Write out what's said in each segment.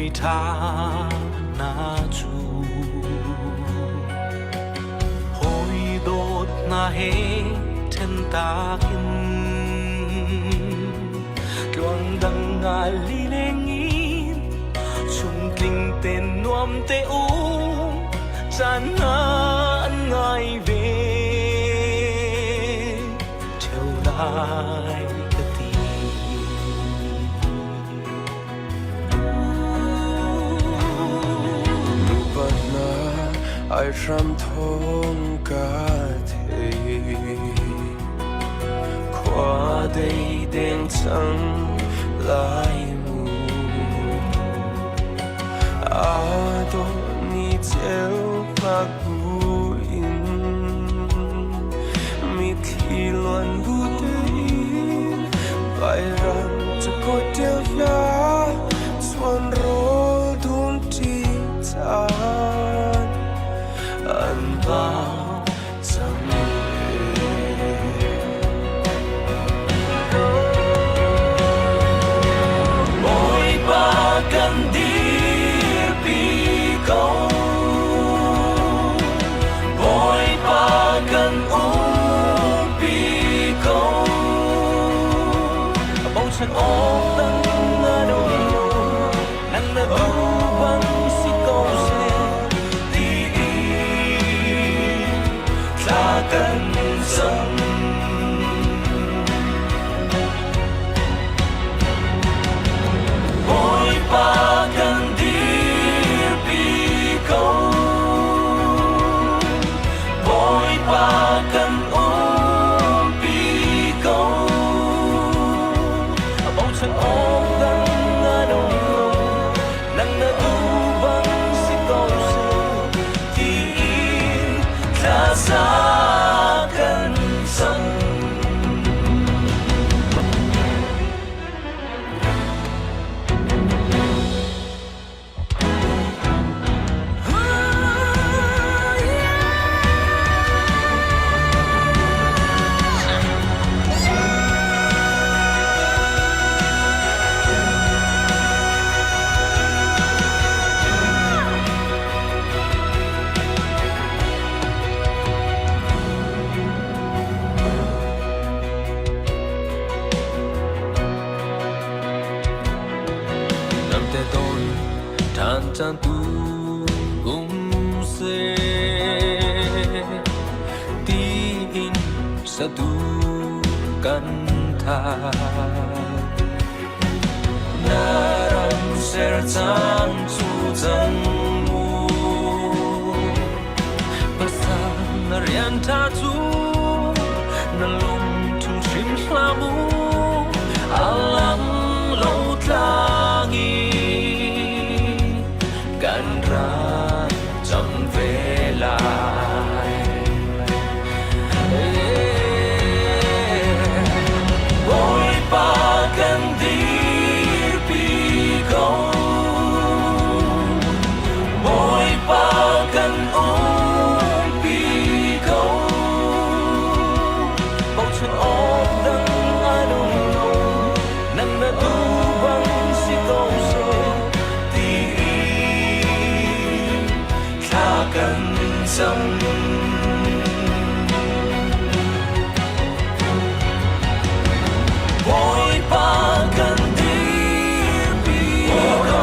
Hawi ṭha hna cu hawi dawt hna he ṭhen tak in tluang dang nga lileng in chungtling te nuam te um caan hna an ngai ve ṭheo lai ka ti. Nupa hna aihram thawng ka thei. Khua dei deng cang lai mu. Aa dawh ni ceu hmak buin mitthli luan bu tein Vairam cakuat hna chuan rawl dum ṭi caan an bau cang Bawipa kan dirpi ko. Bawipa kan umpi ko. Bochan awk dang na um lo, nang na duh bang si ko seh tiin thla kan cam. Bawipa kan dirpi ko. Bawipa kan umpi ko. Bochan awk dang na um lo, nang na duh bang si ko seh tiin thla za kan cam. Namte ton ṭhan caan tu um seh tiin sadu kan tha. Na ram ser cang cu cang mu Pasal na rian ṭha cu na lungthin hrim hlah mu a lang lo tlang i kan rak cam ve lai. Bawipa kan dirpi ko. Bawipa kan umpi ko. Bochan awk dang an um lo, nan na duh bang si ko seh tiin thla kan cam. Bawipa kan dirpi ko.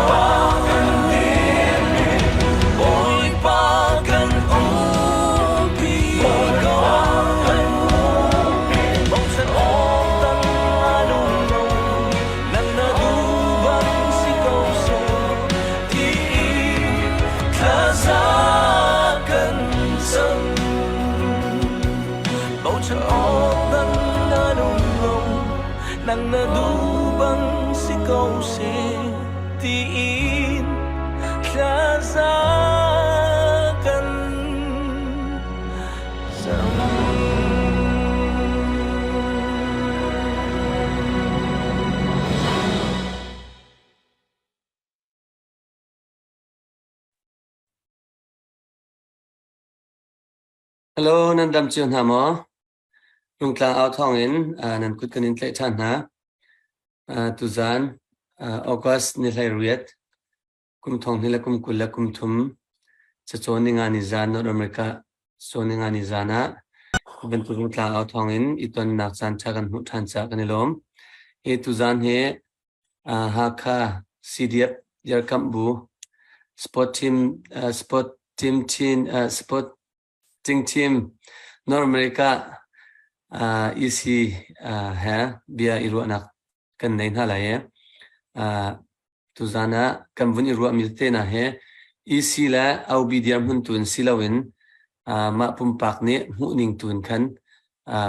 Bawipa kan umpi ko. Bochan awk dang an um lo, nan na duh bang si ko seh tiin thlaza kan cam. Bochan awk dang an um lo, nang na duh bang si ko seh tiin thlaza kan cam. Hello, nan dam cio hna maw? Rungtlang au thawng in nan kut kan in tlaih ṭhan hna. Tuzaan August ni 18. Kum thong hnih le kum 20 le kum thum cacawn ninga ni zan North America cawn ninga ni zan ah bantuk rungtlang au thawng in i tonnak caan ṭha kan hmuh ṭhan caah kan i lawm. Hi tuzan hi Hakha CDF Yarkamh bu sport team sport team team sport ting team North America EC he bia i ruahnak kan nei hna lai i tuzan ah kan vun i ruahmi tete hna hi EC le OB dirhmun tu in si loin mah pumpak nih hmuhning tu in khan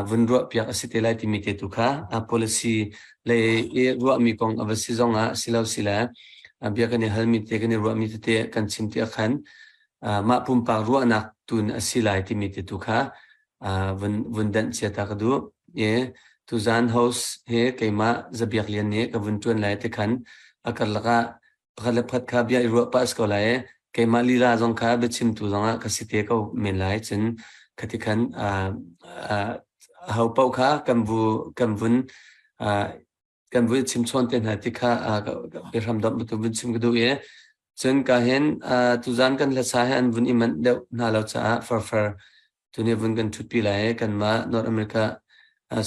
vun ruahpiak a si te lai timi te tu kha policy lei i ruahmi kong a va si zong ah si lo si le bia kan i halmi te kan i ruahmi tete kan chim ti ah khan mah pumpak ruahnak tun a si lai timi te tu kha vun vun danh chia ta ka duh. I tuzan host he keimah Zabiak Lian nih ka vun ṭuan lai te khan a karlak ah pakhat le pakhat kha bia i ruah pah a si ko lai i keimah lila zong kha biachimtu zongah ka si te ko men lai. Cun khati khan aho paoh kha kan vu kan vun kan vun chimchawn te hna ti kha biahram domh bantuk vun chim ka duh i cun ka hin tuzan kan hlasa he an vun i manh deuh hna lo caah farfar tuni vun kan ṭhutpi lai i kanmah North America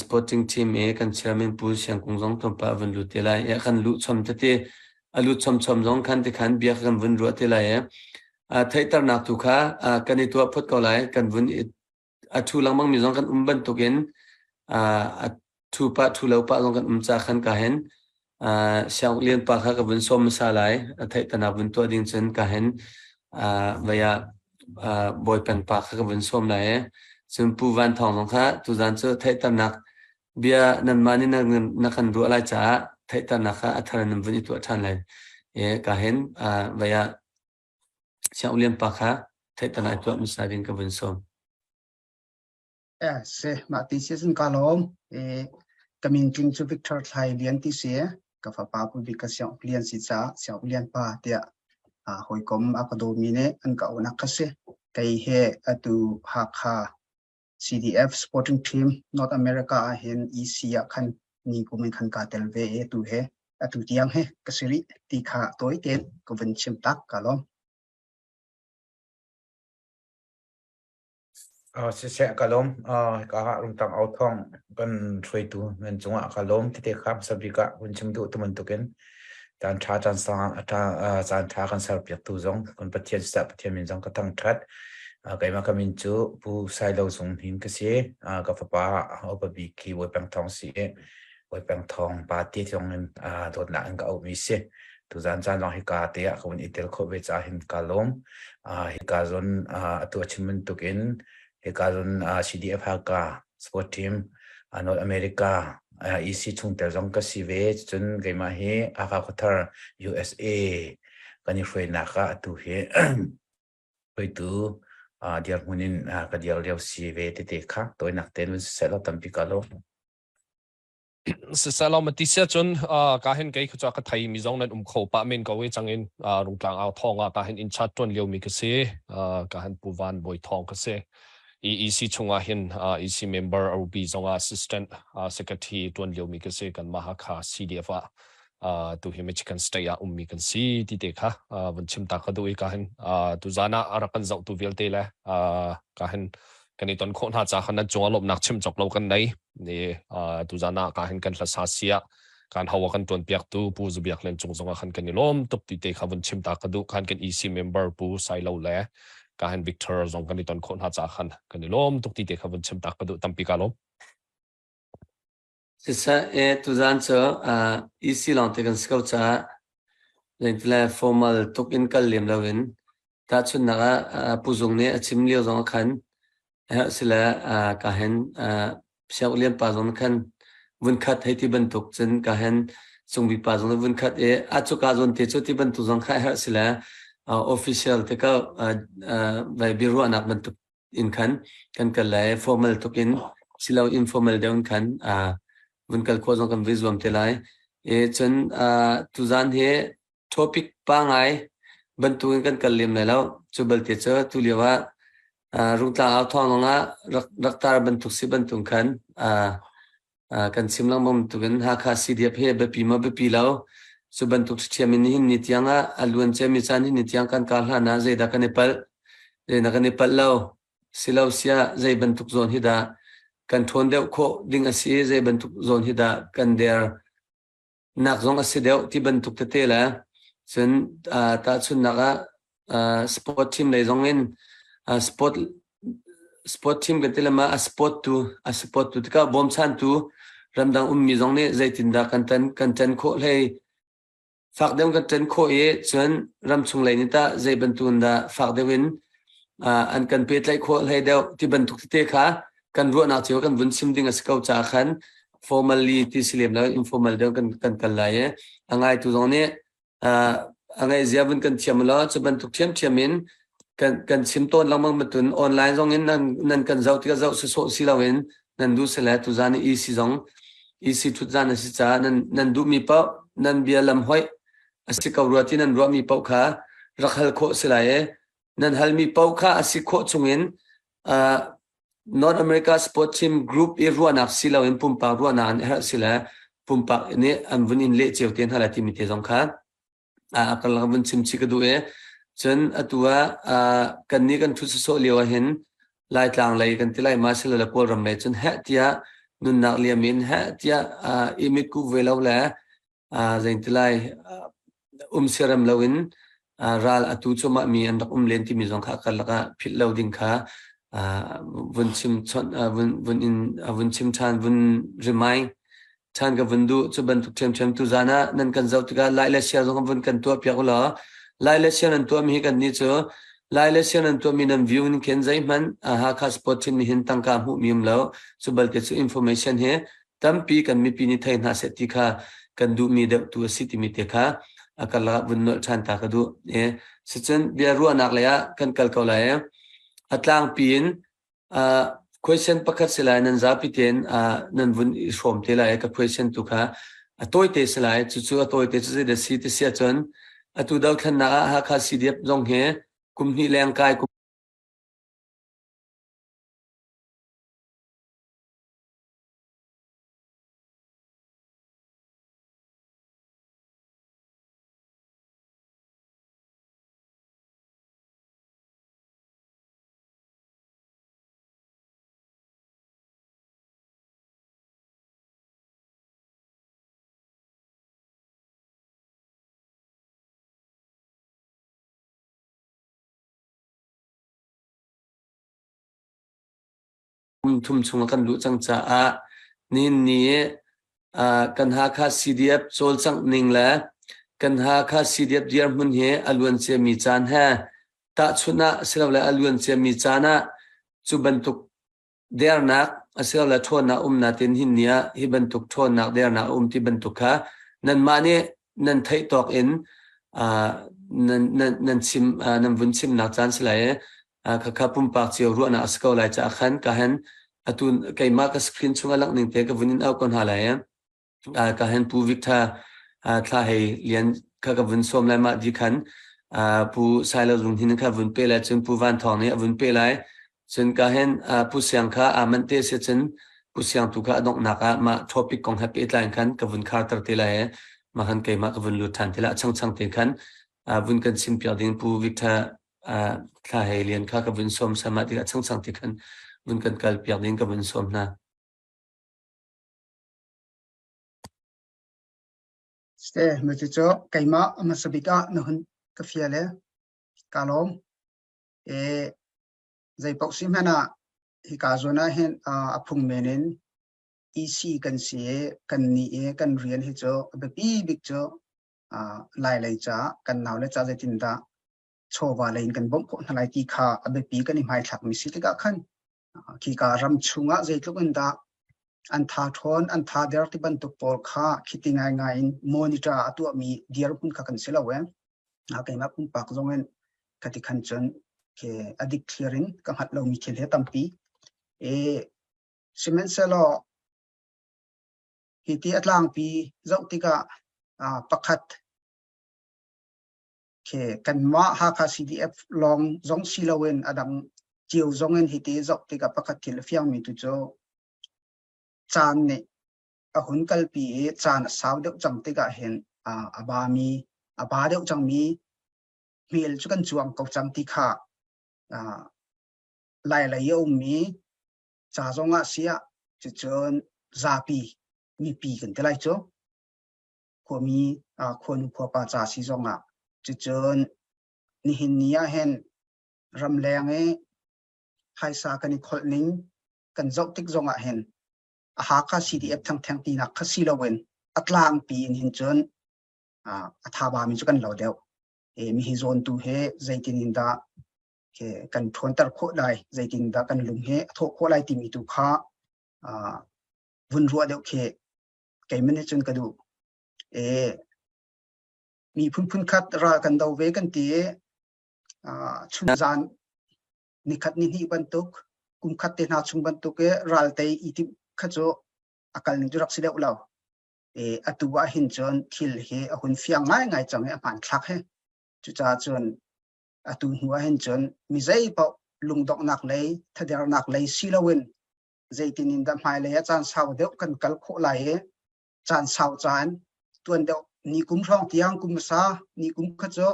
sporting team i kan chairman Pu Siang Kung zong tlawmpal vun lut te lai i kan luh chom tete a lut chom chom zong khan ti khan bia kan vun ruah te lai i theihternak tu kha kan i tuah phot ko lai. Kan vun i a ṭhu lengmang mi zong kan um bantukin a ṭhu pah ṭhu lo pah zong kan um ca khan ka hin Siang Lian pa kha ka vun sawm hmasa lai. A theihternak vun tuah ding cun ka hin vei ah Bawi Peng pa kha ka vun sawm lai i cun Pu Van Thawng zong kha tuzan cu theihternak bia nanmah nih na kan ruah lai caah theihternak kha a thar in nan vun i tuah ṭhan lai. I ka hin vei ah Siang Lian pa kha theihternak i tuah hmasa ding ka vun sawm. Si, mah ti si cun ka lawm. Ka min tling cu Victor Thlai Lian ti si. Ka fapa pu bik ka Siang Uk Lian si caah Siang Uk Lian pa tiah hawikom a ka dawmi nih an ka auhnak ka si. Kei he atu Hakha CDF Sporting Team North America ah hin EC ah khan ni kum in khan kaa tel ve i atu he atu tiang he ka si rih ti kha tawi tein ka vun chim tak ka lawm. Siseh ka lawm. Hika ah Rungtlang au thawng kan hruaitu nan cungah ka lawm. Tete kha hmasa bik ah hun chim duh tu bantukin caan ṭha caan sang caan ṭha kan serpiaktu zong kan Pathian siseh Pathian min zong ka thangṭhat. Keimah ka min cu Pu Sailo Zung Hnin ka si. Ka fapa upa bik khi Bawi Peng Thawng si i Bawi Peng Thawng pa ti zong in dawtnak in ka auhmi si. Tuzaan caan zong hika te ah ka vun i tel khawh ve caah hin ka lawm. Hika zawn atu a chim bantukin hika zawn CDF Haka sport team North America EC chungtel zong ka si ve. Cun keimah hi Hakha Khuathar USA kan i hruainak ah atu hi hruaitu dirhmun in ka dir lio si ve tete kha tawinak tein vun siseh law tampi ka lawm. Siselaw mati sia cun ka hin kei khucha ka thei mi zong nan um kho pah men ko i changin rungtlang au thong ah ka hin in chat tuan lio mi ka si. Ka hin Pu Van Bawi Thawng ka si. EEC chungah hin EC member RB zongah assistant secretary tuan lio mi ka si. Kan Mahakha CDF ah tu hi Michigan State ah ummi kan si ti te kha vun chim ta ka duh i ka hin tu zan ah a rak kan zoh tu vialte le ka hin kan i ton khawh hna ca khan nan cungah lawmhnak chim cawk lo kan nei. Ni tuzan ah ka hin kan hlasa sia kan hawa kan tuan piak tu Pu Zubiak Len cung zongah khan kan i lawm tuk ti te kha vun chim ta ka duh. Khan kan EC member Pu Sailo le ka hin Victor zong kan i ton khawh hna ca khan kan i lawm tuk ti te kha vun chim ta ka duh. Tampi ka lawm. Siseh, tuzan cu EC lawngte kan si ko caah zeitile formal tuk in kal lem loin tahchunhnak ah Pu Zung nih a chim lio zong ah khan sile ka hen Siang Lian pa zong khan vunkhat hei ti bantuk cun ka hen Sungbi pa zong vunkhat i a cuka zawn te cu ti bantuk zong kha herh sile official te ko vai biaruahnak bantuk in khan kan kal lai. Formal tuk in silo informal deuh in khan vun kal khawh zong kan vui zuam te lai. E cun tuzan hi topic pa ngai bantukin kan kal lem lai lo. Cu balte cu tu lio ah rungtlang au thawng ah rak rak tar bantuk si bantuk khan kan chim lengmang bantukin Hakha CDF hi biapi maw biapi lo. Cu bantuk ṭhiam in nihin ni tiang ah a luan ciami caan hin ni tiang kan kar hlan ah zeidah kan i palh, zeidah kan i palh lo, silo siah zei bantuk zawn hi dah kan ṭhawn deuh khawh ding a si i zei bantuk zawn hi dah kan der nak zong a si deuh ti bantuk tete le cun tahchunhnak ah sport team lei zong in sport sport team kan ti le ma a sport tu a sport tu tikah bawmchantu ramdang ummi zong nih zeitindah kan tan kan ṭan khawh hlei fak deuh kan ṭan khawh i cun ramchung lei nih tah zei bantuk in dah fak deuh in an kan pehtlaih khawh hlei deuh ti bantuk tete kha kan ruahnak cio kan vun chim ding a si ko caah khan formally ti si lem lo informal deuh kan kan kal lai i a ngaitu zong nih a ngaihzia vun kan thiam law cu bantuk ṭhiamṭhiam in kan kan chim tawn lengmang matun online zong in nan nan kan zoh tikah zoh sawsawh si loin nan duh sile tuzan i EC zong EC ṭhut zan a si caah nan nan duhmi paoh nan bia lam hoih a si ko rua ti nan ruahmi paoh kha rak hal khawh si lai i nan halmi paoh kha a si khawh chungin uh, North America Sport Team Group i ruahnak si loin pumpak ruahnak an herh si le pumpak nih an vun in leh cio te hna lai timi te zong kha a karlak vun chim chih ka duh i cun atu ah kan nih kan ṭhut sawsawh lio ah hin Laitlang lei kan ti lai ma silole Kawlram lei cun heh tiah nunnak liam in heh tiah i mitkuh ve lo le zein ti lai um siarem lo in ral atu cuahmah mi an rak um len timi zong kha karlak ah philh lo ding kha vun chim chawnh vun vun in vun chim ṭhan vun remind ṭhan ka vun duh. Cu bantuk ṭhiamṭhiam tuzan ah nan kan zoh tikah like le share zong vun kan tuah piak ulaw like le share nan tuahmi hi kan nih cu like le share nan tuahmi nan view in khin zeihmanh Hakha Sport Team nih hin tangka hmuhmi um lo. Cu balte cu information hi tampi kan mipi nih thei hna seh ti kha kan duhmi deuh tu a si timi te kha a karlak ah vun nolh ṭhan ta ka duh. E, sicun bia ruahnak lei ah kan kal ko lai. A tlangpi in question pakhat si lai nan zapi tein nan vun i hrawm te lai ka question tu kha a tawite si lai cucu a tawite cu zeidah si ti si ahcun atu dothlennak ah Hakha CDF zong hi kum hnih leng kai kum Kum thum chung a kan luh cang caah nihin ni kan Hakha CDF cawlcangh ning le kan Hakha CDF dirhmun hi a luan ciami caan he tahchunh ah silole a luan ciami caan ah cu bantuk dernak asilole ṭhawnnak um natin hin ni ah hi bantuk ṭhawnnak dernak a um ti bantuk kha nanmah nih nan theih tawk in nan nan nan chim nan vun chimnak caan si lai i khakha pumpak cio ruahnak a si ko lai caah khan ka hen atu keimah ka screen chung a langh ning te ka vun in au ko hna lai i ka hen Pu Victor thla hei lian kha ka vun sawm lai mah di khan Pu Sailo Zung Hin kha vun pe lai cun Pu Van Thawng nih a vun pe lai cun ka hen Pu Siang kha aa manh te si cun Pu Siang tu kha a donghnak ah mah topic kong he pehtlai in khan ka vun kharter te lai i mah khan keimah ka vun lut ṭhan te lai a changchang te khan vun kan chim piak ding Pu Victor thla hei lian kha ka vun sawm sama tikah changchang te khan vun kan kal piak ding ka vun sawm hna. Ste cucu keimah a hmasa bik ah na hun ka fial i kaa lawm. E, zei paoh si hmanh ah hika zawn ah hin a phung men in EC kan si i kan nih i kan rian hi cu a biapi bik cu Lai lei caah kan naule ca zeitindah chawva lei in kan bawmh khawh hna lai ti kha a biapi kan i hmaithlakmi si tikah khan khika ram chungah zeitluk in dah an tha ṭhawn an tha der ti bantuk pawl kha khiti ngaingai in monitor a tuahmi dirhmun kha kan si lo e keimah pumpak zong in khati khan cun ke a dik thlir in ka hngalh lomi thil he tampi e sihmanhsehlaw hi ti a tlangpi zoh tikah pakhat Khi kanmah Hakha CDF lawng zong si loin a dang cio zong in hiti zoh tikah pakhat thil a fiangmi tu cu caan nih a hun kalpi i caan a sau deuh cang tikah hin. A ba mi a ba deuh cangmi hmel cu kan cuang ko cang ti kha lai lei a ummi ca zong ah siah cucun zapi mipi kan ti lai cu khuami khuanu khuapa ca si zong ah cucun nihin ni ah hin ramleng i phaisa kan i kholh ning kan zoh tik zong ah hin a Hakha CDF thengtheng tinak kha si loin a tlangpi in hin cun a tha bami cu kan lo deuh. E, mi hi zawn tu he zeitin in dah ke kan ṭhawnter khawh lai, zeitin dah kan lung he a thawh khawh lai timi tu kha vun ruah deuh khi keimah nih cun ka duh. E, mi phunphun khat ral kan do ve kan ti i chunzan nikhat ni hnih bantuk kum khat te hna chung bantuk i ral tei i timh kha cu a kal ning cu rak si deuh lo. E, atu ah hin cun thil hi a hun fiang ngaingai cang i a hmanthlak he. Cucaah cun atu hnu ah hin cun mi zei paoh lungdonghnak lei thadernak lei si loin zeitin in dah hmailei ah caan sau deuh kan kal khawh lai i caan sau caan tuan deuh ni kum hrawng tiang kum hmasa ni kum kha cu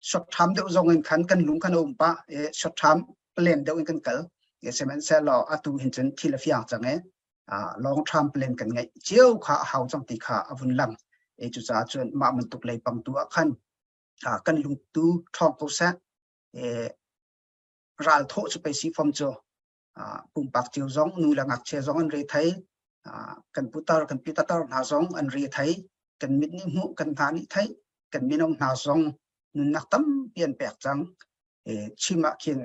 short term deuh zong in khan kan lung khan a um pah i short term plan deuh in kan kal sihmanhsehlaw atu hin cun thil a fiang cang i long term plan kan ngeih cio kha a hau cang ti kha a vun lang e cucaah cun mah bantuk lei pang tu ah khan kan lungtu ṭhawng ko seh e ral thawh cu pei si fom cu pumpak cio zong nu le ngakchia zong an re thei kan putar kan pitatar hna zong an re thei kan mit nih hmuh kan hna nih theih kan minung hna zong nunnak tampi an pek cang chim ah khin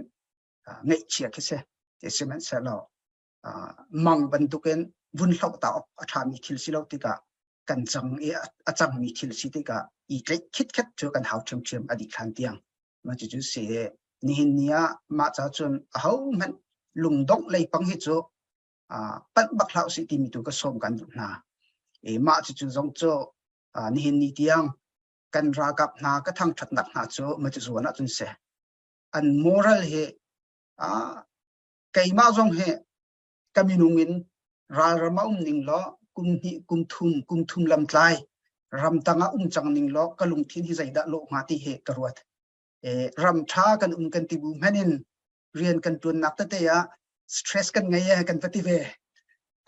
ngaihchia khi si sihmanhsehlaw mang bantukin vun hloh ta awk a ṭhami thil si lo tikah kan cang i a cangmi thil si tikah i tlaih khitkhet cu kan hau ṭhiamṭhiam a dih hlan tiang. Mah cucu si nihin ni ah mah ca cun ahohmanh lungdongh lei pang hi cu panh bak hlah usih timi tu ka sawm kan duh hna. E mah cucu zong cu nihin ni tiang kan ralkap hna ka thangṭhatnak hna cu mah cu zuan ahcun si. An moral hi keimah zong hi ka minung in ralram ah um ning law kum hnih kum thum kum thum lamtlai ramtang ah um cang ning law ka lungthin hi zeidah lawh hnga ti hi ka ruat. E, ram ṭha kan um kan ti bu hmanh in rian kan ṭuannak tete ah stress kan ngei e kan va ti ve.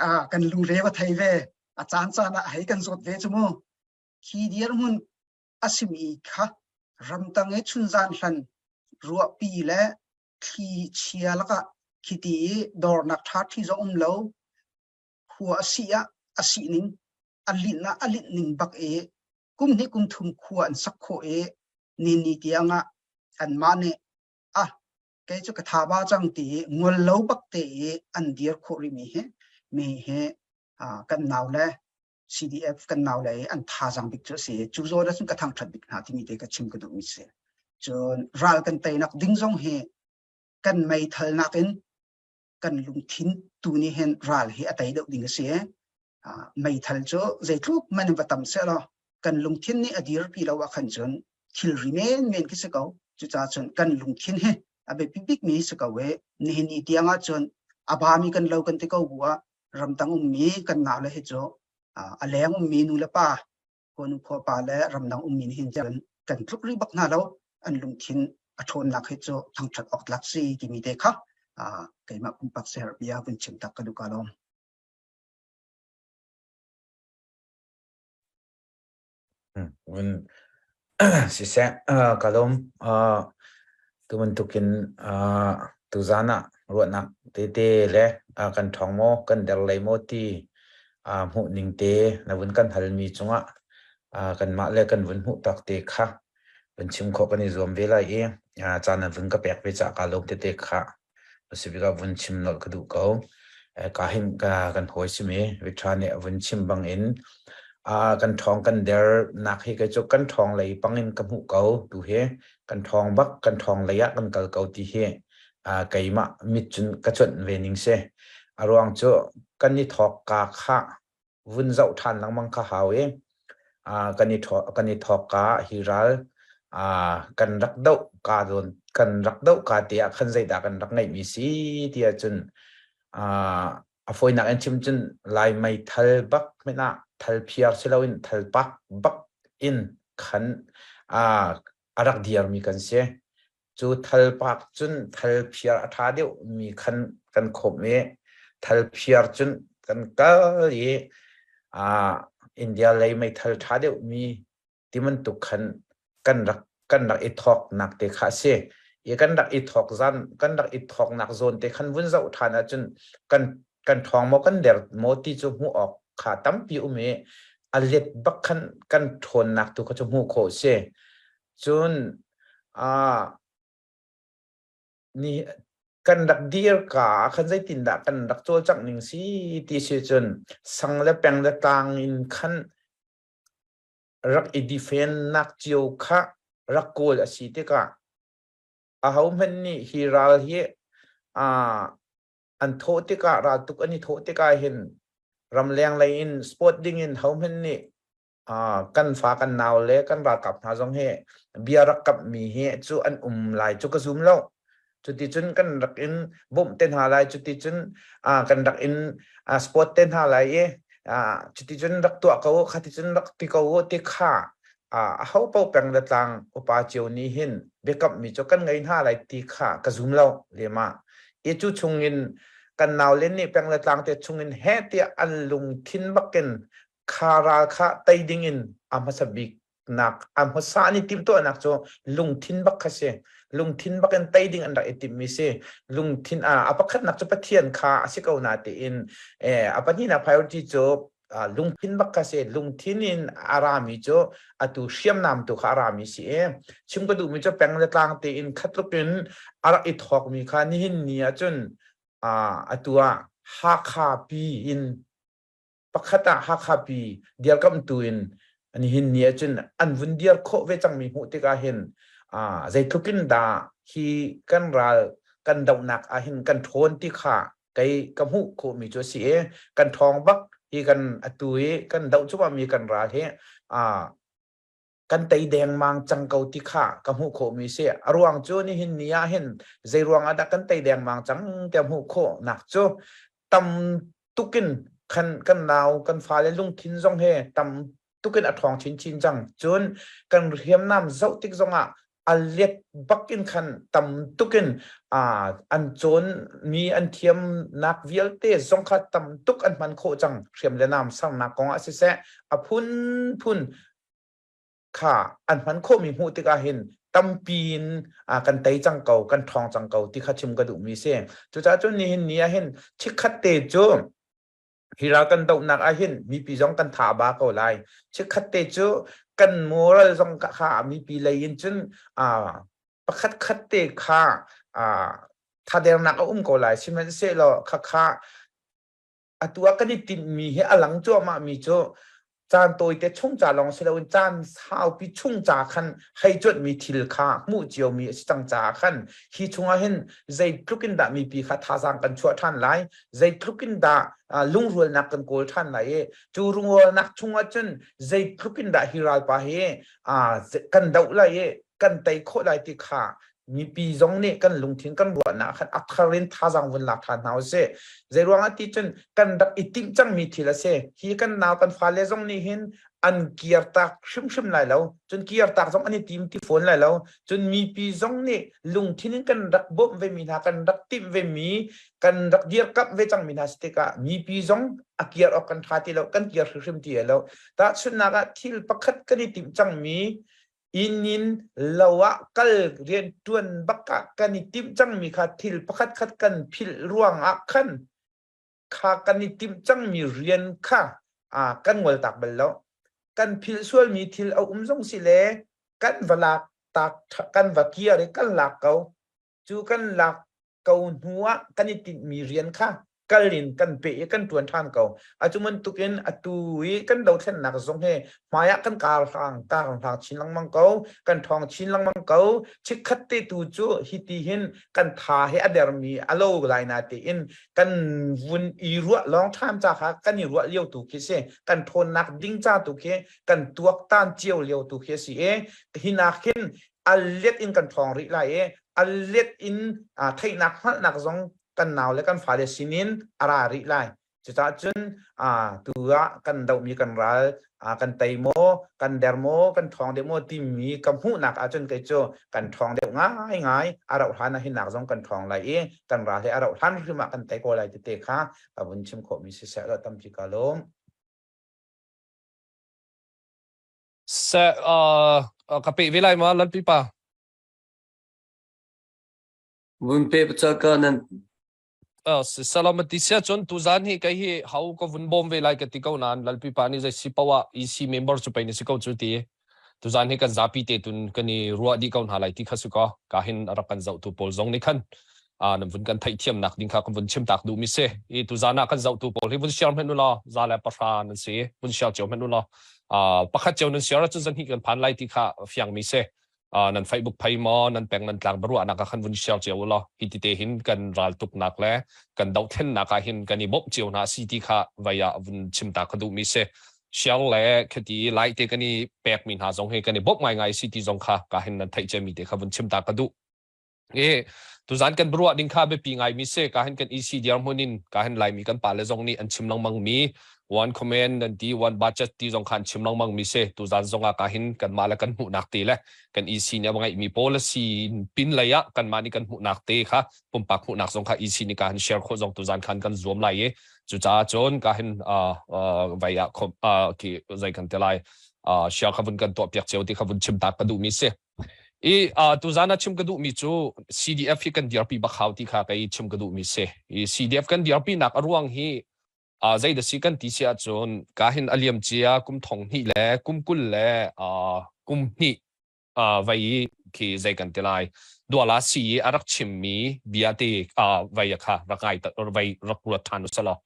Ah, kan lungre va thei ve. A caan caan ah hei kan zawt ve cu mu. Khi dirhmun a simi kha ramtang i chunzan hlan ruahpi le thli chia lakah khiti i dornak ṭha ṭhi zong um lo khua a sih ah a sih ning a linh ah a linh ning bak i kum hnih kum thum khua an sak khawh i ni ni tiang ah anmah nih ah kei cu ka tha ba cang ti i ngol lo bak te i an dir khawh rihmi hi mi hi kan nau le CDF kan nau le an thazaang bik cu a si. Cu zawn ahcun ka thangṭhat bik hna timi te ka chim ka duhmi si. Cun ral kan teinak ding zong hi kan meithal nakin kan lungthin tu nih hin ral hi a tei deuh ding a si. Meithal cu zeitluk man in va tam sehlaw kan lungthin nih a dirpi lo ah khan cun thilri menmen khi si ko. Cucaah cun kan lungthin hi a biapi bikmi si ko i nihin ni tiang ah cun a bami kan lo kan ti ko bu ah ramdang ummi kan naule hi cu a leng ummi nu le pa khuanu khuapa le ramdang ummi nih hin cun kan tluk rih bak hna lo an lungthin a ṭhawnnak hi cu thangṭhat awk tlak si timi te kha keimah pumpak siaherh bia vun chim tak ka duh ka lawm. Vun siseh ka lawm. Tu bantukin tuzaan ah ruahnak tete le kan ṭhawng maw kan der lei maw ti hmuh ning te na vun kan halmi cungah kanmah le kan vun hmuh tak te kha vun chim khawh kan i zuam ve lai i caan na vun ka pek ve caah kaa lawm tete kha. Pasifik ah vun chim nolh ka duh ko. Ka hin ka kan hawi simi Victor nih a vun chim bangin kan ṭhawng kan der nak hi kei cu kan ṭhawng lei pangin ka hmuh ko tu hi kan ṭhawng bak kan ṭhawng lei ah kan kal ko ti hi keimah mit cun ka cuanh ve ning si. A ruang cu kan i thawk ka kha vun zoh ṭhan lengmang kha hau i kan i kan i thawk ka hi ral kan rak doh ka zawn kan rak doh ka te ah khan zeidah kan rak ngeihmi si ti ahcun a fawinak in chim cun lai meithal bak hmanh ah thal phiar si loin thal pak bak in khan a rak dirmi kan si. Cu thal pak cun thal phiar a ṭha deuhmi khan kan khawmh i thal phiar cun kan kal i India lei meithal ṭha deuhmi ti bantuk khan kan rak kan rak i thawknak te kha a si. I kan rak i thawk zan kan rak i thawknak zawn te khan vun zoh ṭhan ahcun kan kan ṭhawng maw kan der maw ti cu hmuh awk kha tampi um i a let bak khan kan ṭhawnnak tu kha cu hmuh khawh a si. Cun ni kan rak dir ka ah khan zeitindah kan rak cawlcangh ning si ti si cun sang le peng le tlang in khan rak i defend-nak cio kha rak kawl a si tikah ahohmanh nih hi ral hi an thawh tikah raltuk an i thawh tikah hin ramleng lei in sport ding in hohmanh nih kan fa kan nau le kan ralkap hna zong hi bia rak kamhmi hi cu an um lai cu ka zum lo. Cuticun kan rak in bawmh te hna lai, cuticun kan rak in sport te hna lai i cuticun rak tuah ko u, khaticun rak ti ko u ti kha aho paoh peng le tlang upa cio nih hin biakamhmi cu kan ngei hna lai ti kha ka zum lo lehmah. I cu chungin kan naule nih peng le tlang te chungin heh tiah an lungthin bakin kha ral kha tei dingin a hmasa bik nak a hmasa an i timhtuahnak cu lungthin bak kha si. Lungthin bak in tei ding an rak i timhmi si. Lungthin a pakhatnak cu Pathian kha a si ko na tiin a pahnihnak priority cu lungthin bak kha si. Lungthin in a rami cu atu hriamnam tu kha a rami si i chim ka duhmi cu peng le tlang tein khatluk in a rak i thawkmi kha nihin ni ahcun atu ah Hakha pi in pakhat ah Hakha pi dirkamhtu in nihin ni ahcun an vun dir khawh ve cangmi hmuh tikah hin zeitluk in dah hi kan ral kan dohnak ah hin kan ṭhawn ti kha kei ka hmuh khawhmi cu a si i kan ṭhawng bak hi kan atu i kan doh cuahmahmi kan ral hi kan tei dengmang cang ko ti kha ka hmuh khawhmi si. A ruang cu nihin ni ah hin zei ruang ah dah kan tei dengmang cang tiah hmuh khawhnak cu tam tukin kan kan nau kan fale lungthin zong he tam tukin a ṭhawng chinchin cang. Cun kan hriamnam zoh tik zongah a let bak in khan tam tukin an cawn mi an thiamnak vialte zong kha tam tuk an hman khawh cang. Hriam le nam sernak kong ah siseh a phunphun kha an hman khawhmi hmuh tikah hin tampi in kan tei cang ko, kan ṭhawng cang ko ti kha chim ka duhmi si. Cucaah cun nihin ni ah hin chikkhat te cu hi ral kan dohnak ah hin mipi zong kan tha a ba ko lai. Chikkhat te cu kan moral zong kha mipi lei in cun pakhat khat te kha thadernak a um ko lai. Sihmanhsehlaw khakha atu ah kan i tinhmi hi a lang cuahmahmi cu caan tawite chung ca lawng si loin caan saupi chung ca khan hei cuanhmi thil kha hmuh ciomi a si cang caah khan hi chungah hin zeitluk in dah mipi kha thazaang kan chuah ṭhan lai, zeitluk in dah lungrualnak kan kawl ṭhan lai i cu lungrualnak chungah cun zeitluk in dah hi ralpa hi kan doh lai i kan tei khawh lai ti kha mipi zong nih kan lungthin kan ruahnak khan a thar in thazaang vun lak ṭhan hna usih. Zei ruangah ti cun kan rak i timh cangmi thil a si. Hi kan nau kan fale zong nih hin an kirtak hrimhrim lai lo. Cun kirtak zong an i tim ti fawn lai lo. Cun mipi zong nih lungthin in kan rak bawmh vemi hna, kan rak timh vemi, kan rak dirkamh ve cangmi hna si tikah mipi zong a kir awk kan ṭha ti lo, kan kir hrimhrim ti lo. Tahchunhnak ah thil pakhat kan i timh cangmi inn in lo ah kal rianṭuan bak ah kan i timh cangmi kha thil pakhatkhat kan philh ruangah khan kha kan i timh cangmi rian kha kan ngoltak bal lo. Kan philh sualmi thil a um zong si le kan va lak tak kan va kir i kan lak ko. Cu kan lak ko hnu ah kan i tinhmi rian kha kal in kan peh i kan ṭuan ṭhan ko. Atu bantukin atu i kan dothlennak zong hi hmai ah kan kar hlang kar hlang chin lengmang ko, kan ṭhawng chin lengmang ko. Chikkhat te tu cu hiti hin kan tha hi a dermi a lo lai na tiin kan vun i ruah lawng ṭhan ca kha kan i ruah lio tu khi si. Kan ṭhawnnak ding ca tu khi kan tuaktan cio lio tu khi a si i hinak hin a let in kan ṭhawng rih lai i a let in theihnak hngalhnak zong kan nau le kan fale sinin a ra rih lai. Cucaah cun tu ah kan dohmi kan ral kan tei maw, kan der maw, kan ṭhawng deuh maw timi ka hmuhnak ahcun kei cu kan ṭhawng deuh ngaingai. A rauh hlan ah hinak zong kan ṭhawng lai i kan ral hi a rauh hlan hrim ah kan tei ko lai tete kha ka vun chim khawhmi siseh law tampi ka lawm. Seh, ka peh ve lai ma Lalpi pa? Vun pe ca ka nan Salamati sia cun tuzan hi kei hi hau ka vun bawm ve lai ka ti ko nain Lalpi pa nih zei si poah ah EC member cu pei na si ko cu ti. Tuzan hi kan zapi te tun kan i ruah dih ko hna lai ti kha si ko. Ka hin a rak kan zohtu pawl zong nih khan nan vun kan theihthiamnak ding kha kan vun chim tak duhmi si. I tuzan ah kan zohtu pawl hi vun share hmanh u law za le pahra nan si. Vun share cio hmanh u law pakhat cio nan share ahcun zan hnih kan phan lai ti kha fiangmi si. Nan Facebook phei maw nan peng nan tlang biaruahnak ah khan vun share cio u law hi ti te hin kan raltuknak le kan dohthlennak ah hin kan i bawmh cio hna si ti kha vai ah vun chim ta ka duhmi si. Share le khati like te kan i pekmi hna zong hi kan i bawmh ngaingai si ti zong kha ka hin nan theih ciami te kha vun chim ta ka duh. E tuzan kan ruah ding kha biapi ngaimi si. Ka hin kan EC dirhmun in ka hin Laimi kan pale zong nih an chim lengmang mi one command an ti, one budget ti zong kha an chim lengmang mi si. Tuzan zong ah ka hin kanmah le kan hmuhnak te le kan EC nih a ngeihmi policy pin lei ah kanmah nih kan hmuhnak te kha pumpak hmuhnak zong kha EC nih ka hin share khawh zong tuzan khan kan zuam lai i cucaah cun ka hin vai ah ki zei kan te lai share kha vun kan tuah piak cio ti kha vun chim ta ka duhmi si. I tuzan ah chim ka duhmi cu CDF hi kan dirpi bak hau ti kha kei chim ka duhmi si. I CDF kan dirpi nak a ruang hi zei da si kan ti si ahcun ka hin a liam cia kum thong hnih le kum 20 le kum hnih vai khi zei kan ti lai duala si i a rak chimmi bia te vai kha rak ngai vai rak ruat ṭhan usalaw.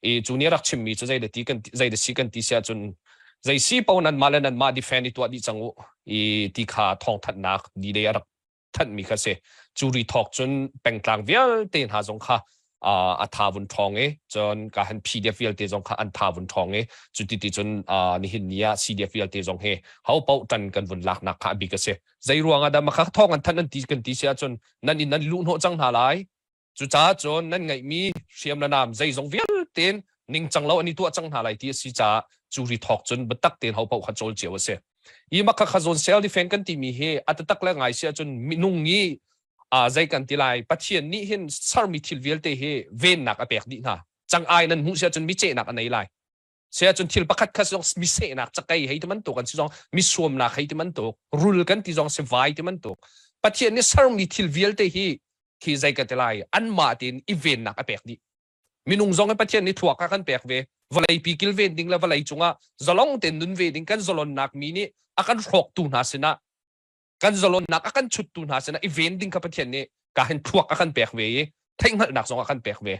I cu nih a rak chimmi cu zei da ti kan zei da si kan ti si ahcun zei si paoh nanmah le nanmah defend i tuah dih cang u i ti kha thawngthanhnak D-Day a rak thanhmi kha si. Cu ri thawk cun pengtlang vialte hna zong kha a tha vun ṭhawng i cun ka han PDF vialte zong kha an tha vun ṭhawng i cuti ti cun nihin ni ah CDF vialte zong hi ho paoh ṭan kan vun laknak kha a bik a si. Zei ruang ah dah makha thawng an thanh an ti kan ti si ahcun nan inn nan luh hnawh cang hna lai. Cucaah cun nan ngeihmi hriam le nam zeizong vialte ningcang lo an i tuah cang hna lai ti a si caah cu ri thawk cun biatak tein ho paoh kha cawl cio a si. Hi makha kha zawn self defense kan timi hi a taktak le ngai si ahcun minung i zei kan ti lai Pathian nih hin sermi thil vialte hi vennak a pek dih hna. Cang ai nan hmuh si ahcun mi cehnak a nei lai. Si ahcun thil pakhat khat zong mi sehnak cakei hei ti bantuk an si zong mi suamnak hei ti bantuk rul kan ti zong si vai ti bantuk Pathian nih sermi thil vialte hi khi zei ka ti lai anmah tein i vennak a pek dih. Minung zong hi Pathian nih thluak a kan pek ve. Vawleipi kilven ding le vawlei cungah zalong tein nun ve ding kan zalonnak mi nih a kan hrawktu hna sinah kan zalonnak a kan chuttu hna sinah i ven ding kha Pathian nih ka hin thluak a kan pek ve i theihhngalhnak zong a kan pek ve.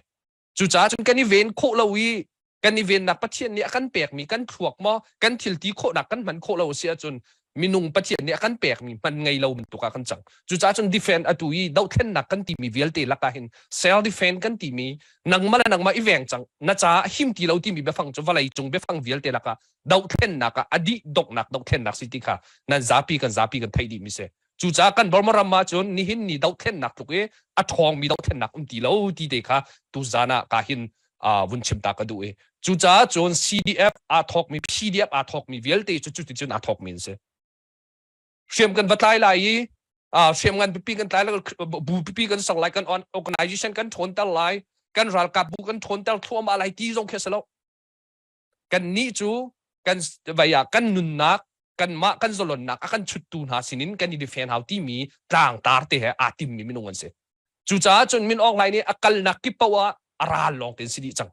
Cucaah cun kan i ven khawh lo i kan i vennak Pathian nih a kan pekmi kan thluak maw kan thil ti khawhnak kan hman khawh lo a si ahcun minung Pathian nih a kan pekmi hman ngei lo bantuk ah kan cang. Cucaah cun defend atu i dohthlennak kan timi vialte lakah hin self defend kan timi nangmah le nangmah i veng cang na caah him ti lo timi biafang cu vawlei cung biafang vialte lakah dohthlennak ah a dih donghnak dohthlennak si ti kha nan zapi kan zapi kan theih dihmi si. Cucaah kan Burma ram ah cun nihin ni dohthlennak tluk i a ṭhawngmi dohthlennak um ti lo ti te kha tuzan ah ka hin vun chim ta ka duh i cucaah cun CDF aa thawkmi PDF aa thawkmi vialte cu cuticun aa thawkmi an si. Hriam kan va tlai lai i hriam ngan pipi kan tlai lai bu pipi kan ser lai kan organization kan ṭhawnter lai kan ralkap bu kan ṭhawnter thluahmah lai ti zong khi a si lo. Kannih cu kan vei ah kan nunnak kanmah kan zalonnak a kan chuttu hna sinin kan i defend hau timi tlangtar te he aa timmi minung an si. Cucaah cun Min Aung Hlaing nih a kalnak kip paoh ah a ral lawng tein si dih cang.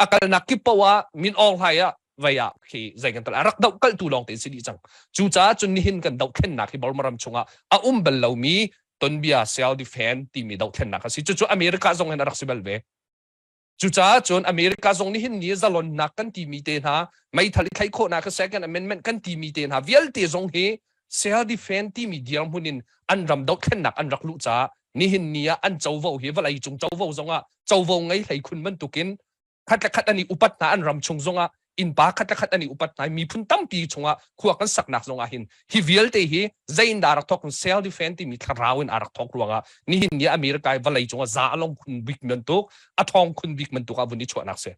A kalnak kip paoh ah Min Aung Hlaing ah vei ah khi zei kan tal a rak doh kaltu lawng tein si dih cang. Cucaah cun nihin kan dohthlennak hi Burma ram chungah a um bal lomi tonbia self defend timi dohthlennak a si. Cucu America zong hin a rak si bal ve. Cucaah cun America zong nih hin ni zalonnak kan timi te hna, meithal i thlaih khawhnak Second Amendment kan timi te hna vialte zong hi self defense timi dirhmun in an ram dohthlennak an rak luh caah nihin ni ah an covo hi vawlei cung covo zongah covo ngei hlei khun bantukin khat le khat an i upat hna an ram chung zongah innpa khat le khat an i upat hna miphun tampi chungah khua kan saknak zongah hin hi vialte hi zein dah rak thok self defense timi thlarau in a rak thok ruangah nihin ni America i vawlei cungah za a long khun bik bantuk a thong khun bik bantuk ah vun i chuahnak si.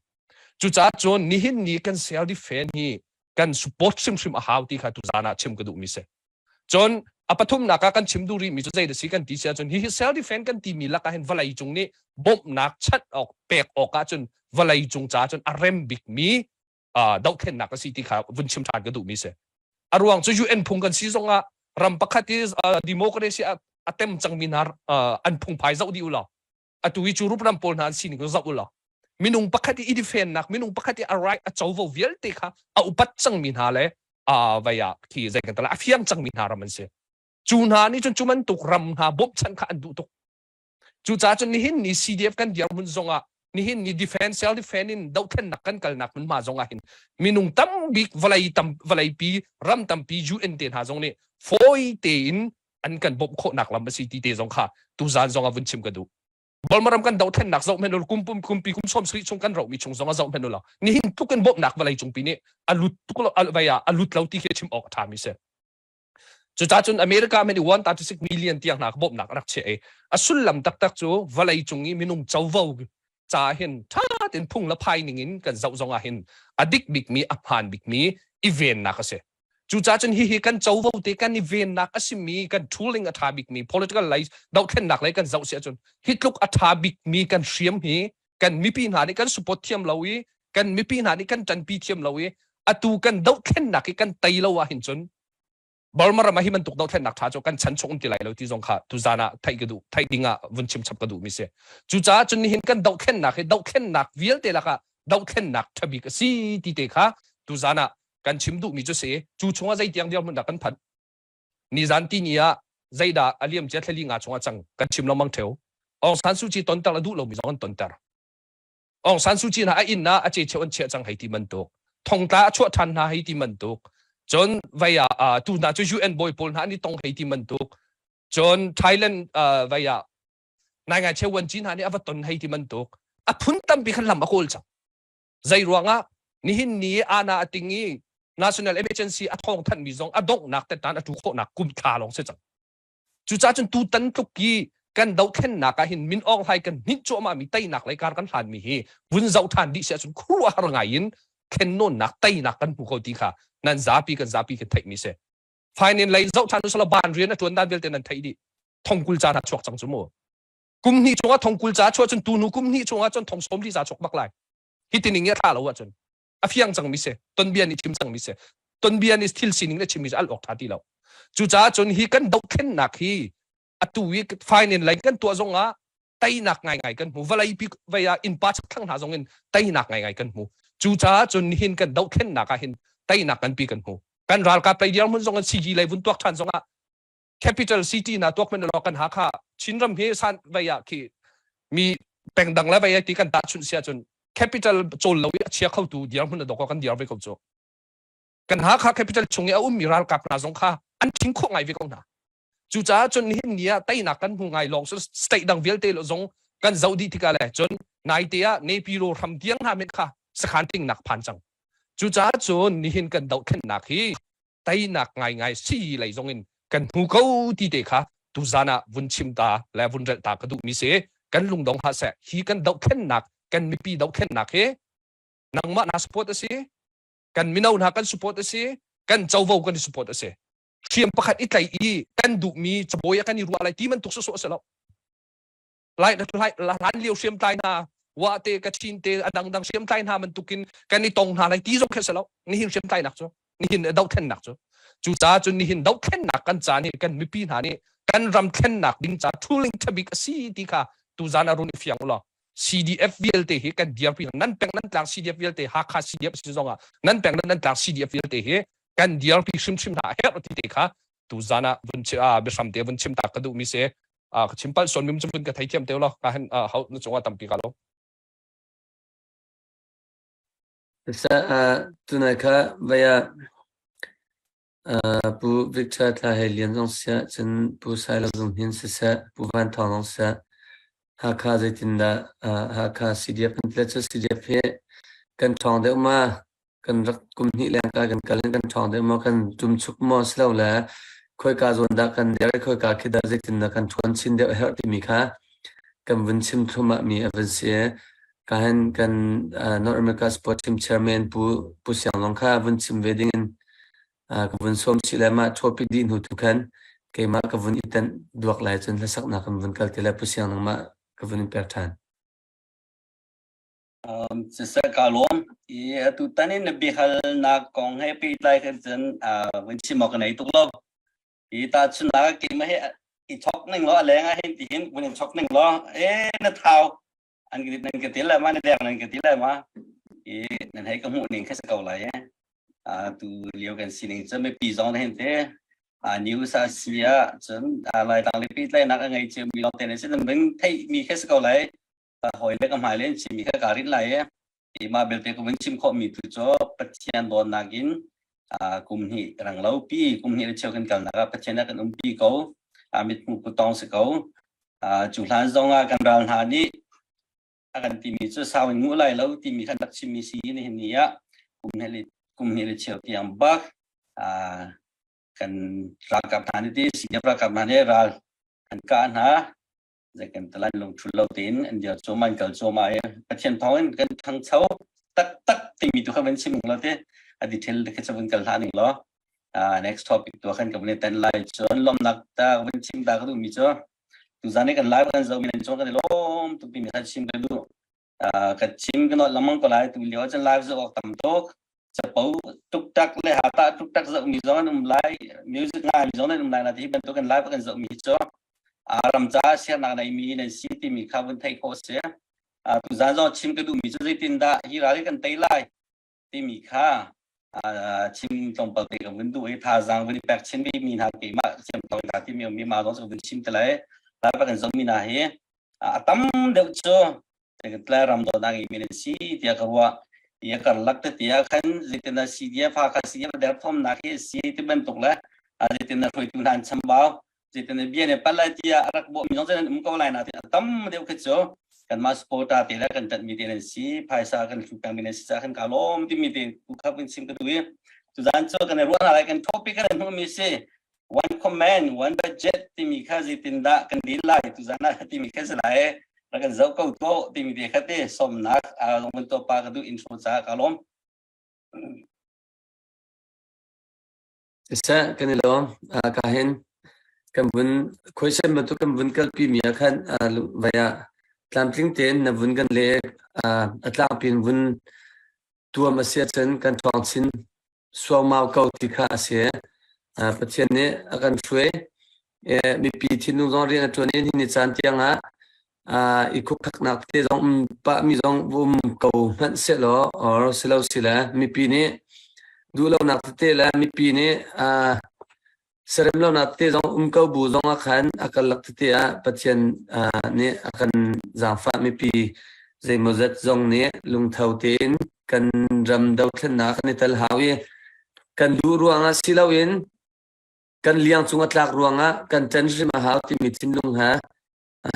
Cucaah cun nihin ni kan self defense hi kan support hrimhrim a hau ti kha tuzaan ah chim ka duhmi si. Cun a pathumnak ah kan chim duh rihmi cu zei da si kan ti si ahcun hihi self defense kan timi lakah hin vawlei cung nih bawmhnak chanh awk pek awk ahcun vawlei cung caah cun a rem bikmi dohthlennak a si ti kha vun chim ṭhan ka duhmi si. A ruang cu UN phung kan si zongah ram pakhat i democracy a tem cangmi hna an phungphai zoh dih u law atu hi cu ram pawl hna an sining cu zoh u law minung pakhat i i defend-nak minung pakhat i a right a covo vialte kha a upat cangmi hna le vai ah khi zei kan tala a fiang cangmi hna ram an si. Cu hna nih cun cu bantuk ram hna bawmhchanh kha an duh tuk. Cucaah cun nihin ni CDF kan dirhmun zongah nihin ni defense self defense in dohthlennak kan kalnak hmunhma zongah hin minung tambik vawlei tam vawleipi ram tampi UN te hna zong nih fawi tein an kan bawmh khawhnak lam a si ti te zong kha tuzan zong ah vun chim ka duh. Burma ram kan dohthlennak zoh hmenh kum pum kumpi kum sawm sarih chung kan rohmi chung zong ah zoh hmenh ulaw nihin tluk in bawmhnak vawlei cungpi nih a lut tuk lo vai ah a lut lo ti khi chim awk a ṭhami si. Cucaah cun America men i 136 million tiang hna bawmhnak a rak chiah i a sullam taktak cu vawlei cung i minung covo ca hin ṭha tein phung le phai ning in kan zoh zong ah hin a dik bikmi a hmaan bikmi i vennak a si. Cucaah cun hihi kan covo te kan i vennak a simi kan tooling a ṭha bikmi political lei dohthlennak lei kan zoh si ahcun hi tluk a ṭha bikmi kan hriam hi kan mipi hna nih kan support thiam lo i kan mipi hna nih kan ṭanpi thiam lo i atu kan dohthlennak hi kan tei lo ahhin cun Burma ram ah hi bantuk dohthlennak ṭha cu kan chan chung um ti lai lo ti zong kha tuzan ah theih ka duh theih ding ah vun chim chap ka duh mi si. Cucaah cun nihin kan dohthlennak hi dohthlennak vialte lakah dohthlennak ṭha bik a si ti te kha tuzan ah kan chim duhmi cu si. Cu chungah zei tiang dirhmun dah kan phanh? Nizan tini ah zeidah a liam cia thlali nga chungah cang kan chim lengmang ṭheo. Aung San Suu Kyi tonter a duh lomi zong an tonter. Aung San Suu Kyi hna a inn ah a cecheu an chiah cang hei ti bantuk. Thongtla a chuah ṭhan hna hei ti bantuk. Cun vei ah tu hna cu UN bawi pawl hna an i tong hei ti bantuk. Cun Thailand vei ah nai ngai cheu wan ci hna nih a va ton hei ti bantuk. A phun tampi khan lam a kawl cang. Zei ruangah nihin ni ana a ting i National Emergency a thawng thanmi zong a donghnak tetan a tu khawhnak kum thla lawng si cang. Cucaah cun tutan tluk i kan dohthlennak ah hin Min Aung Hlaing kan hninh cuahmah mi teinak lei kar kan hlan mi hi vun zoh ṭhan dih si ahcun khuaruahhar ngai in thlennawnnak teinak kan hmu ko ti kha nan zapi kan zapi kan theih mi si. Finance lei zoh ṭhan usalaw ban rian a ṭuan dan vialte nan theih dih. Thongkul caan ah chuak cang cu mu. Kum hnih chungah thongkul ca chuah cun tu hnu kum hnih chungah cun thong sawm li ca chuak bak lai. Hi tining i a thla lo ahcun a fiang cangmi si tonbia nih chim cangmi si tonbia nih thil sining le chimmi cu al awk ṭha ti lo. Cucaah cun hi kan dohthlennak hi atu i finance lei kan tuah zong ah teinak ngaingai kan hmu. Vawlei pi vei ah innpa chakthlang hna zong in teinak ngaingai kan hmu. Cucaah cun nihin kan dohthlennak ah hin teinak nganpi kan hmu. Kan ralkap lei dirhmun zong in CG lei vun tuak ṭhan zong ah capital city na tuak men law kan Hakha Chinram hi san vei ah khi mi pengdang le vei ti kan tahchunh sia cun capital cawl lo i a chia khotu dirhmun a dok kan dir ve ko cu. Kan Hakha capital chung i a ummi ralkap hna zong kha an thing khawh ngai ve ko hna. Cucaah cun nihin ni ah teinak kan hmu ngai lawng state dang vialte lo zong kan zoh dih tikah le cun naite ah Nepilo hram tiang hna men kha sakhan tingnak phan cang. Cucaah cun nihin kan dohthlennak hi teinak ngaingai si lei zong in kan hmu ko ti te kha tuzan ah vun chim ta le vun relh ta ka duhmi si. Kan lungdong hlah seh. Hi kan dohthlennak kan mipi dohthlennak hi nangmah na support a si, kan mino hna kan support a si, kan covo kan i support a si. Hriam pakhat i tlaih i kan duhmi cabawi ah kan i ruah lai ti bantuk sawsawh a si lo. Lai hlan lio hriamtlai hna wa te Kachin te a dangdang hriamtlai hna bantukin kan i tong hna lai ti zong khi a si lo. Nihin hriamtlainak cu nihin dohthlennak cu cucaah cun nihin dohthlennak kan ca nih kan mipi hna nih kan ram thlennak ding ca thuling thabik a si ti kha tuzan a run i fiang ulaw CDF vialte hi kan dirpi nan peng nan tlang CDF vialte Hakha CDF si zongah nan peng nan tlang CDF vialte hi kan dirpi hrimhrim hna a herh ti te kha tuzan ah vun a biahram te vun chim ta ka duh mi si. Ka chim pal son mim vun ka thei thiam te lo ka hen hau na cungah tampi ka lo. Sa tunai kha vaya Pu Victor Thla Hei Lian zong siah cun Pu Sailo zong hin siseh Pu Van Thawng zong siah Hakha zeitindah Hakha CDF kan tlet cu CDF hi kan ṭhawng deuh ma kan rak kum hnih leng ka kan kal in kan ṭhawng deuh maw kan ṭumchuk maw silole khoika zawn dah kan der i khoika khi dah zeitindah kan ṭhawn chin deuh a herh timi kha kan vun chim thluahmah mi a van si. Ka hin kan North America Sport Team Chairman Pu Pu Siang zong kha vun chim ve ding in ka vun sawm chih le mah topic dih hnu tu khan keimah ka vun i tenh duak lai cun hlasaknak kan vun kal te lai Pu Siang nangmah ka vun in pek ṭhan. Siseh ka lawm. I atu tan in na biahalnak kong he pehtlai khan cun vun chim awk ka nei tuk lo. I tahchunhnak keimah hi i chok ning law a leng ah hin tihin vun in chok ning law e na thau an nan ka ti le ma na deng nan ka ti le ma i nan hei ka hmuh ning kha si ko lai e. Tu lio kan sining cu mipi zong hin te news a si ah cun Laitlang le pehtlaihnak a ngei cio mi lawng te ne si nan bing theih mi kha si ko lai. Hawi le ka hmai le chim mi kha ka rin lai e. Mah belte ka vun chim khawhmi tu cu Pathian dawtnak in kum hnih rang lo pi kum hnih le cheu kan kalnak ah Pathian a kan umpi ko. Mithmuh kutong si ko. Cu hlan zong ah kan ral hna nih a kan timi cu sau in nguh lai lo timi khan rak chimmi si nihin ni ah kum hnih le cheu tiang bak kan ralkap hna nih ti CDF ralkap hna nih ral an kah hna. Zeikan talan lungthul lo tein an dir cuahmah an kal cuahmah i Pathian thawng in kan ṭhangcho taktak timi tu kha van chim ning law te a detail te kha van kal hlah ning law next topic tu khan ka van i ten lai cun lawmnak ta van chim ta ka duhmi cu tuzan i kan live kan zohmi nan cung kan i lawm tuk timi kha chim ka duh. Ka chim ka nolh lengmang ko lai tu lio cun live zoh awk tam tuk capo tuktak le hata tuktak zoh mi zong an um lai music ngai mi zong an um lai na ti bantuk kan live kan zoh mi hi cu ram ca siarnak nei mi nan si timi kha vun theih khawh si. Tu zan zong chim ka duh mi cu zeitin dah hi ral kan tei lai timi kha chim tlawmpal te ka vun duh i thazaang vun i pek chin mi mi hna keimah siam tong hna timi mi ma zong ka vun chim te lai live kan zoh mi hna hi a tam deuh cu tle ram dawtnak i min an si tiah ka ruah. I a karlak tete ah khan zeitin ah CDF Hakha CDF derthawmnak hi si ti bantuk le zeitin ah hruaitu hna an chambau zeitin ah bia ne pal lai tiah a rak bawhmi zong an um ko lai na a tam deuh khi cu kanmah supporter te le kan ṭanhmi te nan si phaisa kan hlu pengmi nan si caah kan ka lawm timi te tu kha vun chim ka duh i tuzaan cu kan i ruah hna lai kan topic kan hmuhmi si one command one budget timi kha zeitindah kan dil lai tuzaan ah timi kha si lai rak kan zoh ko to timi te kha te sawmnak zong van tuah pa ka duh intro caah ka lawm. Siseh kan i lawm. Ka hin kan vun question bantuk kan vun kalpi mi ah khan vai ah tlamtling tein na vun kan le a tlangpi in vun tuam a si ahcun kan ṭhawng chin suaumau ko ti kha a si. Pathian nih a kan hruai. Mipi thinlung zong rian a ṭuan i nihin ni caan tiang ah i khukthaknak te zong um pahmi zong um ko hmanh sehlaw or silo sile mipi nih duhlonak tete le mipi nih Serem lonak te zong um ko bu zong ah khan a karlak tete ah Pathian nih a kan zaangfah mipi zeimawzat zong nih lungtho tein kan ram dothlennak kan i tel hau i kan duh ruangah si loin kan liang cung a tlak ruangah kan ṭan hrim a hau timi thinlung he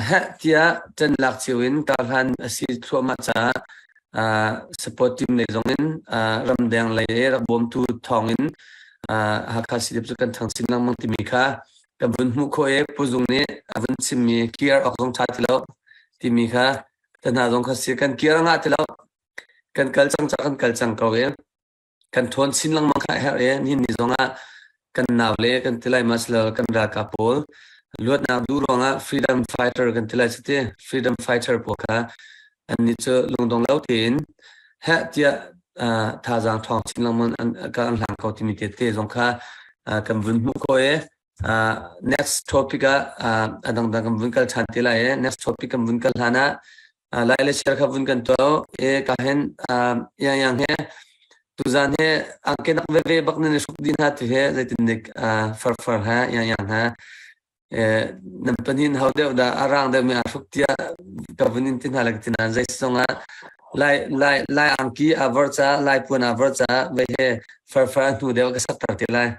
Heh tiah ṭan lak cio in karhlan a si thluahmah caah support team lei zong in ramdeng lei i rak bawmtu thawng in Hakha CDF cu kan ṭhang chin lengmang timi kha kan vun hmuh khawh i Pu Zung nih a vun chimmi kir awk zong ṭha ti lo timi kha te hna zong kha si kan kir a ngah ti lo kan kal cang ca kan kal cang ko i kan ṭhawn chin lengmang kha a herh i nihin ni zongah kan naule kan ti lai ma silo kan ralkap pawl luatnak duh ruangah freedom fighter kan ti lai cu ti freedom fighter pawl kha annih cu lungdong lo tein heh tiah thazaang ṭhawng chin lengmang an kan hlang ko timi te te zong kha kan vun hmuh khawh i next topic ah a dangdang kan vun kal ṭhan te lai i next topic kan vun kal hlan ah Lai le share kha vun kan tuah e ka hen yang yang he tuzan he angke nak veve bak nan i hruk din ha tu he zeitin nik far far ha yang yang ha nan panin hau deuh dah arang deuh mi a hruk tia ka vun in tin ha lak tin zai song ah lai lai lai angki a var cha lai puan a var cha ve he far far hnu deuh ka sak tar te lai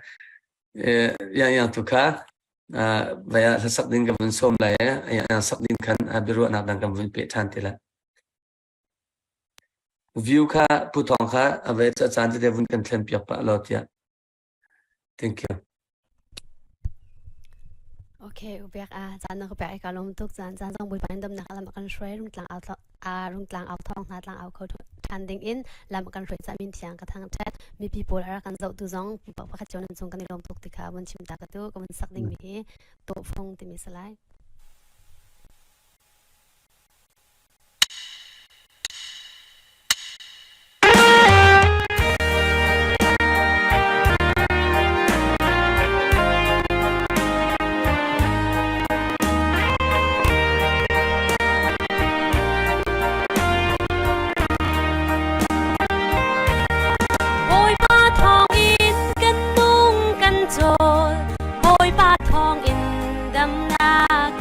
yang yang tu kha vai ah hlasak ding kan vun sawm lai i sak ding khan biaruahnak dang kan vun peh ṭhan te lai. View kha Pu Thawng kha a ve ca caan tete vun kan thlen piak pah law tiah. Thank you. Okay, ubiak a caan na ka pek ka lawm tuk caan caan zong Bawipa in damnak lam a kan hruai rungtlang au a rungtlang au thawng hna tlang au kho than ding in lam a kan hruai ca min thiang ka thang that mipi pawl ara kan zoh tu zong pakhat cio nan cung kan i lawm tuk ti kha vun chim ta ka tu ka vun sak ding mi hi tawhfung timi salai. Bawipa thawngin kan nung kan cawl Bawipa thawngin damnak.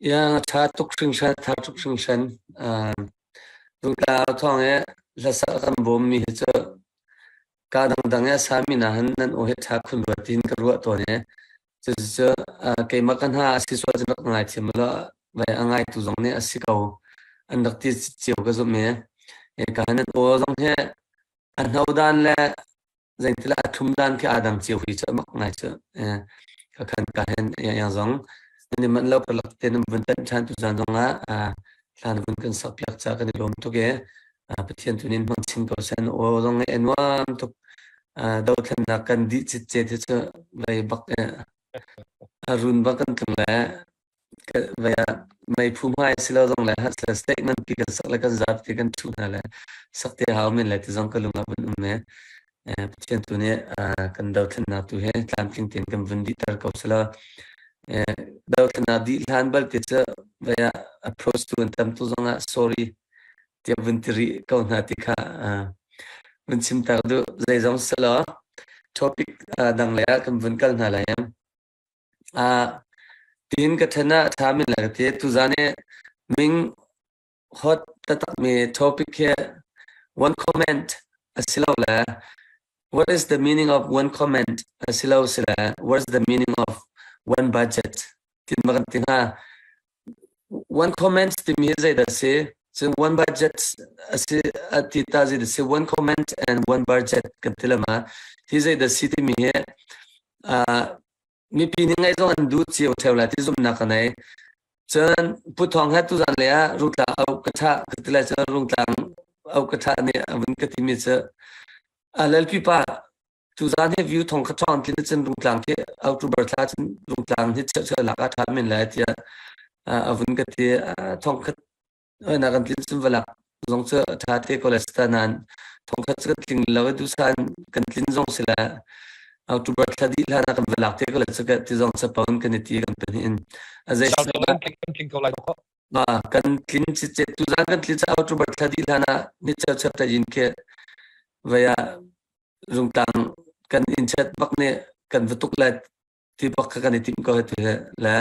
Iang a ṭha tuk hringhran, a ṭha tuk hringhran. Rungtla thawng i hlasak a kan bawmmi hi cu kaa dangdang i a sami hna hin nan aw hi ṭha khun rua tiin ka ruah tawn i cucu keimah ka hna a si sual cun rak ngaithiam u law vai a ngaitu zong nih a si ko an rak ti cio ka zumh i ka nan aw zong hi a hno dan le Zeitilah a thum dan khi aa dang cio hi cu a mak ngai cu. Ka khan ka hen yang zong nan i manh lo karlak te nan vun tanh ṭhan tu zan zong ah thlan vun kan sak piak ca kan i lawm tuk i Pathian tu nin hmang chin ko sen aw zong e nuam tuk dothlennak kan dih citcet hi cu vei bak a run bak kan tlung le Meiphu hmai si lo zong le state nganpi kan sak le kan zapi kan ṭhu hna le sak te hau men le ti zong ka lung ah vun um e. Pathian tu nih kan dothlennak tu hi tlamtling tein kan vun dihter ko selaw dothlennak dih hlan bal te cu vei ah approach tu an tam tu zong ah sorry tiah vun ti rih ko hna ti kha vun chim tak duh. Zeizong selaw topic dang lei ah kan vun kal hna lai. Tiin ka ṭhen ah a ṭhami le ka ti. Tuzaan i ming hot taktakmi topic hi one comment asilole what is the meaning of one comment asilosile what is the meaning of one budget tin ma kan ti hnga. One comment timi hi zeidah a si? Cun one budget a si a ti ta zeidah a si? One comment and one budget kan ti lama. Hi zeidah a si timi hi mipi nih ngaih zong an duh cio ṭheo lai ti zumhnak ka nei. Cun Pu Thawng he tuzan lei ah Rungtlang au ka ṭha ka ti lai cun Rungtlang au ka ṭha nih a vun ka timi cu Lalpi pa tuzan hi view thong kha ṭhawng tlin cun Rungtlang khi October thla cun Rungtlang hi cheucheu lak ah ṭha men lai tiah a vun ka ti. Thong khat na kan tlin cun valak zong cu a ṭha te ko le sita nain thongkhat cu kan tling lo i duhsah in kan tlin zong si le October thla dih hlan ah kan valak te ko le cu ti zong capo in kan i ti kan pahnih in a zei kan tling ko lai ko ma kan tlin cicet tuzan kan tlin ca October thla dih hlan ah ni cheu chep ta yin khi vaya rungtlang kan in chet bak nih kan va tuk le ti bak kha kan i tim ko tu he le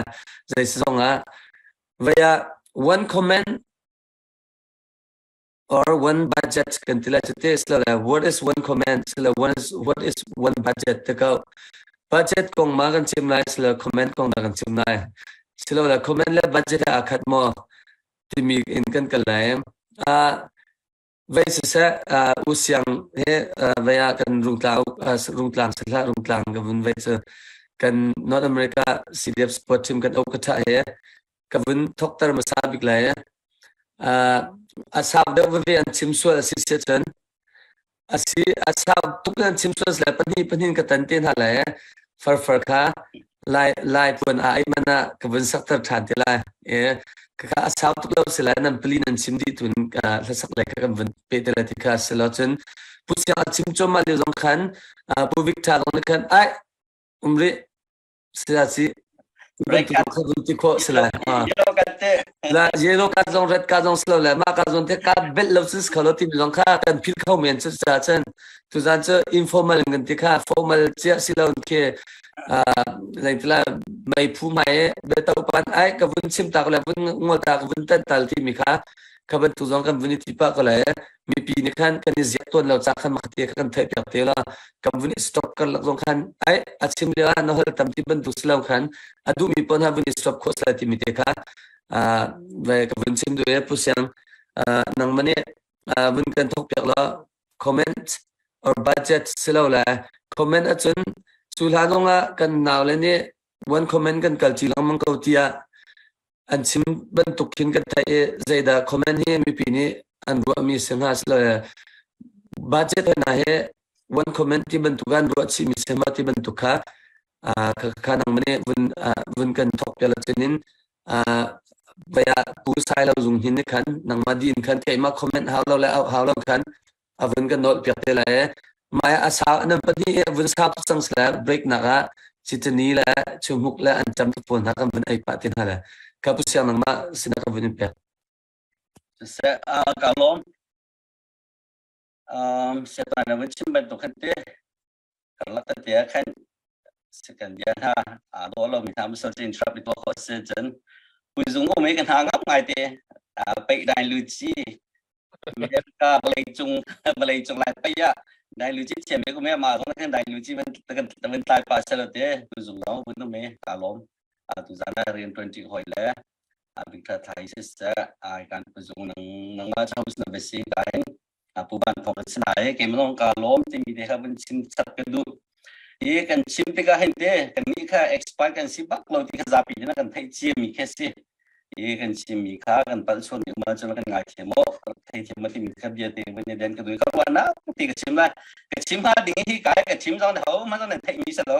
zei zong ah vaya one comment or one budget kan ti lai te slo le what is one comment slo one is what is one budget te ko budget kong ma kan chim lai slo comment kong na kan chim lai silo le comment le budget a khat mo timi in kan kal lai a Vei siseh, U Siang he vei ah kan rungtlang rungtlang si hlah rungtlang ka vun vei cu kan North America CDF sport team kan ok ka he ka vun thokter hmasa bik lai. A sau deuh veve an chim sual a si sia cun a si a sau tuk an chim sual le pahnih pahnih ka tan te hna lai farfar kha Lai Lai puan a ai man ah ka vun sakter ṭhan te lai. E ka a sau tuk lo si lai nan pali nan chim dih tun hlasak le kha kan vun pe te lai ti kha si lo cun Pu Siang a chim cuahmah lio zong khan Pu Victor zong nih khan ai um rih sila si bantuk kha vun ti khawh si lai. La yellow card zong red card zong si lo le mah ka zon te ka belh lo si kho lo timi zong kha kan phil kho men cu ca cun tuzan cu informal in kan ti kha formal cia si lo khi zeitila meiphu hmai biato pan ai ka vun chim tak le vun ngol ta ka vun tan tal timi kha kha bantuk zong kan vun i ti pah ko le mipi nih khan kan i ziak tawn lo ca khan makte kha kan theih piak te la kan vun i stop karlak zong khan ai a chim lio ah na hol tam ti bantuk si lo khan a duhmi pawn ha vun i stop khawh sala timi te kha ve ka vun chim du e pu siang nangmah nih vun kan thok piak la comment or budget silo le comment ahcun cu hlan zong ah kan nau le nih one comment kan kal ci lengmang ko tiah an chim bantuk khin kan theih i zeidah comment hi mipi nih an ruahmi si hnga silo le budget hna hi one comment ti bantuk an ruah chihmi si ma ti bantuk kha kha nang mane vun vun kan thok piala chinin vaya pu sai lo zung hin khan nangma din khan keima comment hau lo le hau lo khan avun kan nol piak te lai mai a sa nan pahnih vun sa tuk cang sila break nak ah chitani le chumuk le an cham tu pawl hna kan vun ei pah ti hna le ka pu siang nangmah sina ka vun in pek. Siseh, ka lawm. Setan na vun chim bantuk khan te karlak tete ah khan second bia hna aa dawh lomi hna musal cu interrupt i tuah khawh a si cun. Puzung um hi ka hna ngam ngai te. Peih dai lu chi. America vawlei cung vawlei cung lai pei ah dai lu chi thiam me kum ma zong khan dai lu chi van van tlai pa selo te puzung zong vun um ka lom. Tu zan ah rian tuan ti hoi le big tha thai se se ai kan puzung nang nang ma chau na besi ka hin Pu Van Thawng kan si lai. Keimah zong kaa lawm timi te kha vun chim chap ka duh. Hi kan chim tikah hin te kannih kha expert kan si bak lo ti kha zapi nih kan theih ciami khi si. Hi kan chimmi kha kan palh sual mi um ahcun kan ngaithiam aw theithiam ma timi kha bia te vun i den ka duh. Ka ruahnak ti ka chim lai. Ka chim hnga ding hi kai ka chim zong ho hmanh zong nan theihmi si lo.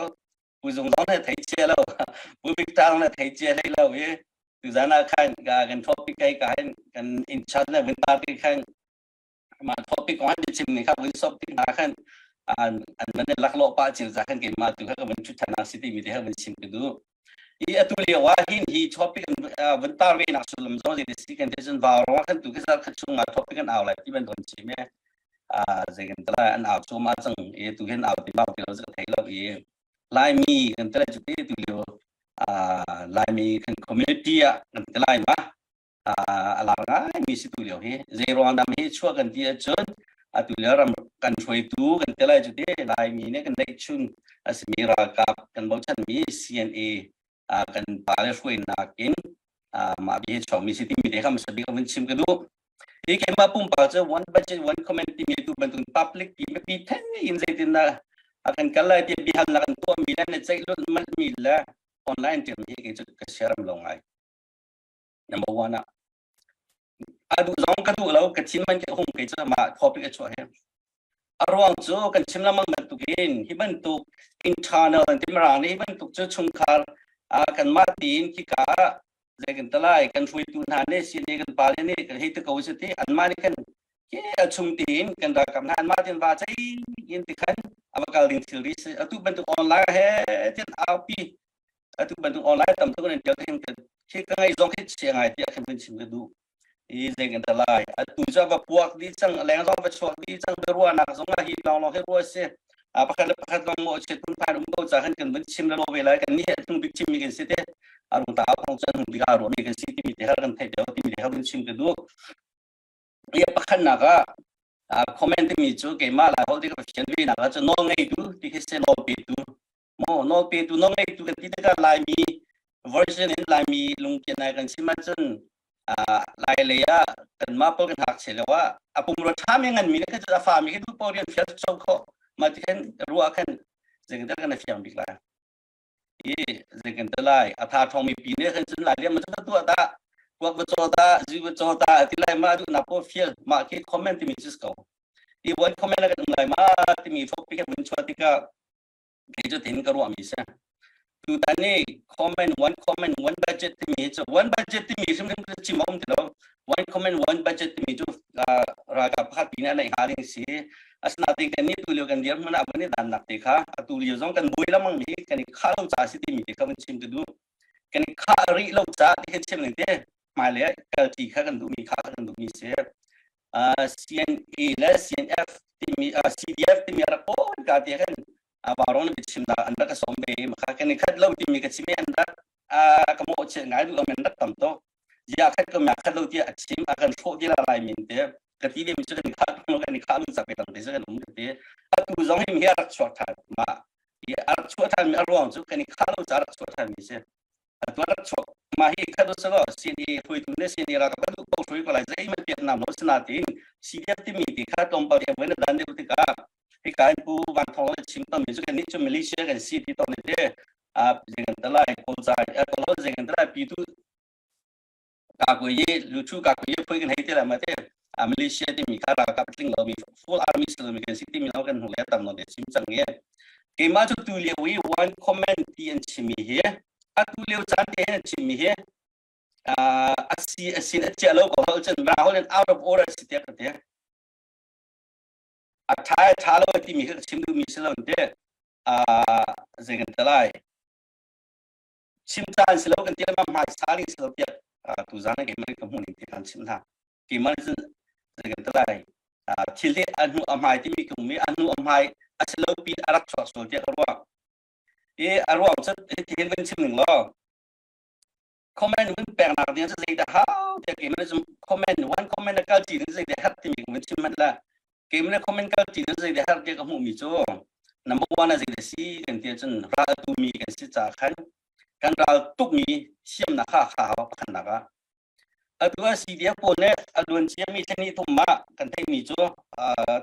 Pu Zung zong na thei cia lo. Pu Victor zong na thei cia hlei lo i tuzan ah khan kan topic kai ka hin kan in chat le vun tar ti khan mah topic kong an chim ning kha vun sop tik hna khan an an van laklawh pah cil za khan keimah tu kha ka vun ṭhut ṭhan si timi te kha vun chim ka duh. I atu lio ah hin hi topic vun tar ve nak sullam zong zei si kan te cun vau rong khan tu khi zal khat chung ah topic an au lai ti ban don chim e zei kan tala an au chu ma cang i tu hin au ti mau ti lo ka thei lo i Laimi kan tala cu ti tu lio Laimi kan community ah kan talai ma a lar ngai mi si tu lio hi zei ruang dam hi chuah kan ti ahcun atu lio ram kan hruaitu kan ti lai cu ti Laimi nih kan neih chun a simi ralkap kan bochan mi CNA kan pa le hruainak in mah bi hi chuak mi si timi te kha hmasa bik vun chim ka duh. Hi keimah pumpak cu one budget one comment timi tu bantuk public ti mipi theng in zeitin dah a kan kal lai ti biahalnak an tuah mi le na ceih lulh manh mi le online tiang hi kei cu ka share lo ngai. Number one ah a duh zong ka duh lo ka thin man ke hung kei cu mah topic a chuah hi. A ruang cu kan chim lengmang bantukin hi bantuk internal an ti mirang nih hi bantuk cu chungkhar kanmah tiin khika ah zei kan talai kan hruaitu hna nih sini kan pale nih kan hei ti ko si ti anmah nih khan ke a chung tiin kan ralkap hna anmah tin va chei in ti khan a va kal ding thilri si atu bantuk online he tin aupi atu bantuk online tam tuk in tel hin khi ka ngai zong khi chia ngai tiah khan chim ka duh i zei kan ta lai atu cu va puak dih cang leng zong va chuak dih cang biaruahnak zong ah hi lawng lawng hi ruah si a pakhat le pakhat lawng mo chiat phun phan um ko ca khan kan vun chim la ve lai kan ni he tung bik chim mi kan si te arung ta phong chan hung bik a ruah mi kan si timi te har kan theih deuh timi te har vun chim ka duh i pakhat nak ah comment timi cu keimah lai hol ti ka fian ve nak ah cu nawl ngeitu ti khi se nawl petu Maw nawl petu nawl ngeitu kan ti tikah Laimi version in Laimi lungpian ai kan chim ahcun Lai lei ah kanmah pawl kan ngakchia lio ah a pumrua ṭhami nganmi nih khan a fami khi duh paoh rian fial cho khawh mah ti khan ruah khan zeitindah kan i fiang bik lai i zeikan te lai a tha ṭhawngmi pi nih khan cun lai liam ma cu tuah ta kuak va caw ta zu va caw ta ti lai mah duhnak paoh fial mah khi comment timi cu si ko i one comment kan um lai ma timi topic kan vun chuah tikah kei cu tin ka ruahmi si. Tutan ni comment one comment one budget timi cu one budget timi hrimhrim cu chim a um ti lo. One comment one budget timi cu ralkap pakhat pi nih a neih hnga ding si. Asinain kan nih tu lio kan dirhmun ah van i dannak te kha atu lio zong kan buai lengmang mi kan i khah lo ca si timi te kha van chim ka duh. Kan i khah rih lo ca ti khan chim ning te hmailei ah kalṭi kha kan duhmi kha kan duhmi si. CNA le CNF timi CDF timi a rak pawn ka ti khan Vaurawng na biachimnak an rak ka sawm ve i makha kan i khat lo timi ka chim i an rak ka mawhchiat ngai duh lo an rak tam tuk ya khat ko ma khat lo tiah a chim a kan hrawh dila lai min te ka ti ve mi cu kan i khah kan i khah lu chak ve tang te kan um te atu zong hi mi a rak chuak than ma i a rak chuah than mi a ruang cu kan i khah lo ca rak chuah than mi si atu rak chuak mah hi khat usilo CNA hruaitu ne CNA ralkap kan duh ko hruai ko lai zeihmanh Vietnam lo sinain CDF timi ti kha tlawmpal te voi na dan deuh tikah hika in Pu Van Thawng le chim ton mi cu kan nih cu Malaysia kan si ti ton te a zengan talai kawlca kawl zengan talai pi tu Kakuyi luchu kakuyi phoi kan hei te la ma te a Malaysia timi kha ralkap tling lo mi full army si lo mi kan si timi lo kan hnu le tam no te chim cang ye keimah cu tu lio i one comment ti an chimi hi atu lio caan te an chimmi hi a si a sin a chia lo ko hol cun ra hol in out of order si te ka te a tha a tha lo timi hi chim duh mi si lo te a zei kan te lai chim caan si lo kan ti ma hmai sa ding si lo tiah tu zan keimah ka hmuh ning ti kan chim hna keimah cun zei kan ti lai thil hi a hnu a hmai timi ka um i a hnu a hmai a si lo pin a rak chuak sual tiah ka ruah i a ruang cu hitin van chim ning law. Comment vun peknak ding cu zeidah hau tiah keimah nih comment one comment na kal ti ding zeidah herh timi ka vun chim hmanh la. Keimah nih comment kal ti ding zeidah herh tiah ka hmuhmi cu number one ah zeidah si kan ti ahcun ral a tumi kan si caah khan kan ral tukmi thiamnak kha a hau pakhatnak ah. Atu ah CDF pawl nih a luan ciami thla hnih thum ah kan theihmi cu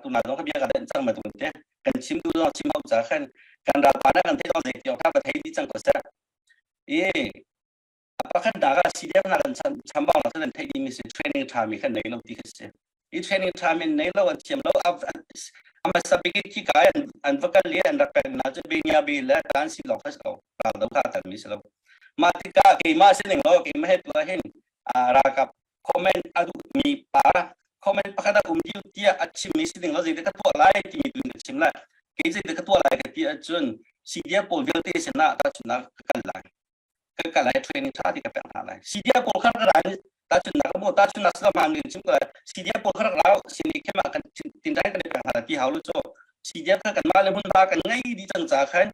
tunah zong ka bia ka danh cang bantuk te kan chim tu zong chim hau caah khan kan ralpa na kan theih zong zei tiawk tha ka thei dih cang ko seh. I pakhat dah ah CDF hna kan chambau nak cu kan theih dingmi si training ṭha mi khan nei lo ti kha si. I training ṭha mi nei lo an thiam lo a hmasa bik i khi kai an va kal i an rak pek hna cu benya bi le tan si lawng kha si ko ral do kha tal mi si lo. Mah tikah keimah sining law keimah he tu ah hin ralkap comment a duhmi pa comment pakhat a um dih tiah a chimmi si ding lo zeidah ka tuah lai timi tu in ka chim lai kei zeidah ka tuah lai ka ti ahcun CDF pawl vialte sinah tahchunhnak ka kal lai ka kal lai training tha ti ka pek hna lai CDF pawl kha ka ra tahchunhnak ka tahchunhnak sila ma ngin chim ko lai CDF pawl kha rak rau sini khema kan tin kan pek hna lai ti hau lu cu CDF kha kan mah le hmun ba kan ngei di cang ca khan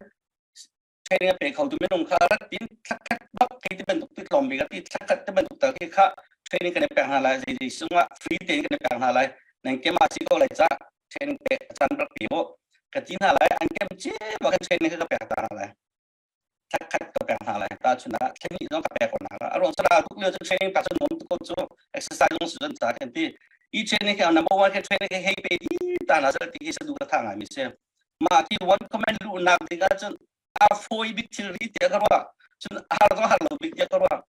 training a pe kho tu minung kha rat tin thlakhat bak kei ti bantuk ti tlawm bik ti thlakhat ti bantuk tal khi kha training kan i pek hna lai zei zei sungah free tein kan i pek hna lai nan kem a si ko lai ca training pe chan rak pe ho ka ti hna lai an kem che ba kan training kha ka pek ta hna lai thlakhat ka pek hna lai ta chuna thleni zong ka pek ko na a ruang sara tuk lio cu training pa cu nom tu ko cu exercise zong su zan ca kan ti i training kha number one ke training ke hei pe di ta na sal ti hi sa du ka tha ngai mi se mah khi one comment luhnak ding ahcun a fawi bik thilri tiah ka ruah cun a har zong har lo bik tiah ka ruah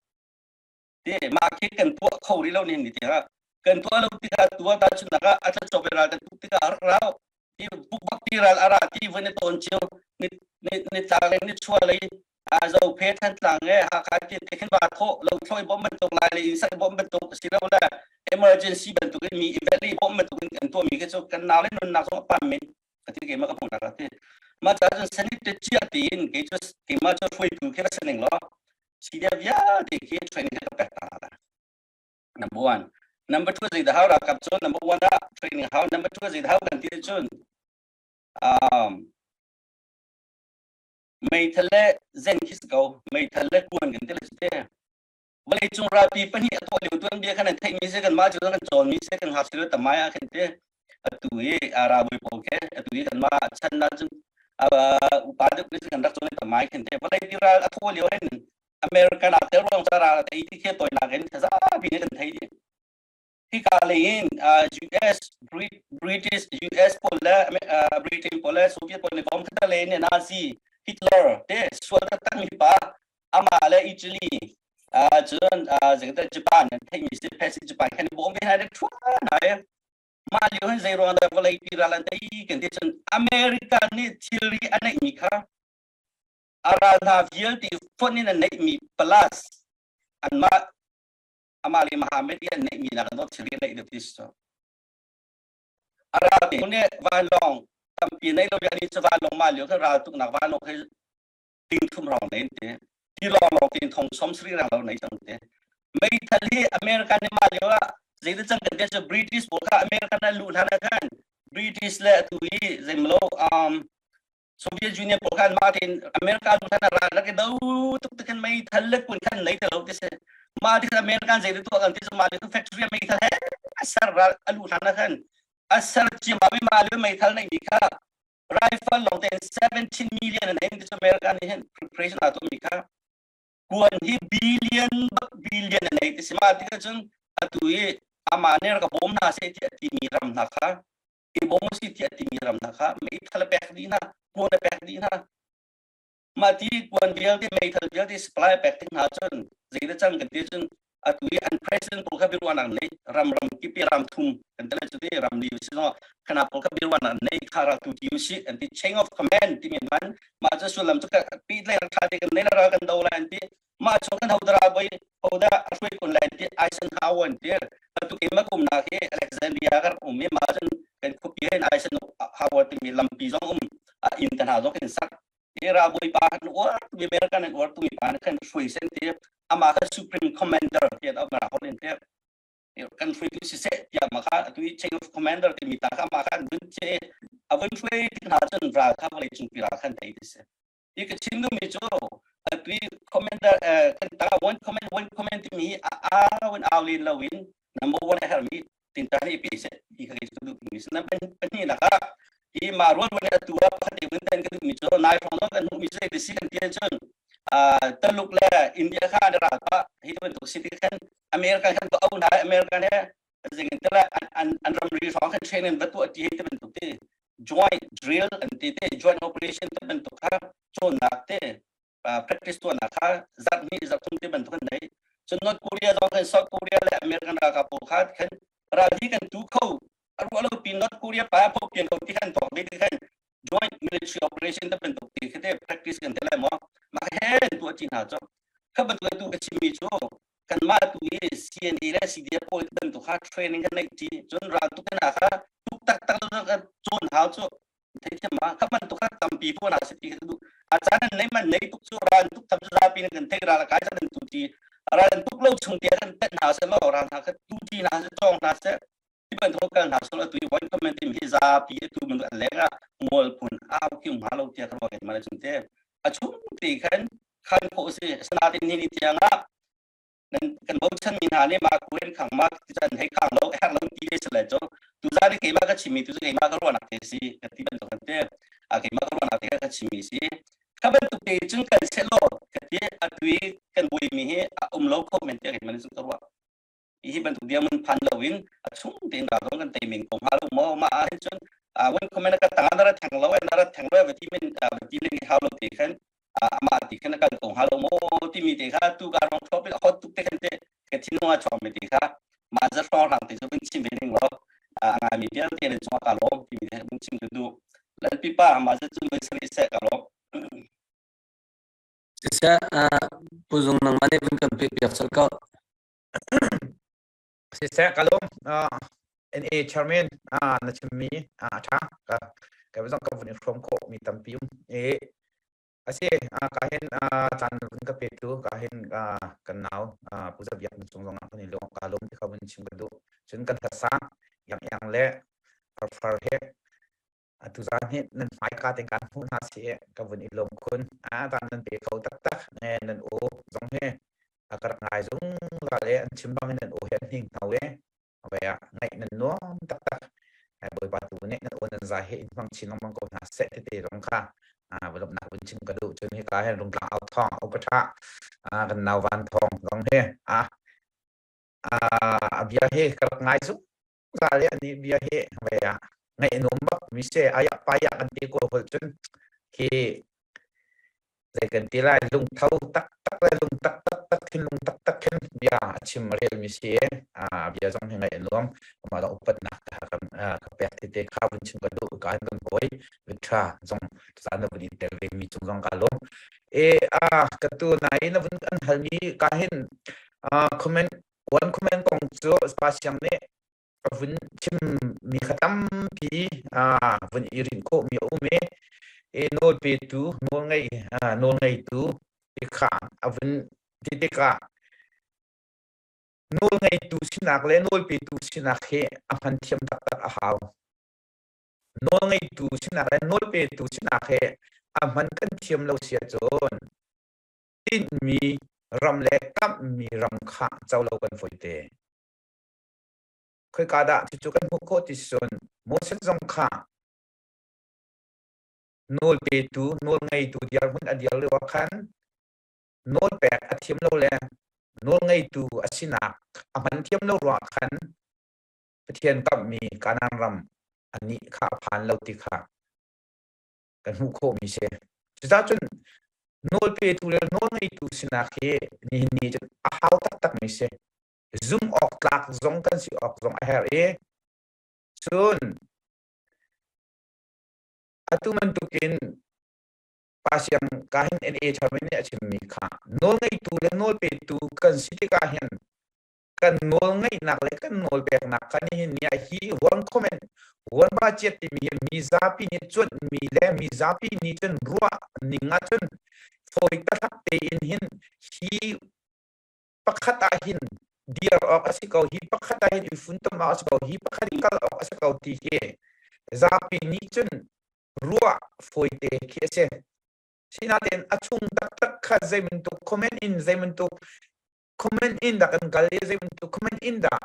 te mah khi kan tuah kho rih lo nin ni tiah kan tuah lo tikah tua ta chun nak ah a tla chop ral kan tuk tikah a rak rau ti buk ti ral ara ti vun i tawn cio ni ni ni tla le ni chua lei a zo phe than tlang e ha kha ti te khin ba tho lo thloi bom bantuk lai le in sak bom bantuk si lo le emergency bantuk in mi valley bom bantuk in kan tuah mi khi cu kan nau le nunnak zong a pam men ka ti keimah ka hmuhnak a ti mah ca cun senit te chia tiin kei cu keimah cu hruaitu khi va sining law CDF vialte khi training khi ka pek ta la number one number two zei dah hau ralkap cu number one ah training hau number two zei dah hau kan ti cun um, meithal le zen khi si ko meithal le kuan kan ti le te vawleicung ralpi pahnih a tuah lio tuanbia khan an theihmi si kanmah cu kan cawnmi si kan ngakchia lio tamai ah khin te atu i ralbawi pawl ke atu i kanmah chan ah cun upa deuh nih kan rak cawn tamai khin te vawlei pi ral a thawh lio hin American ah tel ruang ca ral a tei ti khi tawinak in zapi nih kan thei dih hika lei in US British US pawl le Britain pawl le Soviet pawl nih bom khat lei in Nazi Hitler te sual taktak mi pa amah le Italy cun zeikata Japan an theihmi si Pacific Japan khan bawm ve hna le thua hna i mah lio hin zei ruang dah vawlei pi ral an tei kan ti cun America nih thilri a neihmi kha a ral hna vialte fonh in an neihmi plus anmah amah le Muhammad i an neihmi nak in thilri a neih deuh ti si a ral nih vanlawng tampi nei lo ani cu vanlawng mah lio kha ral tuknak vanlawng khi ting thum rong nei te ti lawng lawng tin thong som sri rang lo nei cang te meithal hi American nih mah lio ah zeidah cang kan ti cu British pawl kha American an luh hlan ah khan British le atu i zeimalo um, Soviet Union pawl khan mah tein America luh hlan ah ral rak i do tuk te khan meithal le kun khan nei te lo ti si mah ti khan American zeidah tuah kan ti cu mah lio factory meithal he a ser ral a luh hlan ah khan a ser ciammam i mah lio meithal neih mi kha rifle lawng tein 17 million an ein ti cu America nih hin preparation aa tuahmi kha kuan hi billion bak billion an ei ti si ma tikah cun atu i amah nih rak ka bawm hna seh tiah timi ram hna kha i bawm si tiah timi ram hna kha meithal a pek dih hna kuan a pek dih hna Mah ti kuan vialte meithal vialte supply pek tik hna cun zeidah cang kan ti cun atu i an president pawl kha biaruahnak nei ram ram kipi ram thum kan ti lai cu ti ram li si zong khana pawl kha biaruahnak nei kha ral tu ti si an ti chain of command timi man mah cu sullam cu pi lai tha te kan nei la ral kan do lai an ti mah chung kan hoda ral boi hoda a hruai kun lai an ti Eisenhower an ti atu keimah kum nak hi Alexandria ka rak um i mah cun kan khuapi hin Eisenhower timi lampi zong um inn te hna zong kan sak hi ralbawi pa kan uar tumi American an uar tumi pa kan hruai sen ti amah kha supreme commander tiah an ra holh in ti kan hruaitu siseh tiah mah kha atu i chain of commander timi ta kha mah kha an vun che a vun hruai tik hna cun ral kha vawlei cung pi ral khan tei ti si hi ka chim duhmi cu atu i commander kan ta one command one command. timi a au in au len loin number one a hermi tinta hi pe se ti kha kei cu duh mi si na pahnihnak ah hi mah rual rual atu ah pakhat te vun tan ka duh mi cu nai hrawng zong kan hmuh mi cu zei si kan ti ahcun Taluk le India kha an ral pah hi bantuk si ti khan America khan va au hna America he zingin tala an an ramri hrawng khan training va tuah ti hi ti bantuk ti joint drill an ti te joint operation ti bantuk kha cawnnak te practice tuahnak kha zarh hnih zarh thum ti bantuk an nei. Cun North Korea zong khan South Korea le American ralkap pawl kha khan ral hi kan tu kho a ruah lo pi North Korea pa pho pian ko ti khan tawk ve ti khan joint military operation te bantuk ti khi te practice kan te lai maw mah he tuah ti hna cu kha bantuk tu ka chimmi cu kanmah tu i CNA le CDF pawl bantuk kha training kan neih ti cun ral tuk hna kha tuk taktak cawn hau cu theithiam ma kha bantuk kha tampi tuan ah si ti ka duh a caan an nei man nei tuk cu ral tuk tham cu zapi in kan theih ral kai chan an tu ti ral an tuk lo chung te kan tet hna se lo ral hna kha tu ti hna se tong hna se ti bantuk kal hna so atu i one comment tim hi zapi atu man an leng ah mual phun au ki ma lo tia ka ruak ma le chung te a chung te khan khan kho si sanatin ni ni tiang ah nan kan bochan mi hna nih mah kuren khang ma ti chan hei khang lo herh lo ti le sile cu tu zan i keimah ka chimmi tu cu keimah ka ruahnak te si ka ti bantuk kan te a keimah ka ruahnak te ka chimmi si kha bantuk te cun kan se law ka ti atu i kan buaimi hi a um lo kho men te keimah nih cun ka ruah hi bantuk diamun phan lo in a chung tein ral zong kan tei men ko hnga lo maw mah ah hin cun wen comment ka tang na ra theng lo na ra theng lo va ti men va ti len hau lo te khan amah ti khan a kal ko hnga lo maw timi te kha tu ka rong topic a hot tuk te khan te ka thinlung a chuak mi te kha mah zat hrawng hrang te cu vun chim ve ning law a ngaimi vialte nan cungah ka lawm timi te vun chim ka duh lalpi pa mah zat cun vun sari seh ka lawm Siseh, Pu Zung nangmah nih vun kan peh piak colh ko. Siseh, ka lawm. NA chairman na chimmi a ṭha. Ka ka zong ka vun i hrawm khawh mi tampi um. E asi ka hin caan vun ka petu ka hin kan nau Pu Za Biak cung zong ah kan i lawm ka lawm ti kha vun chim ka duh. Cun kan hlasang yang yang le farfar he atu zan hi nan hmaika te kan hmuh hna si ka vun i lawm khun. A caan nan pe kho taktak nan aw zong hi a ka rak ngai zungzal e an chim bangin nan aw hi an hning hno e vai ah ngaih nan nuam taktak. Bawipa tu nih nan aw nan zai hi in hmang chin lengmang ko hna seh tete zong kha lawmhnak vun chim ka duh. Cun hika hin Rungtlang au thawng upa ṭha kan nau Van Thawng zong hi a a bia hi ka rak ngai zungzal i ani bia hi vai ah ngaih nuam bak mi se aya paya kan ti ko hol cun khi zei kan ti lai lungtho taktak le lung taktak tak thinlung taktak khin bia a chim a rel mi si a bia zong hi ngaih a nuam amah dong upatnak ka kan ka pek te te kha vun chim ka duh ka kan hawi Victor zong tuzan na vun in tel ve mi cung zong ka lawm e a ka tu nai na vun an hal mi ka hin comment one comment kong cu pa siang nih a vun chimmi kha tampi vun i rinh khawhmi a um i, i nawlpetu nawlngei nawlngeitu ti kha a vun ti tikah nawlngeitu sinak le nawlpetu sinak hi a hman thiam taktak a hau. Nawlngeitu sinak le nawlpetu sinak hi a hman kan thiam lo si ahcun tinhmi ram le kamhmi ram kha co lo kan fawi te. Khoika dah cucu kan hmuh khawh ti cun Moses zong kha nawlpetu, nawlngeitu dirhmun a dir lio ah khan nawlpek a thiam lo le nawlngeitu a sinak a hman thiam lo ruangah khan Pathian kamhmi Kanaan ram anih kha a phan lo ti kha kan hmuh khawhmi si. Cucaah cun nawlpetu le nawlngeitu sinak hi nihin ni cu a hau taktakmi si. Zum awk tlak zong kan si awk zong a herh i cun atu bantukin pa siang ka hin NA chairman nih a chimmi kha nawlngeitu le nawlpetu kan si tikah hin kan nawlngeihnak le kan nawlpeknak kha nihin ni ah hi one comment one budget timi hi mizapi nih cuanhmi le mizapi nih cun ruah ning ahcun fawi taktak tein hin hi pakhat ah hin dir awk a si ko hi pakhat ah hin i funtom awk a si ko hi pakhat in kal awk a si ko ti hi zapi nih cun ruah fawite khi a si. Sinain a chung taktak kha zei bantuk comment in zei bantuk. Comment in dah kan kal i zei bantuk comment in dah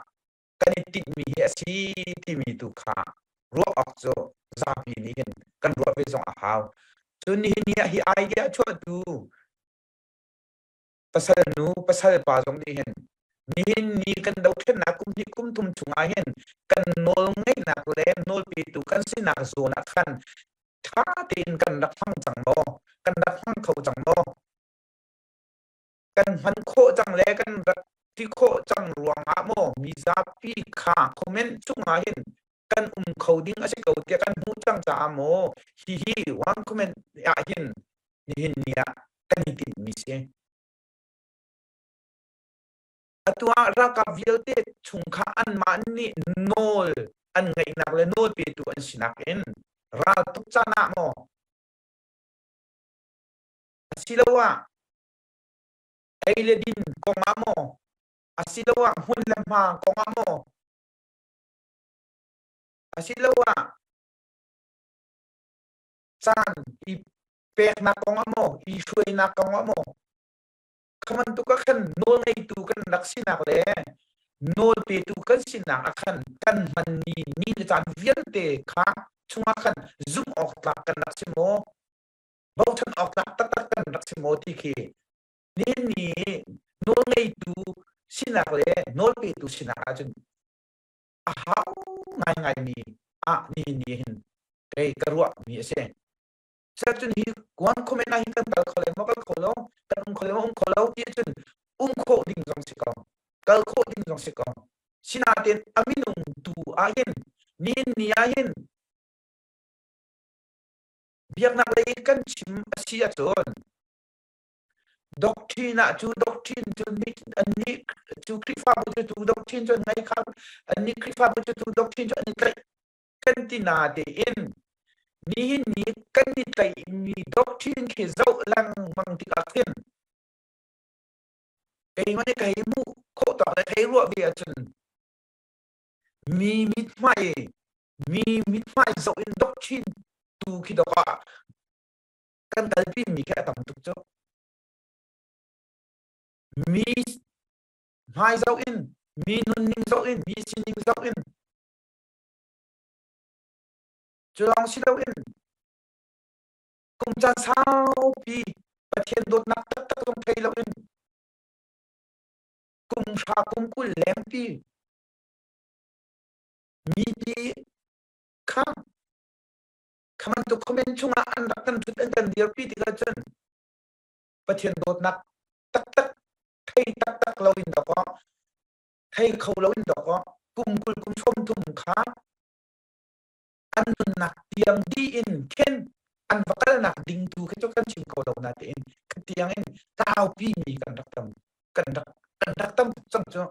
kan i tinhmi hi a si timi tu kha ruah awk cu zapi nih hin kan ruah ve zong a hau. Cun nihin ni ah hi idea chuahtu pasal nu pasal pa zong nih hin nihin ni kan dothlennak kum hnih kum thum chungah hin kan nawl ngeihnak le nawlpetu kan sinak zawn ah khan ṭha tein kan rak hmang cang maw? Kan rak hmang kho cang maw? Kan hman khawh cang le kan rak ti khawh cang ruangah maw mizapi kha comment chungah hin kan um kho ding a si ko tiah kan hmuh cang caah maw hihi one comment ah hin nihin ni ah kan i tinhmi si. Atu ah ralkap vialte chung kha anmah nih nawl an ngeihnak le nawl petu an sinak in raltuk caan ah maw asiloah ei le din kong ah maw asiloah hmun le hma kong ah maw asiloah caan i peknak kong ah maw i hruainak kong ah maw Kha bantuk ah khan nawlngeitu kan rak sinak le nawlpetu kan sinak ah khan kan hmanmi ni le caan vialte kha chungah khan zumh awk tlak kan rak si maw? Bochan awk tlak taktak kan rak si maw ti khi nihin ni nawlngeitu sinak le nawlpetu sinak ahcun a hau ngaingaimi ah nihin ni hin kei ka ruahmi a si. Cun hi guan comment ah hin kan kal kho le maw kal kho lo, kan um kho le maw um kho lo ti cun um khawh ding zong si ko, kal khawh ding zong si ko. Sinain a minung tu ah hin nihin ni ah hin biaknak lei kan chim a si ahcun doctrine ah cu doctrine cu annih cu Khrihfabu cu tu doctrine cu an ngei kha annih Khrihfabu cu tu doctrine cu an i tlaih kan ti natein nihin ni kan i tlaihmi doctrine khi zoh lengmang tikah khin keimah nih ka hei hmuh khawh tawk le ka hei ruah ve ahcun mi mithmai mi mithmai zoh in doctrine tu khi dok ah kan kalpi mi khi a tam tuk cu mi hmai zoh in mi nunning zoh in mi sining zoh in Cu lawng si loin kum caan saupi Pathian dawtnak taktak zong thei loin kum hra kum 20 lengpi mipi kha kha bantuk comment chungah an rak kan thut an kan dirpi tikah cun Pathian dawtnak taktak thei taktak loin dawkaw thei kho loin dawkaw kum 20 kum 30 kha an nunnak tiang dih in khin an va kalnak ding tu khi cu kan chim ko lo na tein tiang in taupi mi kan rak tam kan rak kan rak tam tuk cang cu.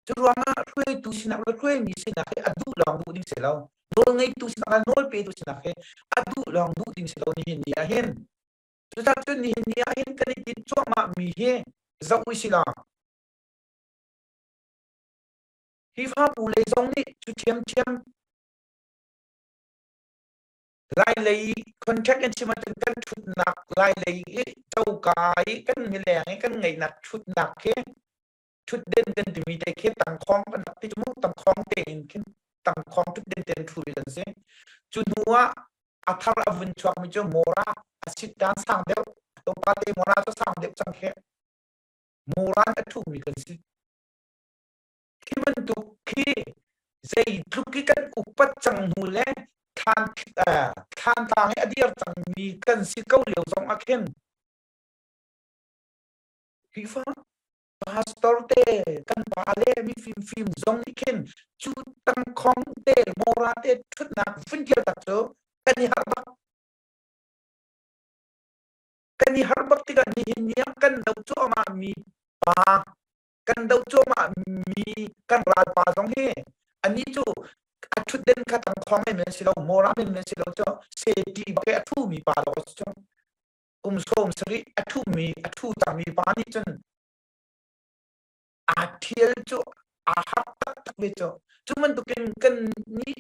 Cu ruangah hruaitu sinak le hruaimi sinak hi a duh lawng duh ding si lo, nawl ngeitu sinak le nawl petu sinak hi a duh lawng duh ding si lo nihin ni ah hin. Cucaah cun nihin ni ah hin kan i tinh cuahmah mi hi zoh u si law Khrihfabu lei zong nih cu ṭhiamṭhiam Lailei contract in chim ahcun kan ṭhutnak Lailei i coka i kan mileng i kan ngeihnak ṭhutnak khi ṭhutden kan timi te khi tangkhawng kan rak ti cu mu tangkhawng tein khin tangkhawng ṭhutden tein ṭhu kan si. Cu hnu ah a thar a vun chuakmi cu mora a sit dan sang deuh tlawmpal te mora cu sang deuh cang khi mora in a ṭhumi kan si. Khi bantuk khi zeitluk i kan upat cang hnu le thlan thlantlang i a dir cangmi kan si ko lio zong ah khin Khrihfa pastor te kan pa le mi fimfim zong nih khin cu tangkhong te mora te ṭhutnak vun kir tak cu kan i harh bak. Kan i harh bak tikah nihin ni ah kan do cuahmah mi pa kan doh cuahmah mi kan ralpa zong hi anih cu a ṭhutden kha tangkhawng men men si lo mora men men si lo cu safety bak i a ṭhumi pa lawng a si cu. Kum 70 a ṭhumi a ṭhu cangmi pa nih cun aa ṭhial cu aa harh taktak ve cu. Cu bantukin kan nih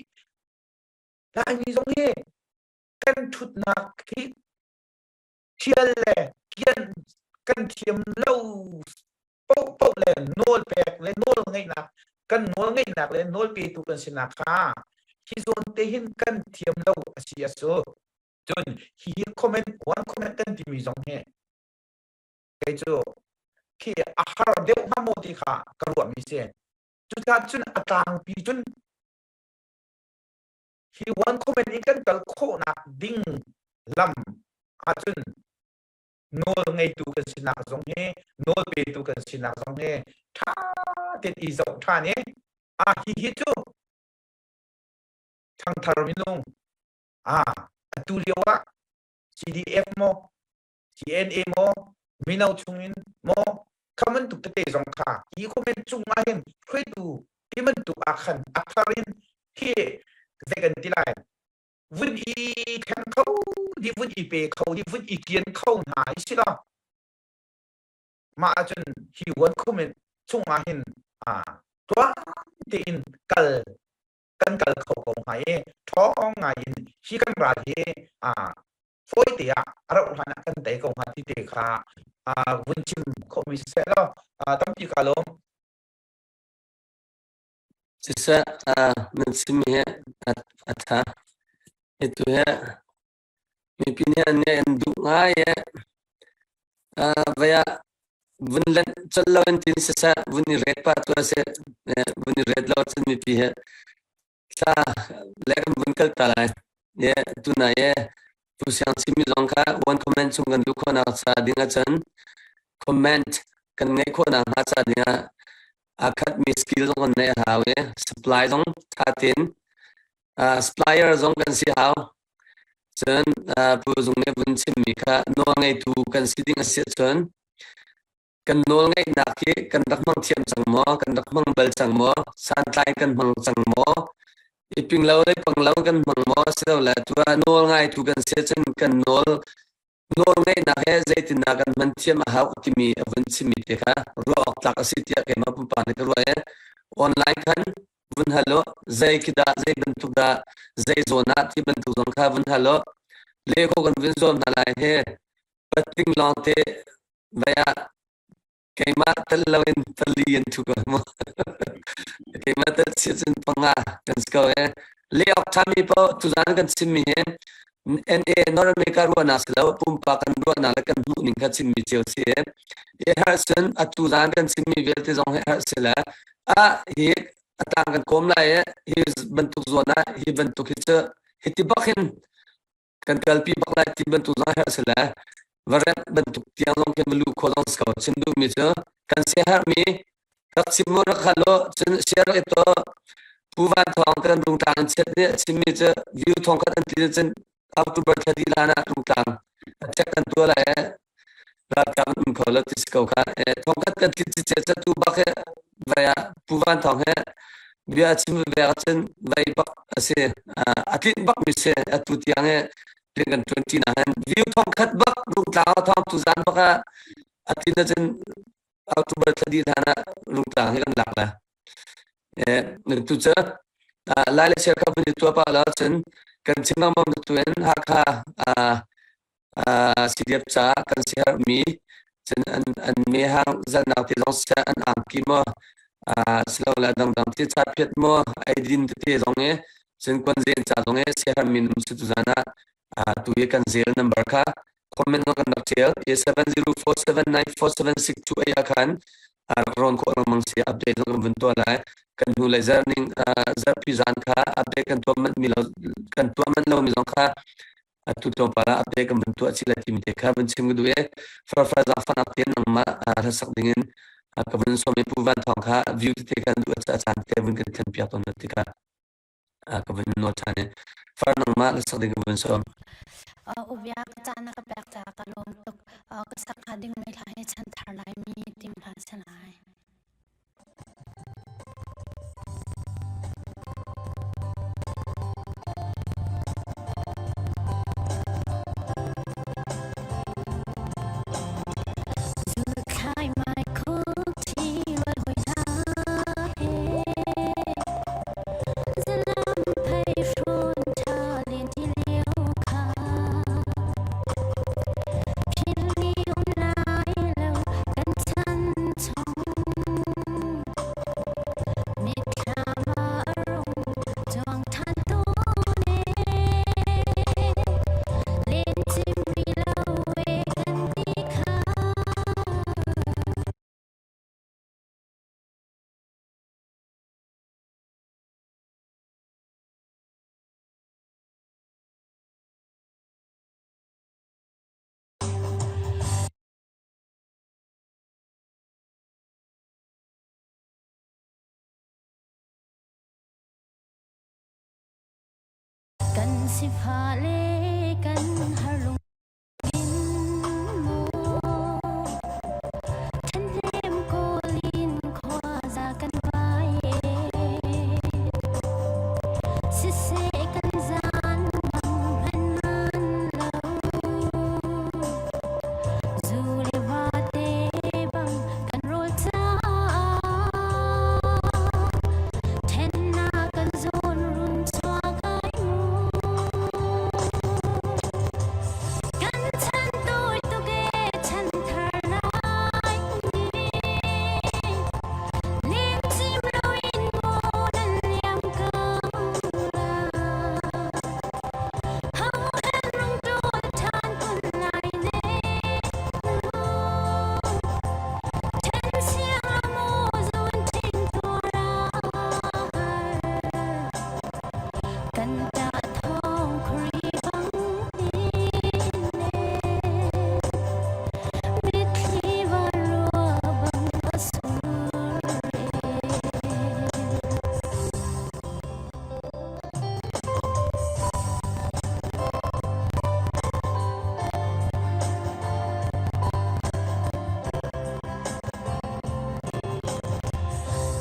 Laimi zong hi kan ṭhutnak hi ṭhial le kian kan thiam lo. paohpaoh le nawl pek le nawl ngeihnak kan nawl ngeihnak le nawl petu kan sinak kha hi zawn te hin kan thiam lo a si a su. Cun hihi comment one comment kan timi zong hi kei cu khi a har deuh hnga maw ti kha ka ruahmi si. Cucaah cun a tlangpi cun hi one comment in kan kal khawhnak ding lam ahcun nawl ngeitu kan sinak zong hi nawl petu kan sinak zong hi ṭha tein i zoh ṭhan i a hi hi cu ṭhangthar minung a atu lio ah CDF maw CNA maw mino chungin maw kha bantuk tete zong kha hi comment cung ah hin hruaitu ti bantuk ah khan a thar in hi zei kan ti lai vun i thleng kho di vun i pe kho di vun i kian kho hna hi si lo mah ahcun hi one comment chung ah hin tuang tein kal kan kal kho ko hnga i ṭhawng ngai in hi kan ral hi fawi te ah a rauh hlan ah kan tei ko hnga ti te kha vun chim khawhmi siseh law tampi ka lawm. Siseh nan chimmi hi a ṭha. Hitu hi mipi nih an ngeih an duh ngai i vai ah vun lanh colh lo in tin siseh vun i ret pah tu a si. Vun i ret lo cun mipi hi thla le kan vun kal ta lai. Ye tunai ye Pu Siang chimmi zong kha one comment chung kan duh khawhnak ca ding ahcun comment kan ngeih khawhnak hnga ca ding ah aa khatmi skill zong kan neih a hau i supply zong ṭha tein uh, supplier zong kan si hau. Cun uh, Pu Zung nih vun chimmi kha nawl ngeitu kan si ding a si ahcun kan nawl ngeihnak hi kan rak hmang thiam cang maw? Kan rak hmang bal cang maw? Santlai kan hmang cang maw? I ping lo le pang lo kan hmang maw? Silole tu ah nawl ngaitu kan si ahcun kan nawl nawl ngeihnak he zeitindah kan hman thiam a hau timi a vun chimmi te kha ruah awk tlak a si tiah keimah pumpak nih ka ruah i online khan vun hal u zei khi dah zei bantuk dah zei zawn ah ti bantuk zong kha vun hal u le ko kan vun zuam hna lai he patling lawng te vai ah keimah tel loin pali an thu ko mu keimah tel si cun panga kan si ko e le awk ṭhami paoh tuzan kan chimmi hi NA North America ruahnak si lo pumpak kan ruahnak le kan hmuh ning kha chimmi cio si e i herh cun atu zan kan chimmi vialte zong hi herh si le a hi a tang kan kawm lai e hi bantuk zawn ah hi bantuk hi cu hiti bak hin kan kalpi bak lai ti bantuk zong herh si le va remh bantuk tiang zong khin va luh khawh zong si ko chim duhmi cu kan siaherhmi rak chim mu rak hal u cun share rak i tuah Pu Van Thawng kan rungtlang an chiat nih a chimmi cu view thong khat an tlin cun October thla dih hlan ah rungtlang a check kan tuah lai e ralkap an um kho lo ti si ko kha e thong khat kan tlit ci ca tu bak he vai ah Pu Van Thawng he bia a chim ve ahcun vai bak a si a tlinh bak mi si atu tiang he rian kan ṭuan ṭi na hin view thong khat bak rungtlang a thong tu zan bak ah a tlin ahcun October thla dih hlan ah rungtlang hi kan lak la e tu cu lai le share kha vun i tua pa la cun kan chim lengmang tu in Hakha CDF ca kan siaherhmi cun an an mehhang zalnak te zong siseh an angki maw silole a dangdang thil cha phiat maw eidin tete zong i cun kuanzen ca zong i siaherhmi um si tuzan ah tu i kan zel number kha comment zong kan rak tial i 7047947628 ah khan rak rawn khawh lengmang si update zong kan vun tuah lai kan hnu lei zarh ning zarhpi zan kha update kan tuah manh mi lo kan tuah manh lo mi zong kha atu tlawmpal ah update kan van tuah chih lai timi te kha van chim ka duh i farfar zaangfahnak tein nangmah hlasak dingin ka vun sawm i Pu Van Thawng kha view tete kan duh a caan te vun kan thlen piak tawn ti kha ka vun nawl ṭhan i far nangmah hlasak ding ka vun sawm. Ubia ka caan na ka pek caah ka lawm tuk. Ka sak hnga dingmi hla hi chanthar Laimi tim hla si lai. sifah le kan har lung Ṭhenhnem kawl in khuaza kan vai Siseh kan zan bang hman man lo Zu le va te bang kan rawl caah Ṭhennak kan zawn run chuak ai mu Kan chan tawi tuk ee chan thar lai ni Lengcim loin maw nan liam ko lai Ho hen rung ṭawl ṭhan kun lai ne Ṭhen siang lo maw zun ṭhing tuar ah Kan ṭah thawng khuari bang in le mitthli vanrua bang a sur e.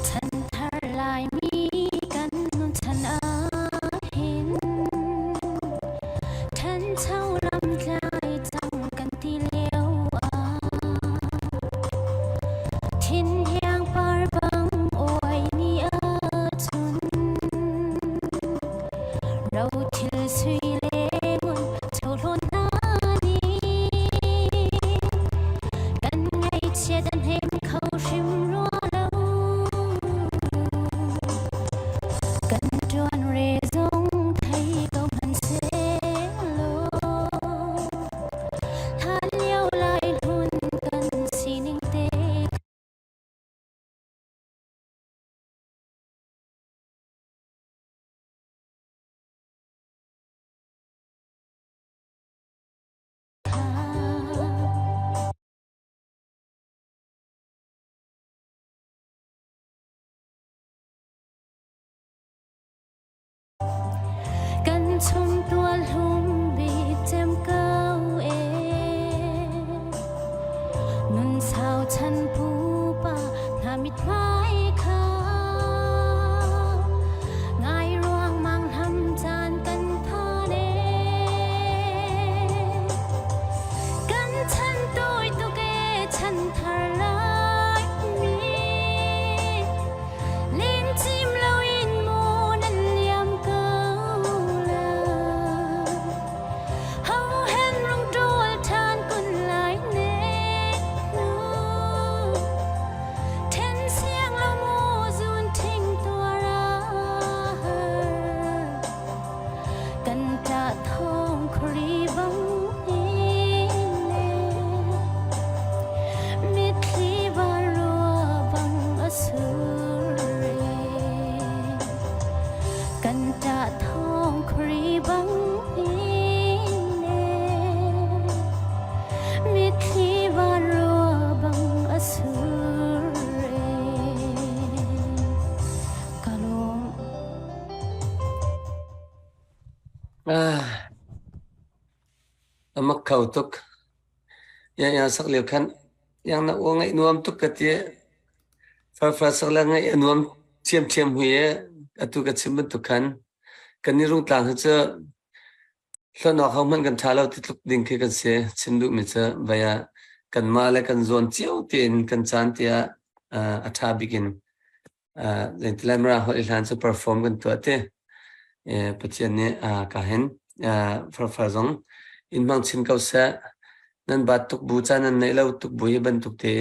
Chanthar Laimi kan nun chan ahhin ṭhancho lamtlai cang kan ti lio ah thinhiang par bang uai ni ahcun rothil sui le ngun chawhlawn hna nih kan ngaihchiat an hnem kho hrim rua lo. Kan ṭuan re zong thei ko hmanhsehlaw hlan lio lai hlun kan sining te Kan chungtual hlum bik cem ko ee. Nun sau chan pupa hna mithmai kha ngai ruangmang hlam caan kan phan ee. Kan chan tawi tuk ee chan thar lai mi Lengcim loin maw nan liam ko lai Ho hen rung ṭawl ṭhan kun lai ne hnu Ṭhen siang lo maw zun ṭhing tuar ah Kan ṭah thawng khuari bang in le mitthli vanrua bang a sur e. Kan ṭah thawng khuari bang in le mitthli vanrua bang a sur e. Ka lawm. Ah, a mak kho tuk. Yang yang sak lio khan yang na aw ngaih nuam tuk ka ti. Farfar sak le ngaih a nuam ṭhiamṭhiam hui e. Atu ka chim bantuk khan kan i rungtlang hi cu hlonh awk hohmanh kan ṭha lo ti tluk ding khi kan si. Chim duhmi cu vai ah kanmah le kan zawn cio tein kan caan tiah a ṭha bik in Zeiti mara holh i hlan cu perform kan tuah ti. Pathian nih ka hin farfar zong in hmang chin ko seh. Nan bat tuk bu caan nan neih lo tuk bu hi bantuk te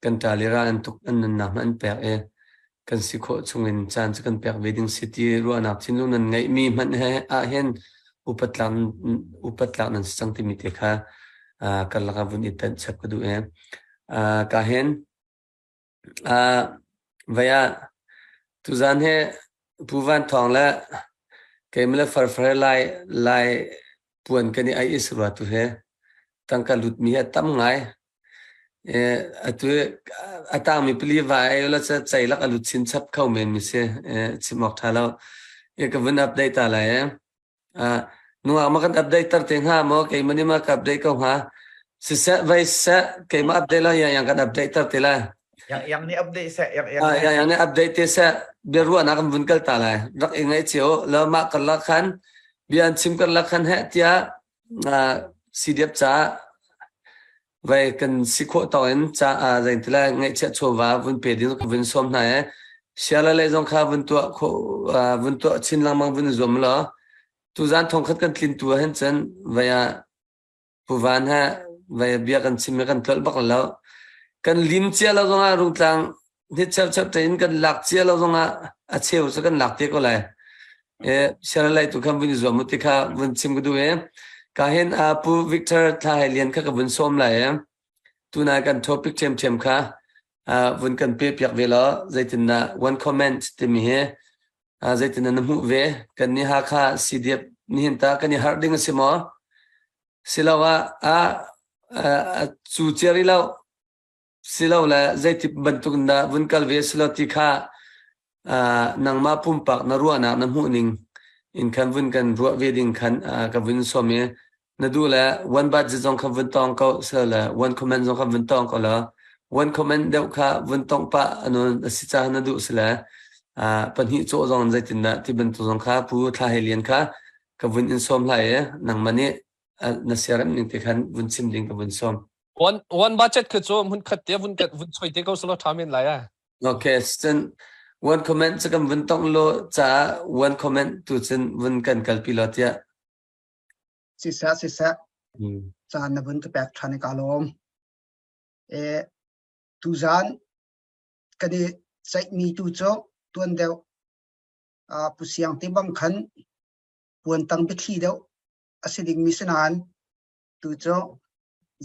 kan ṭa le ral an tuk an nunnak hmanh an pek i kan si khawh chungin caan cu kan pek ve ding si ti ruahnak thinlung nan ngeihmi hmanh he ahhin upat tlak upat tlak nan si cang timi te kha karlak ah vun i tanh chap ka duh i ka hin Vai ah tuzaan hi Pu Van Thawng le keimah le farfar he Lai, Lai puan kan i aih i si rua tu hi tangka lutmi hi a tam ngai. Atu a tangmi pali vai ai la ca ceilak a lut chinchap kho men mi si. Chim awk ṭha lo. Ka vun update ta lai. Nungak ma kan update tar te hnga maw keimah nih ma ka update ko hnga. Siseh vai seh keimah update la yang yang kan update tar te lai. Yang yang nih update seh yang yang. Ah yang yang nih update te seh biaruahnak kan vun kal ta lai. Rak i ngaih cio lo mah karlak khan bia an chim karlak khan heh tiah CDF ca vai kan si khawh tawk in ca zeintila ngaihchiah chawva vun pe ding ka vun sawm hna i siala lei zong kha vun tuah khawh vun tuah chin lengmang vun zuam law tuzan thongkhat kan tlin tu ahhin cun vai ah Pu Van he vai bia kan chim i kan tlolh bak lo. Kan lim cia lo zongah Rungtlang hit cheu cheu tein kan lak cia lo zongah a cheu cu kan lak te ko lai. E siaralai tu khan vun i zuam u ti kha vun chim ka duh i ka hin a Pu Victor Thla Hai Lian kha ka vun sawm lai i tunai kan topic ṭhiamṭhiam kha vun kan pe piak ve law zeitindah one comment timi hi zeitindah na hmuh ve kan nih Hakha CDF nihin ta kan i harh ding a si maw siloah a cu cia rih lo silole zeiti bantuk in dah vun kal ve silo ti kha nangmah pumpak na ruahnak na hmuhning in khan vun kan ruah ve ding khan ka vun sawm i na duh le one budget zong kha vun tong ko silole one comment zong kha vun tong ko law one comment deuh kha vun tong pah anun a si caah na duh sile pahnih cawh zong zeitindah ti bantuk zong kha pu thla he lian kha ka vun in sawm hlai i nangmah nih na siarem ning te khan vun chim ding ka vun sawm. One one budget khi cu hmun khat te vun vun choi te ko selo tha men lai a. Okay, cun one comment cu kan vun tong lo caah one comment tu cun vun kan kalpi lo tiah. Siseh siseh caan na vun ka pek ṭhan i ka lawm. E tuzan kan i ceihmi tu cu tuan deuh Pu Siang te bang khan puan tang biathli deuh a si dingmi si nain tu cu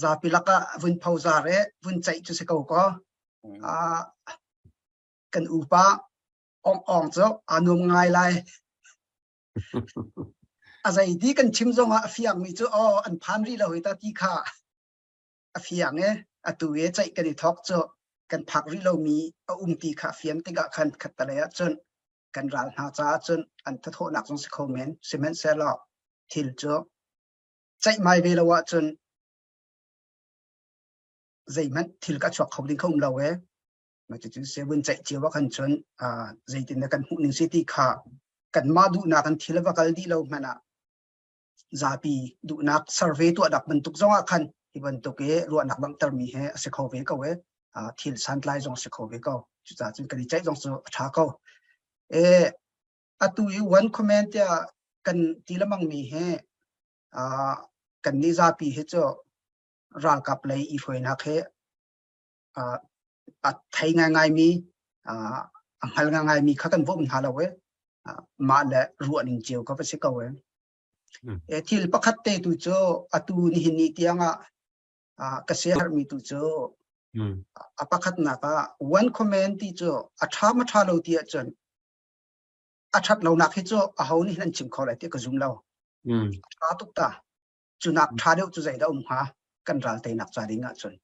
zapi lakah vun phozar i vun ceih cu si ko kaw kan upa ong ong cu aa nuam ngai lai. A zeiti kan chim zongah a fiangmi cu aw an phan rih lo hi ta ti kha a fiang i atu i ceih kan i thawk cu kan phak rih lomi a um ti kha a fian tikah khan khattelei ah cun kan ral hna caah cun an thathawhnak zong si kho men sihmanhsehlaw thil cu ceihmai ve lo ahcun zeihmanh thil ka chuak kho ding kha um lo e cucu se vun ceih cio ah khan cun zeitin dah kan hmuh ning si ti kha kanmah duhnak an thil va kal dih lo hmanh ah zapi duhnak survey tuahnak bantuk zong ah khan hi bantuk i ruahnak langhtermi he a si kho ve ko e thil santlai zong a si kho ve ko cucaah cun kan i ceih zong cu a ṭha ko e atu i one comment tiah kan ti lemang mi he kan nih zapi hi cu ralkap lei i hruainak he a thei ngaingai mi a hngal ngaingai mi kha kan bawm hna lo e mah le ruah ning cio ka va si ko e e thil pakhat te tu cu atu nihin ni tiang ah ka siaherhmi tu cu a pakhatnak ah one comment ti cu a ṭha ma ṭha lo ti ahcun a ṭhat lonak hi cu aho nih an chim kho lai ti ka zum lo. A ṭha tuk ta. Cunak ṭha deuh cu zeidah um hnga kan ral teinak ca ding ahcun.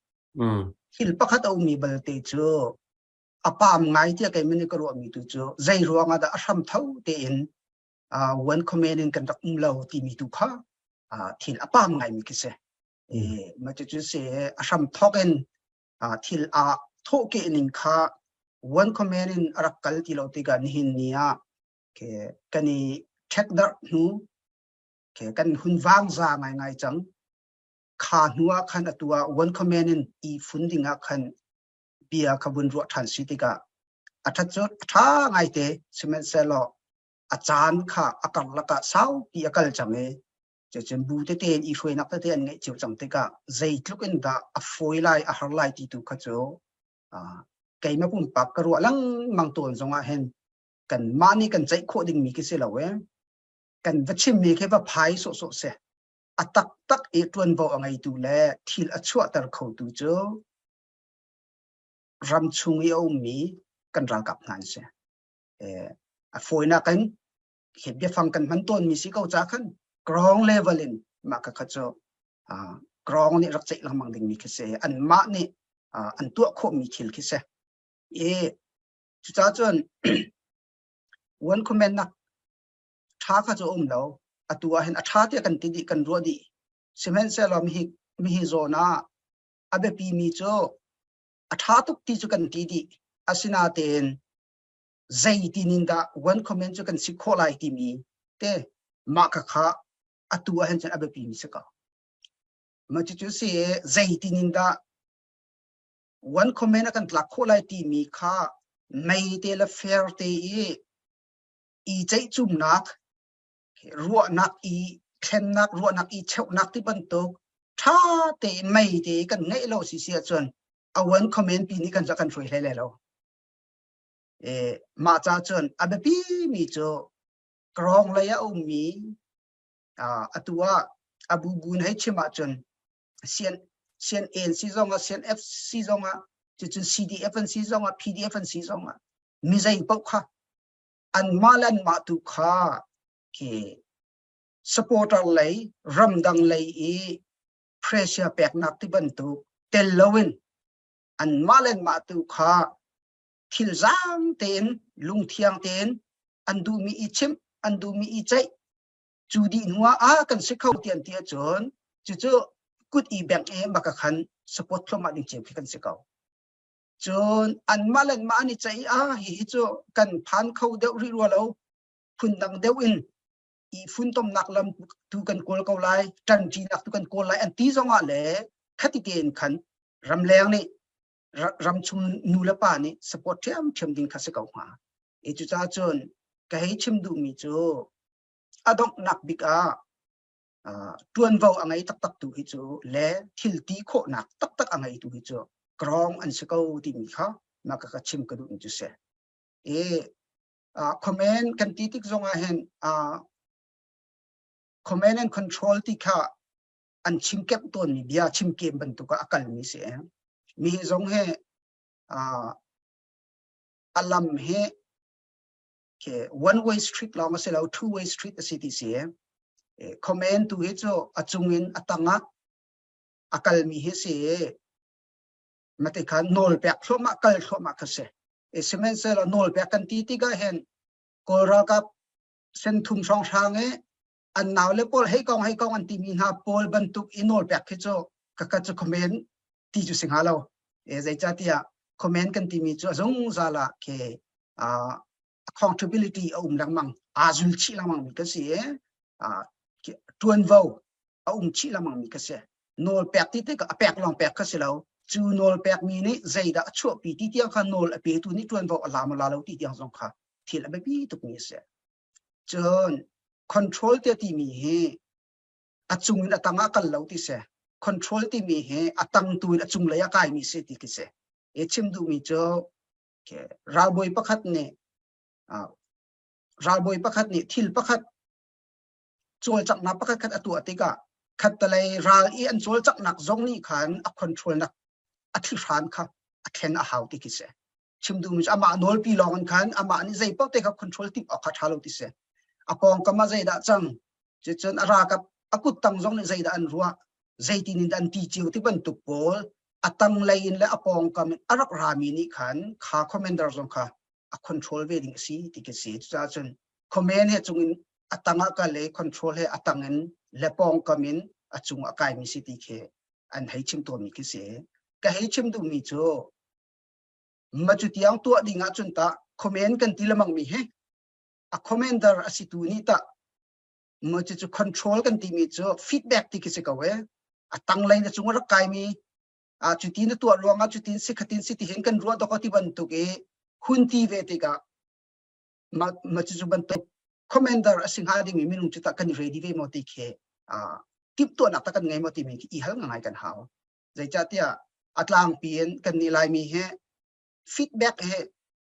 Thil pakhat a ummi balte cu a paam ngai tiah keimah nih ka ruahmi tu cu zei ruang ah dah a hram tho tein one comment in kan rak um lo timi tu kha thil a paam ngaimi khi si. Mah cucu si a hram thawk in thil a thawhkeh ning kha one comment in a rak kal ti lo tikah nihin ni ah kan i ṭhekdarh hnu kan hun vangza ngaingai cang. Kha hnu ah khan atu ah one comment in i fun ding ah khan bia kha vun ruah ṭhan si tikah a ṭhat cu a ṭha ngaite sihmanhsehlaw a caan kha a karlak ah saupi a kal cang i cucun bu tete in i hruainak tete an ngeih cio cang tikah zeitluk in dah a fawi lai a har lai ti tu kha cu keimah pumpak ka ruah lengmang tawn zongah hin kanmah nih kan ceih khawh dingmi khi si lo e kan va chimmi khi va phai sawhsawh si a taktak i ṭuanvo a ngeitu le thil a chuahter khotu cu ram chung i a ummi kan ralkap hna an si. A fawinak in hi biafang kan hman tawnmi si ko ca khan ground level in mah kha kha cu ground nih rak ceih lengmang dingmi khi si anmah nih an tuah khawhmi thil khi si. I cucaah cun one comment nak ṭha kha cu um lo. Atu ah hin a ṭha tiah kan ti dih kan ruah dih. Sihmanhsehlaw mihi mihi zawn ah a biapi mi cu a ṭha tuk ti cu kan ti dih. Asinain zeitin in dah one comment cu kan si khawh lai timi te mah khakha atu ah hin cun a biapi mi si ko. Mah cucu si zeitin in dah one comment a kan tlak khawh lai timi kha mei te le fair te i i ceihcumnak ruahnak i thlennak ruahnak i cheuhnak ti bantuk ṭha te mei te kan ngeih lo si si ahcun a one comment pi nih kan kan hruai hlei lai lo. E, mah ca cun a biapi mi cu krawng lei a ummi atu ah a bubu in hei chim ahcun CN, CNA si zong ah CNF si zong ah cucun CDF an si zong ah PDF an si zong ah mi zei paoh kha anmah le anmah tu kha khi supporter lei ramdang lei i pressure peknak ti bantuk tel loin anmah le anmah tu kha thil zaang tein lungthiang tein an duhmi i chimh an duhmi i ceih cu dih hnu ah ah kan si kho ti an ti ahcun cucu kut i bengh i maka khan support thluahmah ding cio khi kan si ko. Cun anmah le anmah an i ceih i ah hihi cu kan phan kho deuh rih rua lo phundang deuh in i funtomnak lam tu kan kawl ko lai ṭanṭinak tu kan kawl lai an ti zong ah le khati tein khan ramleng nih ramchung nu le pa nih support ṭhiamṭhiam ding kha si ko hnga. E cucaah cun ka hei chim duhmi cu a donghnak bik ah ṭuanvo a ngei taktak tu hi cu le thil ti khawhnak taktak a ngei tu hi cu krong an si ko timi kha mah ka ka chim ka duh cu si. E comment kan ti tik zong ah hin command and control ti kha an chim kep tawn mi bia chim kem bantuk ah a kal mi si. Mi zong he a lam hi ke one way street lawng a si lo two way street a si ti si comment tu hi cu a cung in a tang ah a kalmi hi si mate kha nawl pek thluahmah kal thluahmah kha si e sihmanhsehlaw nawl pek kan ti tikah hin kawl ralkap senthum hrawnghrang i an nau le pawl hei kong hei kong an timi hna pawl bantuk i nawl pek khi cu ka ka cu comment ti cu si hnga lo e zeicahtiah comment kan timi cu a zungzal ah ke accountability a um lengmang aa zul chih lengmang mi kan si i ṭuanvo a um chih lengmang mi ka si nawl pek ti tik a pek lawng pek kha si lo cu nawl pek mi nih zeidah a chuahpi ti tiang kha nawl a petu nih ṭuanvo a la maw la lo ti tiang zong kha thil a biapi tuk mi a si cun control te timi hi a cung in a tang ah kal lo ti si control timi hi a tang tu in a cung lei ah kai mi si ti khi si e chim duhmi cu ralbawi pakhat nih ralbawi pakhat nih thil pakhat cawlcanghnak pakhat khat a tuah tikah khattelei ral i an cawlcanghnak zong nih khan a control nak a thlihran kha a thlen a hau ti khi si chim duhmi cu amah nawlpi lawng in khan amah nih zei paoh te kha control timh awk kha ṭha lo ti si a pawngkam ah zeidah cang cucun a ralkap a kuttang zong nih zeidah an ruah zeitin in an ti cio ti bantuk pawl a tanglei in le a pawngkam in a rak rami nih khan kha commander zong kha a control ve ding a si ti khi si cucaah cun command he cung in a tang ah kal i control he a tang in le pawngkam in a cung a kaimi si ti khi an hei chim tawnmi khi si ka hei chim duhmi cu ma cu tiang tuah ding ahcun tah command kan ti lemang mi hi a commander a si tu nih tah ma cu cu control kan timi cu feedback ti khi si ko e a tanglei na cung rak kai mi a cuti na tuah ruang ah cutin si khatin si ti hin kan ruah dok ti bantuk i hun ti ve tikah ma ma cu cu bantuk commander a si hnga ding mi minung cu tah kan ready ve maw ti khi a timhtuahnak ta kan ngei maw timi khi i hal ngai kan hau zeicahtiah a tlangpi in kan nih Laimi hi feedback hi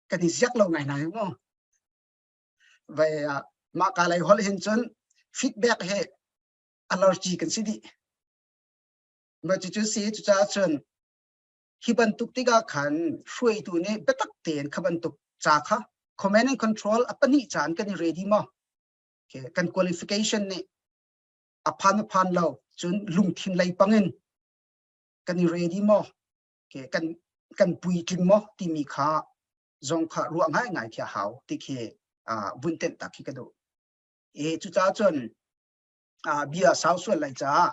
kan i ziak lo ngai ngai mu vai mah ka lei holh hin cun feedback hi allergy kan si dih ma cu cu si cucaah cun hi bantuk tikah khan hruaitu nih biatak tein kha bantuk ca kha command and control a pahnih caan kan i ready maw kan qualification nih a phan a phan lo cun lungthin lei pangin kan i ready maw kan kan puitling maw timi kha zong kha ruah ngai ngai khi a hau ti khi vun tenh tak khi ka duh e cucaah cun. Bia sau sual lai caah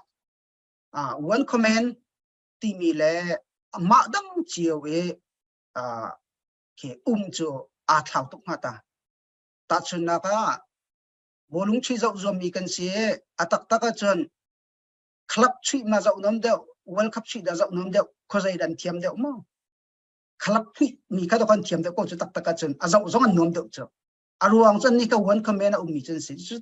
one comment timi le mah dang cio i khi um cu aa thlau tuk hnga ta. Tahchunhnak ah bawlung chuih zoh zuammi kan si i a taktak ahcun club chuih ma zoh nuam deuh, World Cup chuih dah zoh nuam deuh, khuazei dah an thiam deuh maw? Club chuih mi kha kan thiam deuh ko cu taktak ahcun a zoh zong an nuam deuh cu. A ruang cun ni ka one comment a ummi cun si cu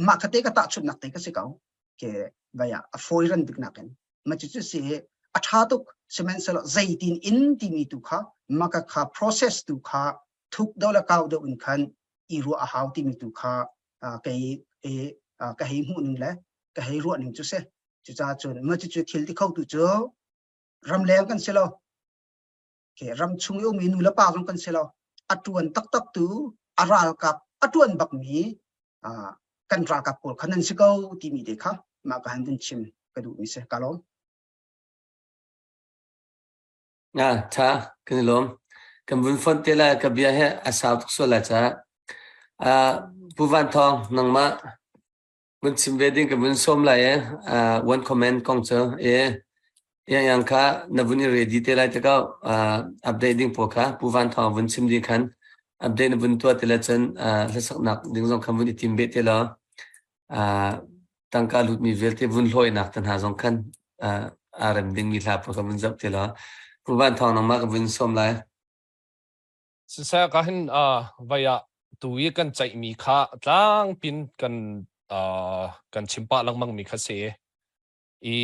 mah kha te ka tahchunhnak te ka si ko. Ke vaya a fawi ran bik nakin ma cu cu si a ṭha tuk sihmanhsehlaw zeitin in timi tu kha maka kha process tu kha thuk deuh le kau deuh in khan i ruah a hau timi tu kha kei ka hei hmuh ning le ka hei ruah ning cu si. Cucaah cun ma cu cu thil ti kho tu cu ramleng kan si lo. Ram chung i ummi nu le pa zong kan si lo. A ṭuan taktak tu a ralkap a ṭuan bakmi kan ralkap pawl kha nan si ko timi te kha mah ka han vun chim ka duhmi si. Ka lawm. Nga tha kan i lawm. Kan vun fonh te lai ka bia he a sau tuk sual lai caah. Uh, Pu Van Thawng nangmah vun chim ve ding ka vun sawm lai e. Uh, one comment kong cu e yang yang kha na vun i ready te lai te ko uh, update ding pawl kha Pu Van Thawng vun chim ding khan update na vun tuah te le cun uh, hlasaknak ding zong khan vun i tim be te law uh, tangka lutmi vialte vun hlawinak te hna zong khan uh, aa rem dingmi hla pawl kha vun zoh te law Pu Van Thawng nangmah ka vun sawm lai. Siseh ka hin uh, vai ah tu i kan ceihmi kha tlangpin kan uh, kan chim pah lengmang mi kha si i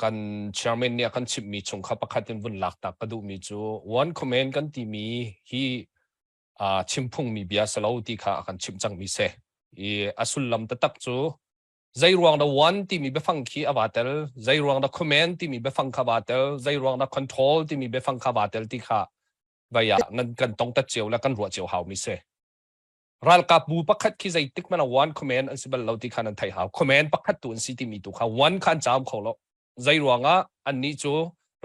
kan chairman nih a kan chimhmi chung kha pakhat in vun lak tak ka duhmi cu one comment kan timi hi uh, chimphungmi bia si lo ti kha a kan chimh cangmi si. I a sullam taktak cu zei ruang dah one timi biafang khi a va tel, zei ruang dah command timi biafang kha va tel, zei ruang dah control timi biafang kha va tel ti kha vai ah nan kan tong tat cio le kan ruah cio hau mi si. Ralkap bu pakhat khi zeitik hmanh ah one command an si bal lo ti kha nan theih hau. Command pakhat tu an si timi tu kha one kha an caam kho lo. Zei ruangah annih cu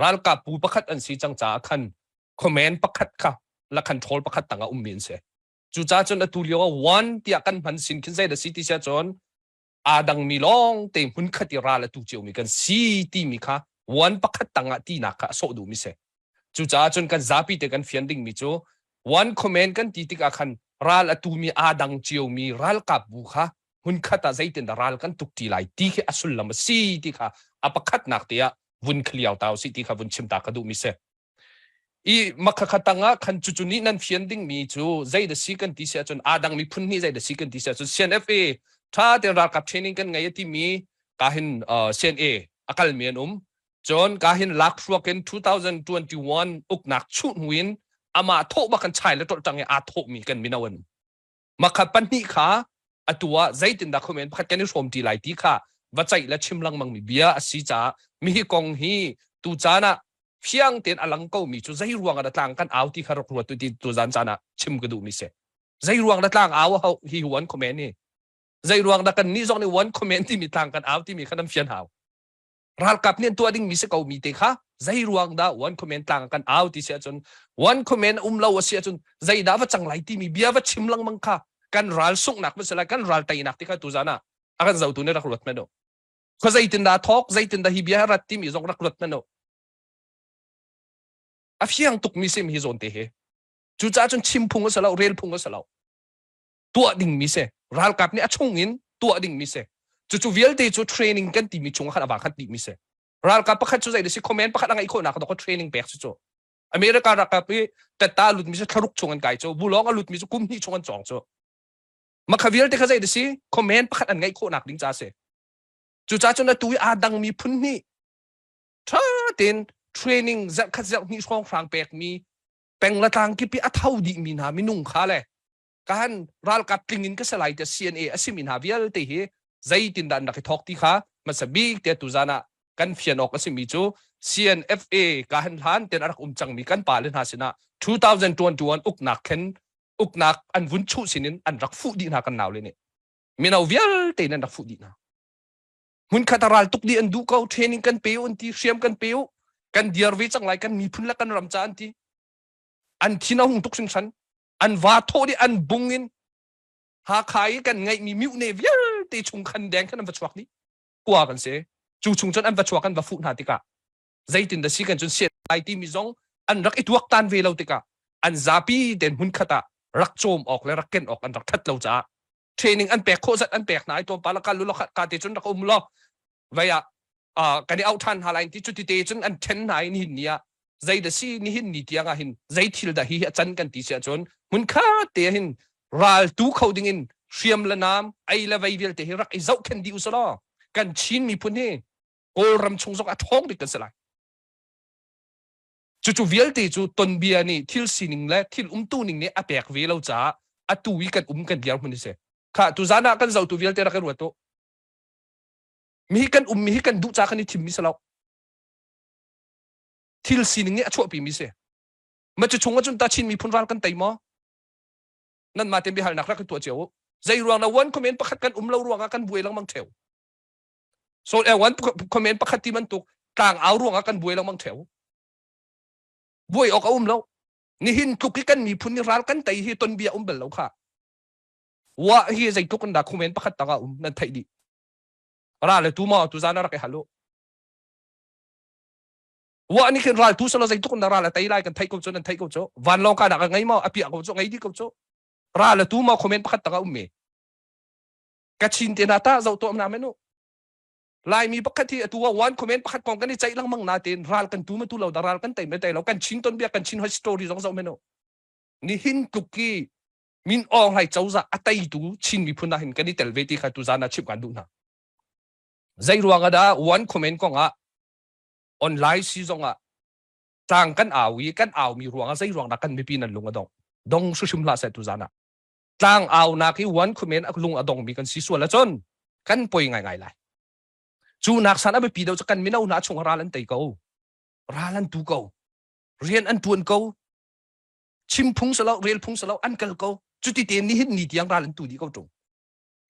ralkap bu pakhat an si cang caah khan command pakhat kha la control pakhat tangah ummi an si. Cucaah cun atu lio ah one tiah kan hman sin khin zei dah si ti sia cun aa dangmi lawng te hmun khat i ral atu ciomi kan si timi kha one pakhat tangah tinak kha a sawh duhmi si. Cucaah cun kan zapi te kan fian dingmi cu one command kan ti tikah khan ral a tumi aa dang ciomi ralkap bu kha hmunkhat ah zeitindah ral kan tuk ṭi lai ti khi a sullam a si ti kha a pakhatnak te ah vun khaliau ta usih ti kha vun chim ta ka duhmi si. I makhakha tangah khan cucu nih nan fian dingmi cu zei da si kan ti si ahcun aa dangmi phun hnih zei da si kan ti si ahcun CNFA ṭha tein ralkap training kan ngei a timi ka hin uh, CNA a kalmi an um. Cun ka hin lakhruak in 2021 uknak chuh hnu in amah thawh bak kan chai le ṭolh ṭang i aa thawhmi kan mino an um. Makhat pahnih kha atu ah zeitindah khuamen pakhat kan i hrawm ṭi lai ti kha va ceih le chim lengmang mi bia a si caah mihi kong hi tu caan ah fiang tein a lang ko mi cu zei ruang ah dah tlang kan au ti kha rak ruat tu ti tu zan caan ah chim ka duh mi si. Zei ruang dah tlang au a hau hi one comment hi. Zei ruang dah kan nih zong nih one comment timi tlang kan au timi kha nan fian hau. Ralkap nih an tuah dingmi si ko mi te kha zei ruang dah one comment tlang kan au ti si ahcun one comment um lo a si ahcun zeidah va cang lai timi bia va chim lengmang kha kan ral sunghnak va si lai kan ral teinak ti kha tuzan ah a kan zotu nih rak ruat hmanh u khua zeitin dah thawk zeitin dah hi bia rat timi zong rak ruat hmanh u a fiang tuk mi sim hi zawn te hi cucaah cun chim phung a si lo rel phung a si lo tuah dingmi si ralkap nih a chung in tuah dingmi si cucu vialte cu training kan timi chung ah khan a va khat dihmi si ralkap pakhat cu zei si command pakhat a ngeih khawhnak ka training pek si cu America ralkap i tetta a lutmi cu thlaruk chung an kai cu bulawng a lutmi cu kum hnih chung an cawng cu makha vialte kha zei si command pakhat an ngeih khawhnak ding ca si cucaah cun atu i aa dangmi phun hnih ṭha tein training zarh khat zarh hnih hrawng hrang pekmi peng le tlang kip i a tho dihmi hna minung kha le kan ralkap tling in ka si lai tiah CNA a simi hna vialte hi zeitindah an rak i thawk ti kha hmasa bik te tuzan ah kan fian awk a simi cu CNFA ka han hlan ten a rak um cangmi kan pale hna sinah 2021 uknak khen uknak an vun chuh sinin an rak fuh dih hna kan naule nih mino vialte in an rak fuh dih hna hmunkhat a ral tuk dih an duh ko training kan pe u an ti hriam kan pe u kan diar ve cang lai kan miphun le kan ram ca an ti an thin a hung tuk hringhran an va thawh dih an bung in Hakha i kan ngeihmi mihne vialte. vialte chung khan deng khan an va chuak dih. Kua kan si. Cu chung cun an va chuak an va fuh hna tikah zeitin dah si kan cun sian lai timi zong an rak i tuaktan ve lo tikah an zapi ten hmun khat ah rak cawm awk le rak ken awk an rak that lo caah training an pek khawh zat an pek hna ai tlawmpal ah kal u law ka te cun rak um law vei ah kan i auh ṭhan hna lai ti cu ti te cun an ṭhen hna i nihin ni ah zei dah si nihin ni tiang ah hin zei thil dah hi a can kan ti si ahcun hmun khat te hin ral tu kho ding in hriam le nam ei le vei vialte hi rak i zohkhenh dih usih law kan Chin miphun hi Kawlram chung zong a ṭhawng bik kan si lai. Cucu vialte cu tonbia nih thil sining le thil umtu ning nih a pek ve lo caah atu i kan um kan dirhmun hi si. Kha tuzan ah kan zotu vialte rak i ruat u. Mi hi kan um mi hi kan duh ca kan i thim mi si lo. Thil sining nih a chuahpi mi si. Ma cu chung ahcun ta Chin miphun ral kan tei maw? Nan mah tein biahalnak rak i tuah cio u. Zei ruang na one comment pakhat kan um lo ruangah kan buai lengmang theo. So eh, one comment pakhat ti bantuk tlang au ruangah kan buai lengmang theo. Buai awk a um lo. Nihin tluk i kan miphun ni ral kan tei hi ton bia um bal lo kha. Wa hi zeitluk in dah comment pakhat tang ah um nan theih dih. Ra le tu maw tu zan rak i hal u. Wa ni khin ral tu salo zeitluk in dah ral a tei lai kan theih ko cu nan theih ko cu. Vanlawng ka dah ka ngei maw a piah ko cu ngei dih ko cu. Ra le tu maw comment pakhat tang ah um me. Kachin te na ta zoh tuah na menu. Laimi pakhat hi atu ah one comment pakhat kong kan i ceih lengmang na tein ral kan tu ma tu lo da ral kan tei me tei lo kan chin ton bia kan chin hoi story zong zoh menu. Nihin tluk ki Min Aung Hlaing cozah a teitu Chin miphun ah hin kan i tel ve ti kha tuzan ah chimh kan duh hna. Zei ruang ah dah one comment kong ah online si zong ah tlang kan au i kan au mi ruang ah zei ruang dah kan mipi nan lung a dong dong hrimhrim hlah seh tuzan ah tlang au nak hi one comment a lung a dong mi kan si sual ahcun kan poi ngaingai lai. Cu nak san a biapi deuh cu kan mino hna chung ral an tei ko. Ral an tu ko. Rian an tuan ko. Chim phung si lo, rel phung si lo, an kal ko. Cuti te nihin ni tiang ral an tu dih ko ṭung.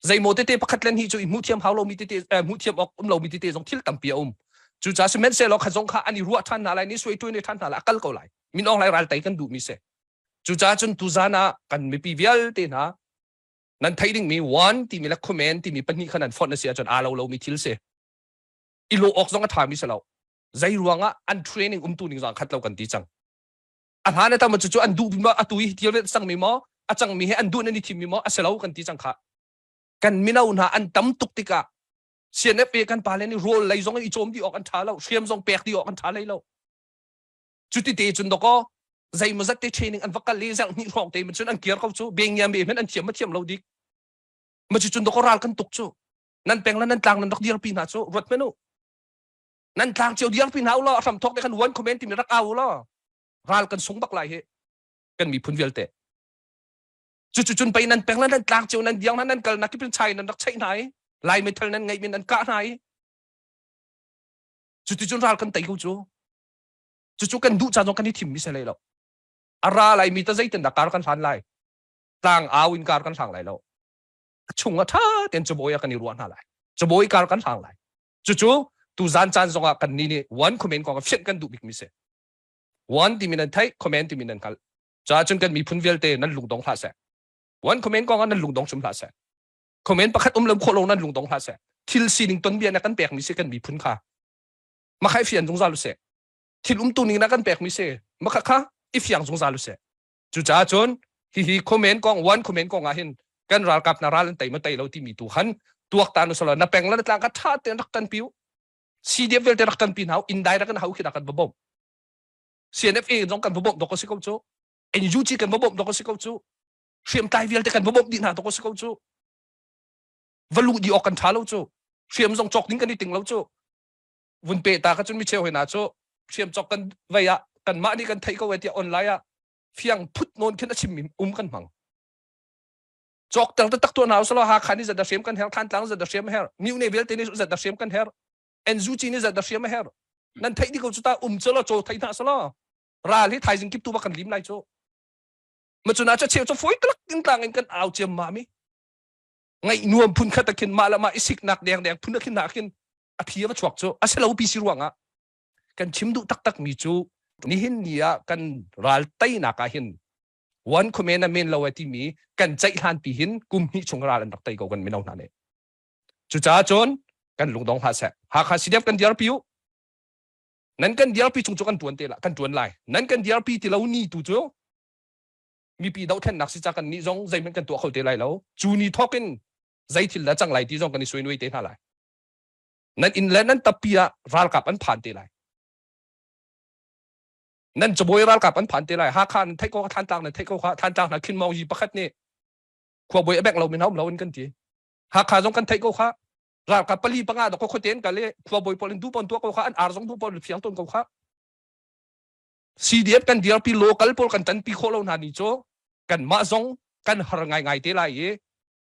Zeimaw tete pakhat len hi cu i hmuh thiam hau lomi tete eh, hmuh thiam awk um lomi tete zong thil tampi a um. Cucaah sihmanhsehlaw kha zong kha an i ruah ṭhan hna lai, ni suai ṭuai ne ṭhan hna lai, a kal ko lai. Min Aung Hlaing ral tei kan duhmi si. Cucaah cun tuzan ah kan mipi vialte hna nan theih dingmi one timi le comment timi pahnih kha nan fonh a si ahcun aa lo lomi thil si. I lawh awk zong a ṭhami si lo. Zei ruangah an training umtu ning zong a khat lo kan ti cang. A hlan a tam cu an duh ma atu hi thil cangmi maw a cangmi he an duh nan i thimmi maw a si lo kan ti cang kha. Kan mino hna an tam tuk tikah CNFA kan pale nih rawl lei zong i cawm dih awk an ṭha lo, hriam zong pek dih awk an ṭha lei lo. Cuti te cun dakaw zeimawzat te training an va kal i zarh hnih hrawng te cun an kir ko cu bengiam be hmanh an thiam ma thiam lo dik. Ma cu cun dakaw ral kan tuk cu. Nan peng le nan tlang nan rak dirpi hna cu ruat hmanh u. Nan tlang cio dirpi hna u law a hram thawk te khan one comment timi rak au u law ral kan sung bak lai hi kan miphun vialte. Cucu cun pei nan peng le nan tlang cio nan diang hna nan kal nak kip in chai nan rak cheih hna i lai meithal nan ngeih min nan kah hna i cuticun ral kan tei ko cu. Cucu kan duh ca zong kan i thim mi si hlei lo. A ra lai mi ta zeitin dah kar kan hlan lai? Tlang au in kar kan hlang lai lo. A chung ah ṭha tein cabawi ah kan i ruah hna lai. Cabawi kar kan hlang lai. Cucu tuzan caan zong ah kan nih nih one comment kong ah fianh kan duh bik mi si. One timi nan theih, comment timi nan hngalh. Caah cun kan miphun vialte nan lungdong hlah seh. One comment kong ah nan lungdong hrim hlah seh. Comment pakhat um lo khawh lo nan lungdong hlah seh. Thil sining tonbia na kan pek mi si kan miphun kha. Makhai fian zungzal u sih. Thil umtu ning na kan pek mi si. Makha kha i fiang zungzal u sih. Cucaah cun hihi comment kong one comment kong ah hin kan ralkap na ral an tei ma tei lo timi tu khan tuak ta nu salo na peng la na tlang ka tha ten rak tan piu CDF vialte rak tan pi hna indirect kan hau khi kan va bom CNFA zong kan va bom dok si ko cu NUG kan va bom dok si ko cu hriamtlai vialte kan va bom dih hna dok si ko cu va luh di awk kan tha lo cu hriam zong cawk ding kan i ting lo cu vun pe ta ka cun mi cheu hoi na cu hriam cawk kan vei ah kanmah nih kan theih ko e tiah online ah fiang phut nawn khin a chimmi um kan hmang cawk ter taktak tuah hna usalaw Hakha nih zat da hriam kan her Thantlang zat da hriam her Myone vialte nih zat da hriam kan her NUG nih zat da hriam a her nan theih dih ko cu ta um cu law caw thei hna selaw ral hi thaizing kip tu ba kan lim lai cu ma cu na cha cheu cu foi talak in tlang in kan au ciam ma mi ngaih nuam phun khat khin mah le mah i siknak deng deng phun khin na khin a phi a va chuak cu a si lo pi si ruangah kan chim duh taktak mi cu nihin ni ah kan ral teinak ah hin one comment a men lo e timi kan ceih hlan pi hin kum hnih chung ral an rak tei ko kan mino hna nih. Cucaah cun kan lungdong hlah seh. Hakha CDF kan dirpi u. Nan kan dirpi chung cu kan tuan te la, kan tuan lai. Nan kan dirpi ti lo ni tu cu mipi dohthlennak si ca kan nih zong zeihmanh kan tuah kho te lai lo. Cu ni thawk in zei thil dah cang lai ti zong kan i suai te hna lai. Nan inn le nan tappi ah ralkap an phan te lai. Nan cabuai ralkap an phan te lai. Hakha nan theih ko kha, Thantlang nan theih ko kha, Thantlang hna Khin Maung Yi pakhat nih khuabawi a bengh lo mi hna um lo in kan ti. Hakha zong kan theih ko kha. Ralkap pali panga dok khuate an kal i khuabawi pawl in duh pawn tuah ko kha, an ar zong duh pawn fiang tawn ko kha. CDF kan dirpi local pawl kan tanpi khawh lo hna ni cu kanmah zong kan har ngaingai te lai i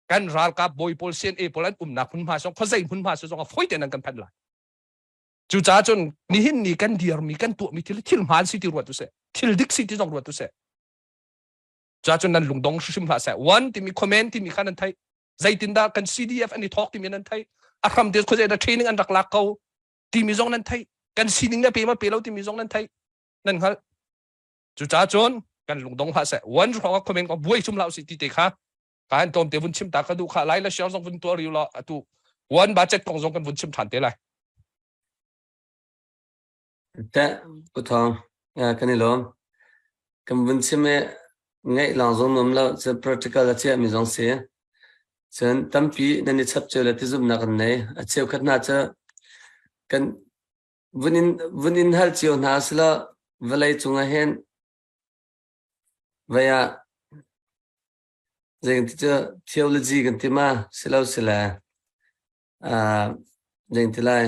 kan ralkap bawi pawl CNA pawl an umnak hmunhma zong khuazei hmunhma cu zong a fawi tein an kan phanh lai. Cucaah cun nihin ni kan dirmi kan tuahmi thil thil hmaan si ti ruat usih. Thil dik si ti zong ruat usih. Cucaah cun nan lungdong hrimhrim hlah seh. One timi comment timi kha nan theih. Zeitindah kan CDF an i thawk timi nan theih. A hram te khuazei dah training an rak lak ko timi zong nan theih. Kan sining le pe ma pe lo timi zong nan theih. Nan hngalh. Cucaah cun kan lungdong hlah seh. One hrawng ah comment ko buai sum hlah usih ti te kha ka han tlawm te vun chim ta ka duh kha lai la share zong vun tuah riu law atu one budget kong zong kan vun chim than te lai. Te Pu Thawng kan i lawm. Kan vun chim i ngaih lawng zong nuam lo cu practical a chiah mi zong si. Cun tampi nan i chap cio le tizumnak kan nei. A cheukhat hna cu kan vun in vun in hal cio hna sila vawlei cungah hin vei ah Zei ti cu theology kan ti ma? Si lo si le uh, zei ti lai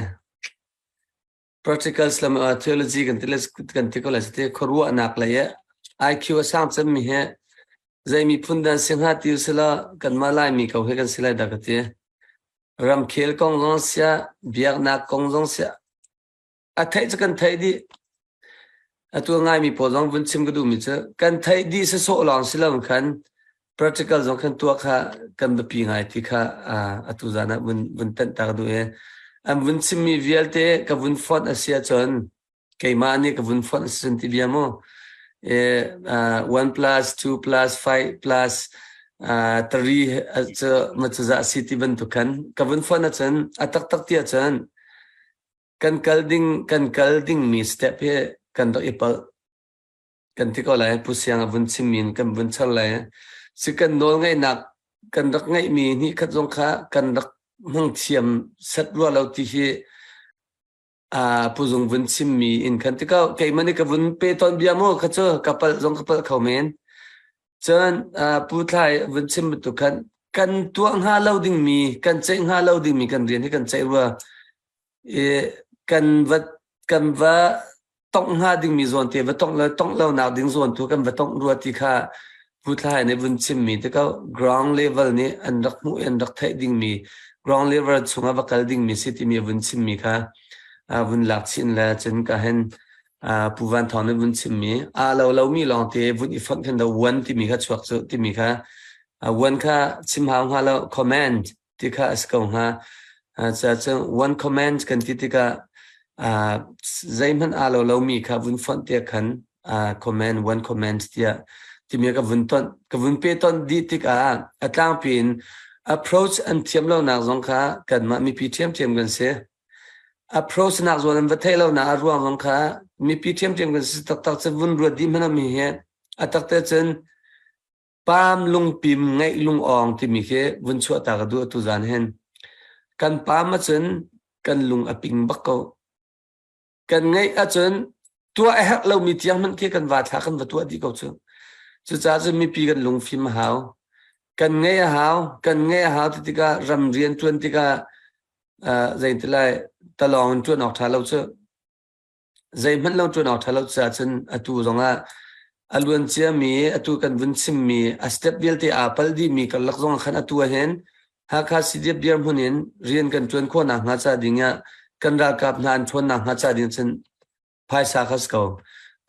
practical lam uh, theology kan ti le kan ti ko lai ti khuaruahnak lei ah IQ a sang cem mi he zei miphun dan si hnga ti usila kanmah Laimi ko he kan si lai dah ka ti. Ramkhel kong zong sia, biaknak kong zong sia, A theih cu kan theih dih. Atu a ngaimi pawl zong vun chim ka duhmi cu kan theih dih sawsawh lawng si lo khan practical zong khan tuah kha kan biapi ngai ti kha atu zan ah vun vun tanh ta ka duh i an vun chimmi vialte ka vun fonh a si ahcun keimah nih ka vun fonh a si cun ti bia mu. Uh, 1 plus 2 plus 5 plus uh, 3 cu ma cu za si ti bantuk khan ka vun fonh ahcun a taktak ti ahcun Kan kal ding kan kal dingmi step hi kan rak i palh. Kan ti ko lai. Pu Siang a vun chimmi in kan vun char lai. Si kan nawl ngeihnak kan rak ngeihmi hnih khat zong kha kan rak hmang thiam set rua lo ti hi uh, Pu Zung vun chimmi in khan ti ko keimah nih ka vun pe tawn bia mu kha cu ka palh zong ka palh kho men. Cun uh, Pu Thlai vun chim bantuk khan kan tuah hnga lo dingmi kan ceih hnga lo dingmi kan rian hi kan ceih rua. I kan va kan va tongh hnga dingmi zawn te va tongh lo tongh lo nak ding zawn tu kan va tongh rua ti kha Pu Thlai nih vun chimmi te ko ground level nih an rak hmuh i an rak theih dingmi ground level chungah va kal dingmi si timi a vun chimmi kha vun lak chin le cun ka hen Pu Van Thawng nih vun chimmi aa lo lomi lawng te vun i fonh khan do one timi kha chuak cu timi kha one kha chim hau hnga lo comment ti kha a si ko hnga. Cuahcun one comment kan ti tikah zeihmanh aa lo lomi kha vun fonh tiah khan comment one comment tiah timi ka vun ton ka vun pe ton dih tikah a tlangpi in approach an thiam lonak zong kha kanmah mipi ṭhiamṭhiam kan si. Approach nak zawn an va theih lonak a ruang zong kha mipi ṭhiamṭhiam kan si taktak cu vun ruat dih hmanh mi hi a takte cun Paam lungpim ngeih lungawng timi khi vun chuahta ka duh atu zan hin. Kan paam ahcun kan lung a ping bak ko. Kan ngeih ahcun tuah a herh lomi tiang hmanh khi kan va thla kan va tuah dih ko cu. Cucaah cun mipi kan lungfim a hau. Kan ngeih a hau. Kan ngeih a hau ti tikah ram rian ṭuan tikah uh, zeitilai talawng in ṭuan awk ṭha lo cu. Zeihmanh lo ṭuan awk ṭha lo caah cun atu zongah a luan ciami atu kan vun chimmi a step vialte aa pal dihmi karlak zongah khan atu ahhin Hakha CDF dirhmun in rian kan ṭuan khawh nakhnga ca dingah kan ralkap hna an ṭhawn nakhnga ca ding cun phaisa kha si ko.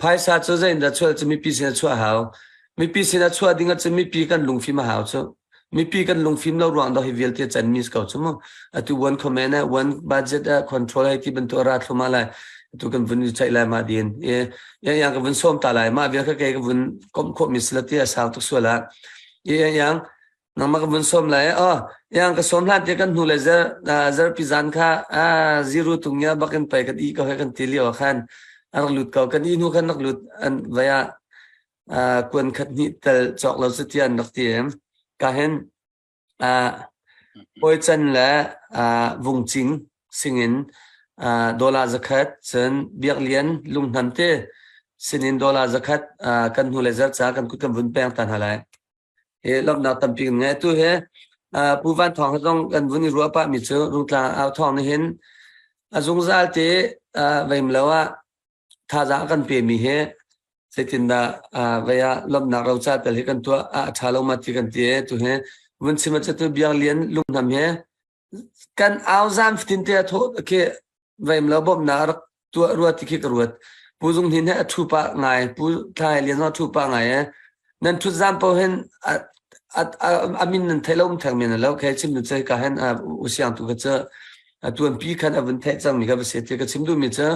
Phaisa cu zeiindah chuah cu mipi sin ah chuah a hau. Mipi sin ah chuah ding ahcun mipi kan lungfim a hau cu. Mipi kan lungfim lo ruang dah hi vialte canmi si ko cu mu. Atu one command ah one budget ah control hei ti bantuk a ra thlum ah lai. Atu kan vun i ceih lai mah din. I yang yang ka vun sawm ta lai. Mah vial kha kei ka vun komh khawhmi si la ti a sau tuk sual ah. I yang yang. Nangmah ka vun sawm lai. Oh, yang ka sawm hlan te kan hnu le zer zerpi zan kha zero tung nya bakin pai kan i ko he kan ti lio khan a rak lut ko kan i hnu khan rak lut an vaya kuan khat hnih tel cawk lo cu tian rak ti em ka hen Hawi can le vungcing singin dollar zakhat cun Biaklian Lunghnam te sinin dollar zakhat kan hnu le zarh ca kan kut kan vun peng ta hna lai. Hi lawmhnak tampi kan ngei. Tu hi Pu Van Thawng zong kan vun i ruah pahmi cu Rungtlang Au Thawng nih hin a zungzal te veim lo ah thazaang a kan pemi hi zeitindah vei ah lawmhnak roca tel hi kan tuah ah a ṭha lo ma ti kan ti i tu hi vun chim ah tu Biaklian Lunghnam hi kan au zan fatin te a thawh khi veim lo bawmhnak a rak tuah rua ti khi ka ruat. Pu Zung Hnin he a ṭhu pah ngai, Pu Thla Lian zong a ṭhu pah ngai i nan ṭhut zan paoh hin a a min nan theih lo um theng men lo khe chim nu che ka hen u siang tu kha cu tuan pi khan a vun theih cang mi kha va se ti ka chim duh mi cu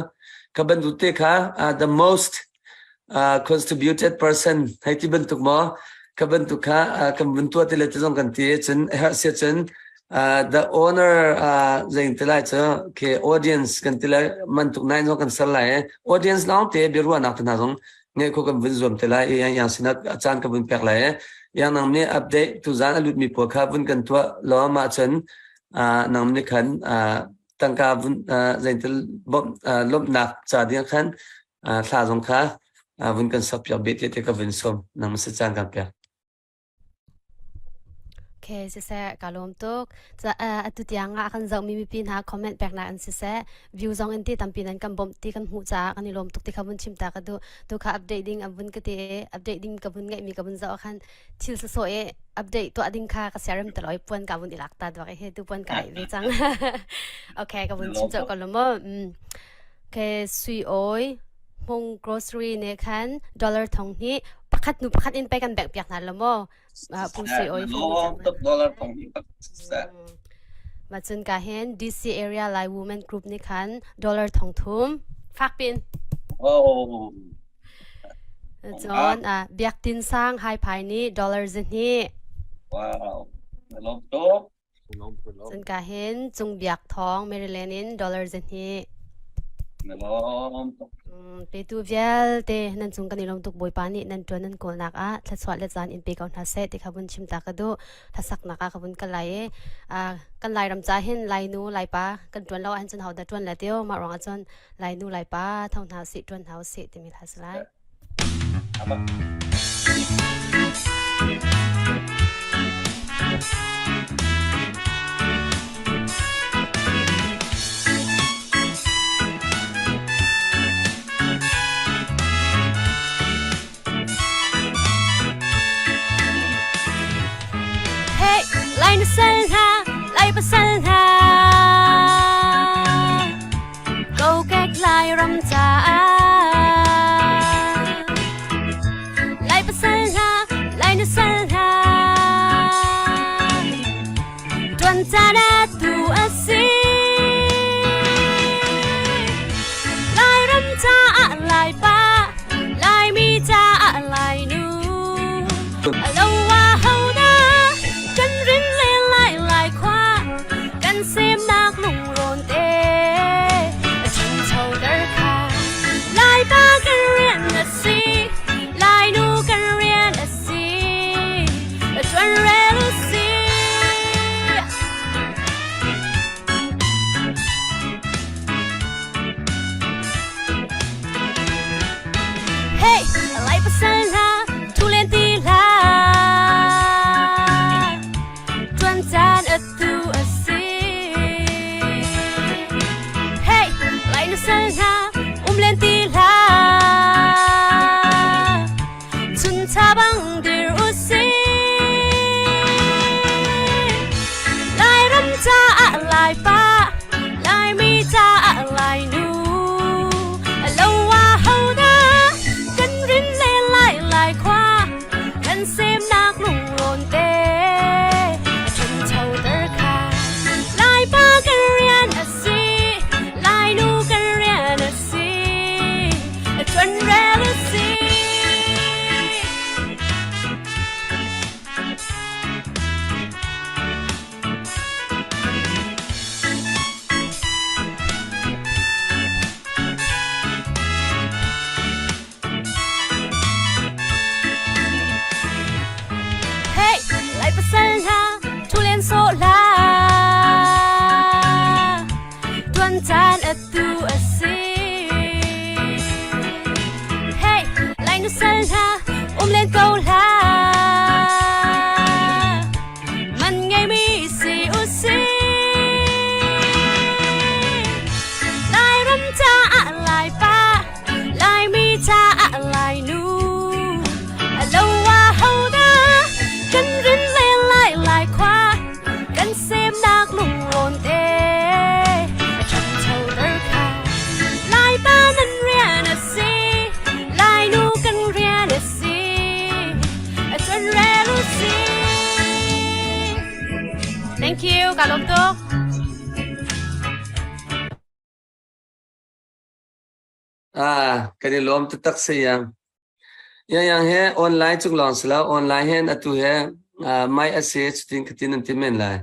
ka bantu te kha the most uh, contributed person hei ti bantuk maw ka bantuk kha kan vun tuah ti le ti zong kan ti cun herh sia cun uh, the owner uh, zein ti lai cu ke audience kan ti lai man tuk nai zong kan ser lai audience lawng te biaruahnak te hna zong ngeih kho kan vun zuam te lai i yang sinah a caan ka vun pek lai yang nang nih update tu zan a lut mi pawl kha vun kan tuah lo ma cun nang nih khan tangka vun zeintil bawmh lawmhnak ca ding khan thla zong kha vun kan sak piak beh te te ka vun som nang se caan kan pek Okay, siseh ka lawm tuk. Atu tiang ah kan zohmi mipi hna comment peknak an siseh, view zong in ti tampi nan kan bawmh ti kan hmuh caah kan i lawm tuk ti kha vun chim ta ka duh. Tu kha update ding an vun ka ti i update ding ka vun ngeihmi ka vun zoh ah khan thil sawsawh i update tuah ding kha ka siarem te lo i puan ka vun i lak ta duak i he tu puan ka ve cang. Okay, ka vun chim colh ko lo mu. Mm. Okay, sui oi Hmung grocery ne khan dollar thong hi pakhat nu pakhat in pe kan bek piak hna lo maw? Pu Sui Oi tuk dollar thong hi Ma cun ka hin DC area Lai Women Group nih khan dollar thong thum fak pin. Oh. Cun Biak Tin Sang Hai Phai nih dollar zahnih. Wow. Lom tuk. Cun ka hin Cung Biak Thawng Maryland in dollar zahnih. Na lawm tuk. Petu vialte nan cung kan i lawm tuk Bawipa nih nan ṭuan nan kawlnak ah thluachuah le caan in pe ko hna seh ti kha vun chim ta ka duh. Hlasaknak ah ka vun kal lai i kan Lairam ca hin Lainu Laipa kan ṭuan lo ahhin cun hodah ṭuan le tio mah ruangah cun Lainu Laipa tho hna usih ṭuan hna usih timi hla si lai. Hey, lai na sal hna, lai pasal hna. Kokek Lairam caah Lai pasal hna, Lai nusal hna Tuan caan atu a si Lairam caah Laipa Laimi caah Lainu Aloha hoda kan rin le lai lai khua kan. Kan caan atu a si. Hey, lai nu sal hna, um len ko hlah. Man ngeimi si u si. Lairam caah Laipa, Laimi caah Lainu. Alo ah hodah kan rin le lai lai khua, kan semnak lungrawn te. A ṭhanchoter kha Laipa nan rian a si, Lainu kan rian a si. A ṭuan rel u si. Thank you, ka lawm tuk. Ah, kan i lawm taktak sayang. Yang yang he online cung lawng si lo, online hen atu he uh, mai a si cutin khatin an ti men lai.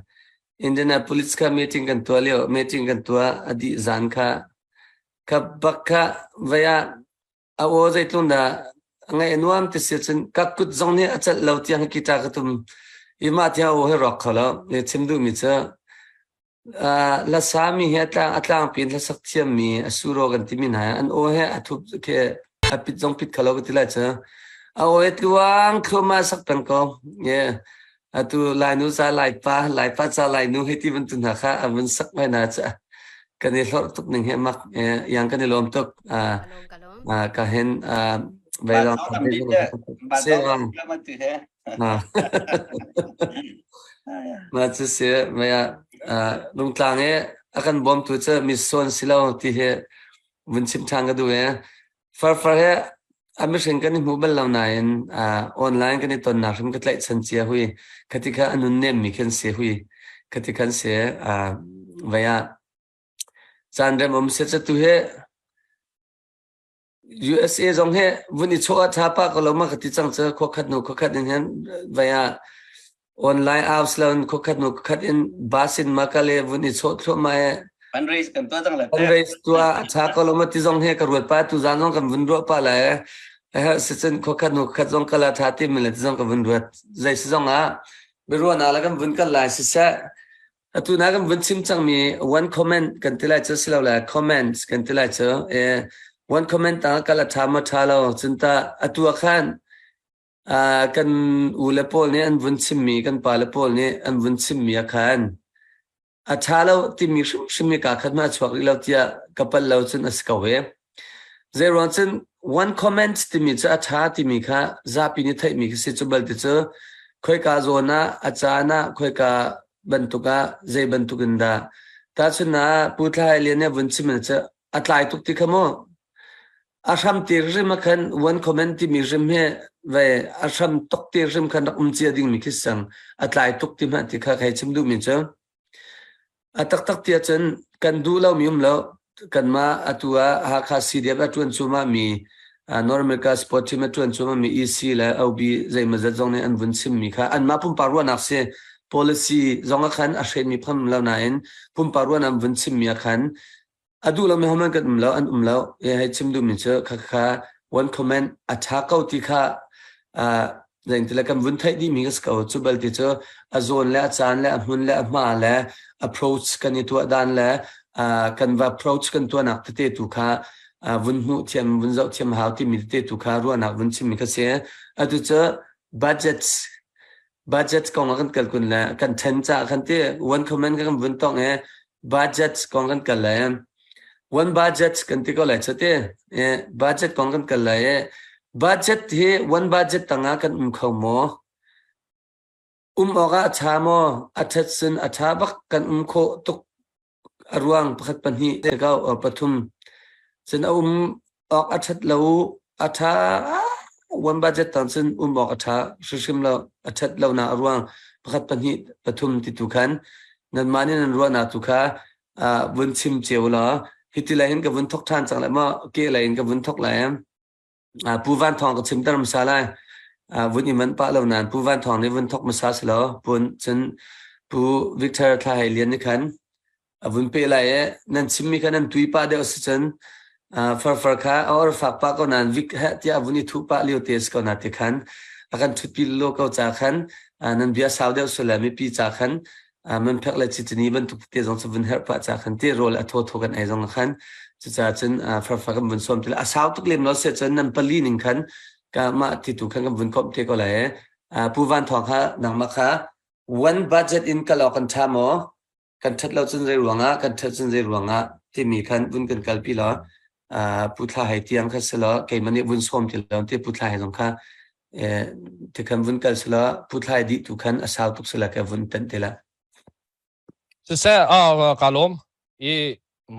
Indianapolis kha meeting kan tuah lio, meeting kan tuah a dih zan kha ka bak kha vaya a aw zeitlung dah ngaih a nuam ti si cun ka kut zong nih a celh lo tiang guitar ka tum i mah tiang aw hi rawk kho lo. Ne chim duhmi cu Hlasa mi hi a tlang a tlangpi in hlasak thiammi a suro kan timi hna an aw he a thup khi a pit zong pit kho lo ka ti lai cu. A aw he tluang thluahmah sak peng ko. Yeah. Atu Lainu ca Laipa, Laipa ca Lainu hei ti bantuk hna kha a vun sak mai na ca kan i hlorh tuk ning he mak yang kan i lawm tuk. Ka hin vei lawng se Mah cu si mei ah lungtlang i a kan bawmtu cu mi sawn si lo ti hi vun chim ṭhan ka duh i farfar he a mihring kan i hmu bal lo nain online kan i tonnak hrim ka tlaihchan cia hui khati kha a nun nemmi khin si hui khati khan si vei ah caan rem um se tu hi USA zong hi vun i chawh ah ṭha pah ko lo ma ka ti cang cu khua khat hnu khua khat in hin vai ah online apps lo in khua khat hnu khua khat in bus in ma kal i vun i chawh thluahmah i Fundraise kan tuah cang le fundraise tuah a ṭha ko lo ma ti zong hi ka ruat pah tu zan zong kan vun ruah pah lai eh si cun khua khat hnu khat zong kal ah ṭha ti mi le ti zong ka vun ruat zei si zong ah biaruahnak le kan vun kal lai siseh Atu na kan vun chim cangmi one comment kan ti lai cu si lo le comments kan ti lai cu eh one comment tang kal a ṭha maw ṭha lo cun ta atu ah khan uh, kan u le pawl nih an vun chimmi kan pa le pawl nih an vun chimmi ah khan a ṭha lo timi hrimhrim hi kaa khat ma a chuak rih lo tiah ka pal lo cun a si ko he. Zeiruang cun one comment timi cu a ṭha timi kha zapi nih theihmi khi si cu balte cu khoika zawn ah a caan ah khoika bantuk ah zei bantuk in dah tahchun ah Pu Thla Hai Lian nih a vun chim cu a tlai tuk ti kha mu a hram ti hrim ah khan one comment timi hrim hi ve a hram tuk ti hrim khan rak um cia dingmi khi sang a tlai tuk ti hmanh ti kha kai chim duhmi cu A taktak ti ahcun kan duh lomi um lo. Kanmah atu ah Hakha CDF a ṭuan cuahmah mi North America Sport Team a ṭuan cuahmah mi EC le OB zeimawzat zong nih an vun chimmi kha anmah pumpak ruahnak si. Policy zong ah khan a hrenmi pham lo nain pumpak ruahnak an vun chimmi ah khan A duh lomi hohmanh kan um lo, an um lo. Hei chim duhmi cu khakha one comment a ṭha ko ti kha uh, zeintile kan vun theih dihmi ka si ko. Cu bal ti cu a zawn le a caan le a hmun le a hma le approach kan i tuah dan le uh, kan va approach kan tuahnak tete tu kha uh, vun hmuh thiam, vun zoh thiam hau timi tete tu kha ruahnak vun chimmi ka si. Atu cu budget budget kong ah kan kal kun le kan ṭhen caah kan ti one comment kan vun tong i budget kong kan kal lai one budget kan ti ko lai cu ti budget kong kan kal lai i budget hi one budget tangah kan um kho maw um awk ah a ṭha maw a ṭhat sin a ṭha bak kan um khawh tuk A ruang pakhat pahnih te ko or pathum cun a um awk a ṭhat lo a ṭha one budget tang cun um awk a ṭha hrimhrim lo a ṭhat lo nak a ruang pakhat pahnih pathum ti tu khan nanmah nih nan ruahnak tu kha uh, vun chim cio law hiti lei hin ka vun thok ṭhan cang lai maw ke lei in ka vun thok lai Pu Van Thawng ka chimter hmasa lai. Vun i manh pah lo nain Pu Van Thawng nih vun thok hmasa si law pun cun Pu Victor Thla Hei Lian nih khan a vun peh lai i nan chimmi kha nan tui pah deuh si cun farfar kha a or fak pah ko nain vik heh tiah a vun i thuh pah lio te si ko na ti khan a kan ṭhutpi lo ko ca khan nan bia sau deuh sule mipi ca khan. Manphek le cicini bantuk tete zong cu vun herh pah ca khan ti rawl a thawthaw kan ei zong khan cucaah cun farfa kan vun sawm ti a sau tuk lem lo se cun nan pali ning khan ka mah ti tu khan kan vun komh te ko lai Pu Van Thawng kha nangmah kha one budget in kal awk kan ṭha maw kan ṭhat lo cun zei ruangah kan ṭhat cun zei ruangah timi khan vun kan kalpi law Pu Thla Hei tiang kha si law keimah nih vun sawm ti lo ti Pu Thla Hei zong kha ti khan vun kal si law Pu Thla Hei dih tu khan a sau tuk si la ka vun tenh te la. Siseh ka lawm i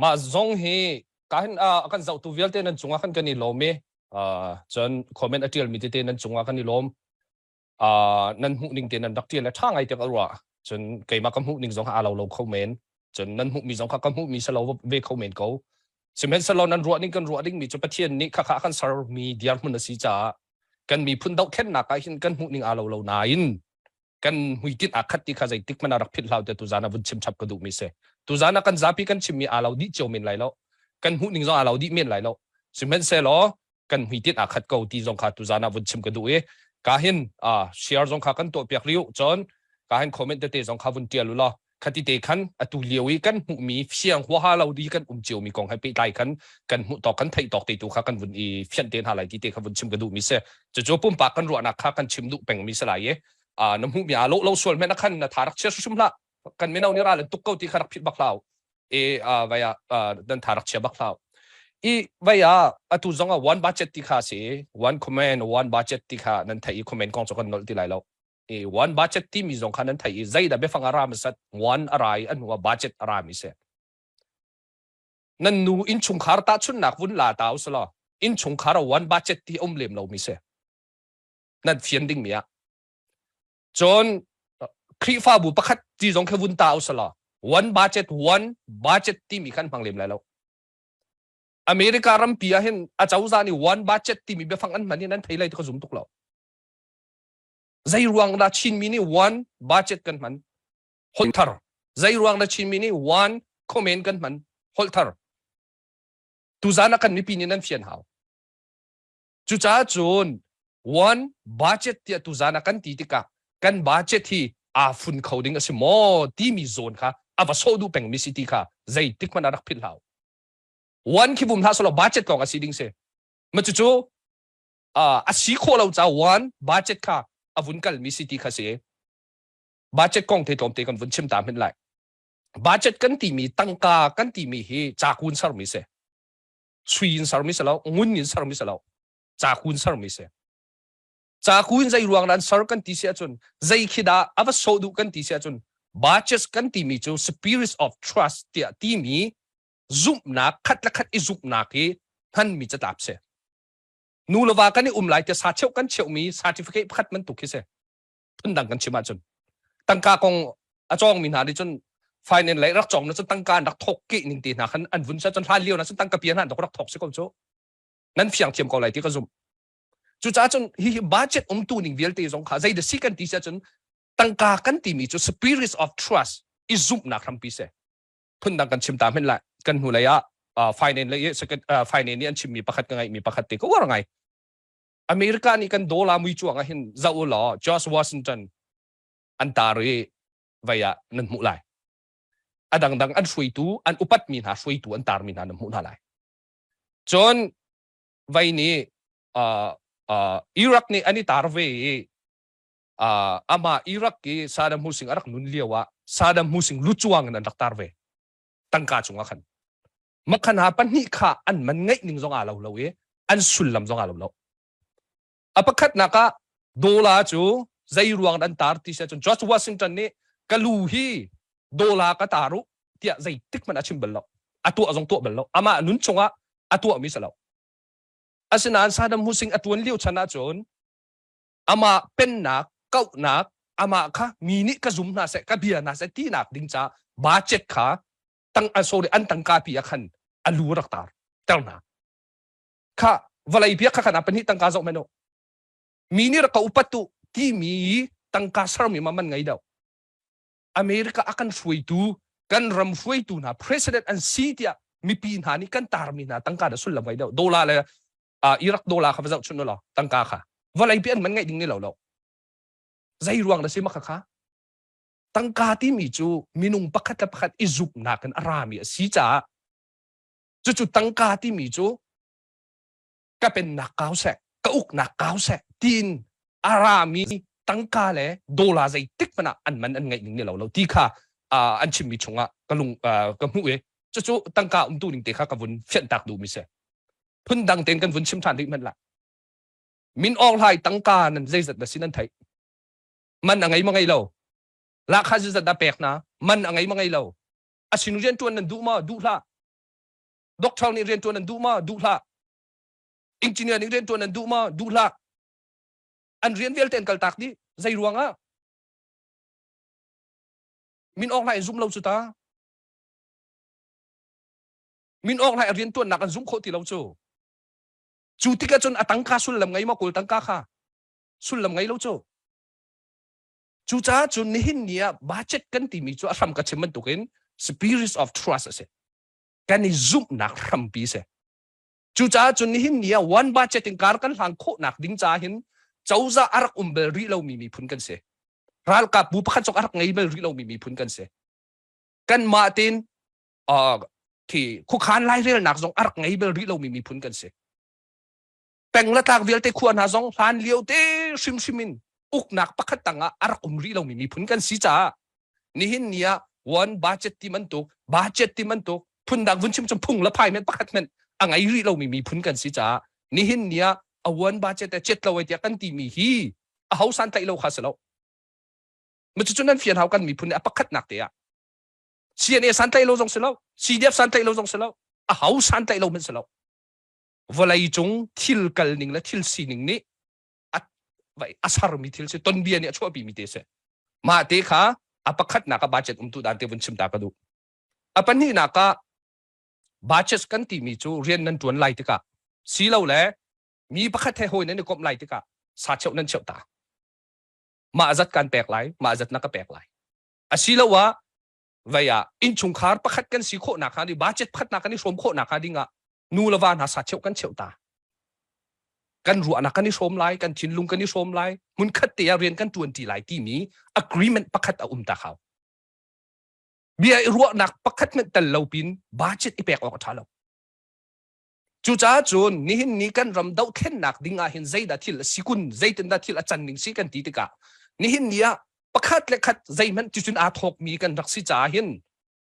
mah zong hi ka hin a kan zohtu vialte nan cungah khan kan i lawm i cun comment a ṭialmi tete nan cungah kan i lawm. Nan hmuh ning te nan rak ṭial le ṭha ngai te ka ruah. Cun keimah ka hmuh ning zong aa lo lo kho men. Cun nan hmuhmi zong kha ka hmuhmi si lo ve kho men ko. Sihmanhsehlaw nan ruah ning kan ruah dingmi cu Pathian nih khakha kan sermi dirhmun a si caah kan miphun dohthlennak ah hin kan hmuh ning aa lo lo nain kan hmuitinh aa khat ti kha zeitik hmanh ah rak philh hlah tiah tuzaan ah vun chim chap ka duhmi si. Tuzaan ah kan zapi kan chimmi aa lo dih cio men lai lo. Kan hmuh ning zong aa lo dih men lai lo. Sihmanhsehlaw kan hmuitinh aa khat ko ti zong kha tuzaan ah vun chim ka duh i ka hin share zong kha kan tuah piak riu cun ka hin comment tete zong kha vun tial u law khati te khan atu lio i kan hmuhmi fiang huaha lo di kan um ciomi kong he pehtlai khan kan hmuh tawk kan theih tawk te tu kha kan vun i fianh te hna lai ti te kha vun chim ka duhmi si cucu pumpak kan ruahnak kha kan chim duh pengmi si lai i na hmuhmi aa lo lo sual men khan na tha rak chia hrim hlah kan mino nih ral an tuk ko ti kha rak phit bak hlah i vai ah nan tha rak chia bak hlah i vai ah atu zong ah one budget ti kha si one comment one budget ti kha nan theih i comment kong cu kan nolh ti lai lo i one budget timi zong kha nan theih i zeidah biafang a ra masat one a ra i a hnu ah budget a ra mi si nan nu innchungkhar tahchunnak vun la ta usalaw innchungkhar a one budget ti um lem lo mi si nan fian ding mi ah cun Khrihfabu pakhat ti zong kha vun ta usalaw one budget one budget timi khan hmang lem lai lo America rampi ah hin a cozah nih one budget timi biafang an hman hi nan thei lai ti ka zum tuk lo Zei ruang dah Chinmi nih one budget kan hman? Holh thar. Zei ruang dah Chinmi nih one comment kan hman? Holh thar. Tuzan ah kan mipi nih nan fian hau. Cucaah cun one budget tiah tuzan ah kan ti tikah kan budget hi aa fun kho ding a si maw timi zawn kha a va sawh duh pengmi si ti kha zeitik hmanh ah rak philh hau. One khi bum hlah selaw budget lawng a si ding si. Ma cucu a si khawh lo ca one budget kha a vun kalmi si ti kha si budget kong te tlawmte kan vun chim ta hmanh lai budget kan timi tangka kan timi hi cakun sermi si sui in sermi si lo ngun in sermi si lo cakun sermi si cakun zei ruang dan ser kan ti si ahcun zei khi dah a va sawh duh kan ti si ahcun budget kan timi cu spirit of trust tiah timi zumhnak khat le khat i zumhnak i hmanmi catlap si Nu le va kan i um lai tiah sa cheuh kan cheuhmi certificate pakhat bantuk khi si. Phundang kan chim ahcun tangka kong a cawngmi hna nih cun finance lei rak cawng na cun tangka an rak thawk ke ning te hna khan an vun sa cun hlan lio na cun tangka pia hna rak thawk si ko cu nan fiang thiam ko lai ti ka zumh cucaah cun hi budget umtu ning vialte zong kha zei da si kan ti si ahcun tangka kan timi cu spirit of trust i zumhnak hrampi si phundang kan chim ta hmenh lai kan hnu lei ah finance lei finance nih an chimmi pakhat ka ngaihmi pakhat te ka uar ngai America nih kan dollar mui cuang ah hin zoh u law George Washington an tar i vei ah nan hmuh lai a dangdang an hruaitu an upatmi hna hruaitu an tarmi hna nan hmuh hna lai cun vei nih Iraq nih an i tar ve i uh, amah Iraq i Saddam Hussein a rak nun lio ah Saddam Hussein lucuang in an rak tar ve tangka cungah khan makhan ha pahnih kha an man ngeih ning zong aa lo lo i an sullam zong aa lo lo a pakhatnak ah dollar cu zei ruang an tar ti se cun George Washington nih ka lu hi dollar ka tar u tiah zeitik hmanh a chim bal lo a tuah zong tuah bal lo amah nun chungah a tuah mi si lo asinain Saddam Hussein a tuan lio chan ahcun amah pennak kauhnak amah kha mi nih ka zum hna seh ka bia hna seh tinak ding ca budget kha tang sorry an tangka pi ah khan a lu rak tar ter hna kha vawlei bia kha khan a pahnih tangka zoh meno mi nih rak ka upat tu timi tangka sermi ma man ngei deuh America a kan hruaitu kan ram hruaitu hna president an si tiah mipi hna nih kan tarmi hna tangka da sullam ngei deuh dollar le Iraq dollar kha va zoh chun law tangka kha vawlei pi an man ngaih ding ni lo lo zei ruang da si ma kha kha? Tangka timi cu minung pakhat le pakhat i zumhnak in a rami a si caah cucu tangka timi cu ka pennak kau seh, ka uknak kau seh tiin a rami tangka le dollar zeitik hmanh ah an man an ngeih ning ni lo lo ti kha an chimmi chungah ka lung ka hmuh i cucu tangka umtu ning te kha ka vun fianh tak duhmi si. Phundang tein kan vun chim ṭhan rih hmanh la. Min Aung Hlaing tangka nan zeizat na si nan theih. Man a ngei ma ngei lo. Lahkhah zeizat dah pek na man a ngei ma ngei lo. A sin rian ṭuan nan duh ma duh hlah. Doctor nih rian ṭuan nan duh ma duh hlah. Engineer nih rian ṭuan nan duh ma duh hlah. An rian vialte an kaltak dih. Zei ruang ah? Min Aung Hlaing zum lo cu ta. Min Aung Hlaing a rian ṭuannak an zumh khawh ti lo cu. Cu tikah cun a tangka sullam ngei maw Kawl tangka kha sullam ngei lo cu. Cucaah cun nihin ni ah budget kan timi cu a hram ka chim bantukin spirit of trust a si. Kan i zumhnak hrampi a si. Cucaah cun nihin ni ah one budget in kar kan hlang khawhnak ding caah hin cozah a rak um bal rih lomi miphun kan si. Ralkap bu pakhat zong a rak ngei bal rih lomi miphun kan si. Kanmah tein uh, khi khuakhan lairelnak zong a rak ngei bal rih lomi miphun kan si. Peng le tlak vialte khua hna zong hlan lio te hrimhrim in uknak pakhat tangah a rak um rih lomi miphun kan si caah nihin ni ah one budget ti bantuk budget ti bantuk phundang vun chim phung le phai men pakhat men a ngei rih lomi miphun kan si caah nihin ni ah a one budget e chet lo ai tiah kan timi hi a ho san tlaih lo kha si lo. Ma cu nan fian hau kan miphun nih a pakhatnak te ah CNA santlaih lo zong si lo, CDF santlaih lo zong si lo, a ho santlaih lo hmanh si lo. Vawlei cung thil kal ning le thil sining nih a a sarmi thil si tonbia nih a chuahpi mi te si. Mah te kha a pakhatnak ah budget umtu dan te vun chim ta ka duh. A pahnihnak ah budget kan timi cu rian nan tuan lai tikah si lo le mi pakhat he hawi nan i komh lai tikah sa cheuh nan cheuh ta. Mah zat kan pek lai, mah zat na ka pek lai. Asiloah vei ah innchungkhar pakhat kan si khawhnak hnga ding budget pakhatnak kan i hrawm khawhnak hnga ding ah nu le va hna sa cheuh kan cheuh ta. Kan ruahnak kan i hrawm lai, kan thinlung kan i hrawm lai, hmunkhat te ah rian kan ṭuan ṭi lai timi agreement pakhat a um ta hau. Bia i ruahnak pakhat hmanh tel lo pin budget i pek awk a ṭha lo. Cucaah cun nihin ni kan ram dohthlennak ding ah hin zeidah thil a si kun, zeitindah thil a can ning si kan ti tikah nihin ni ah pakhat le khat zeihmanh cucun aa thawkmi kan rak si caah hin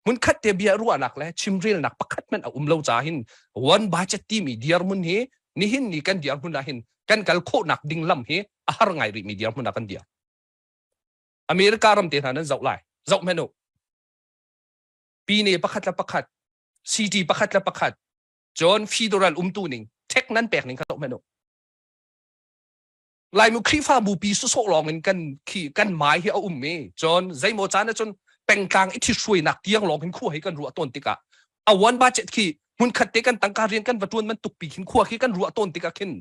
hmunkhat te bia ruahnak le chimrelnak pakhat hmanh a um lo caah hin one budget timi dirhmun hi nihin ni kan dirhmun ah hin kan kal khawhnak ding lam hi a har ngai rihmi dirhmun ah kan dir. America ram te hna nan zoh lai. Zoh hmanh u. Pine pakhat le pakhat city pakhat le pakhat cun federal umtu ning tax nan pek ning kha zoh hmanh u. Laimu Khrihfabu pi sawsawh lawng in kan khi kan mai hi a um i cun zeimaw caan ahcun pengtlang i ṭhithruainak tiang lawng hin khua hi kan ruah tawn tikah a one budget khi hmunkhat te kan tangka rian kan va ṭuan bantuk pi khin khua khi kan ruah tawn tikah khin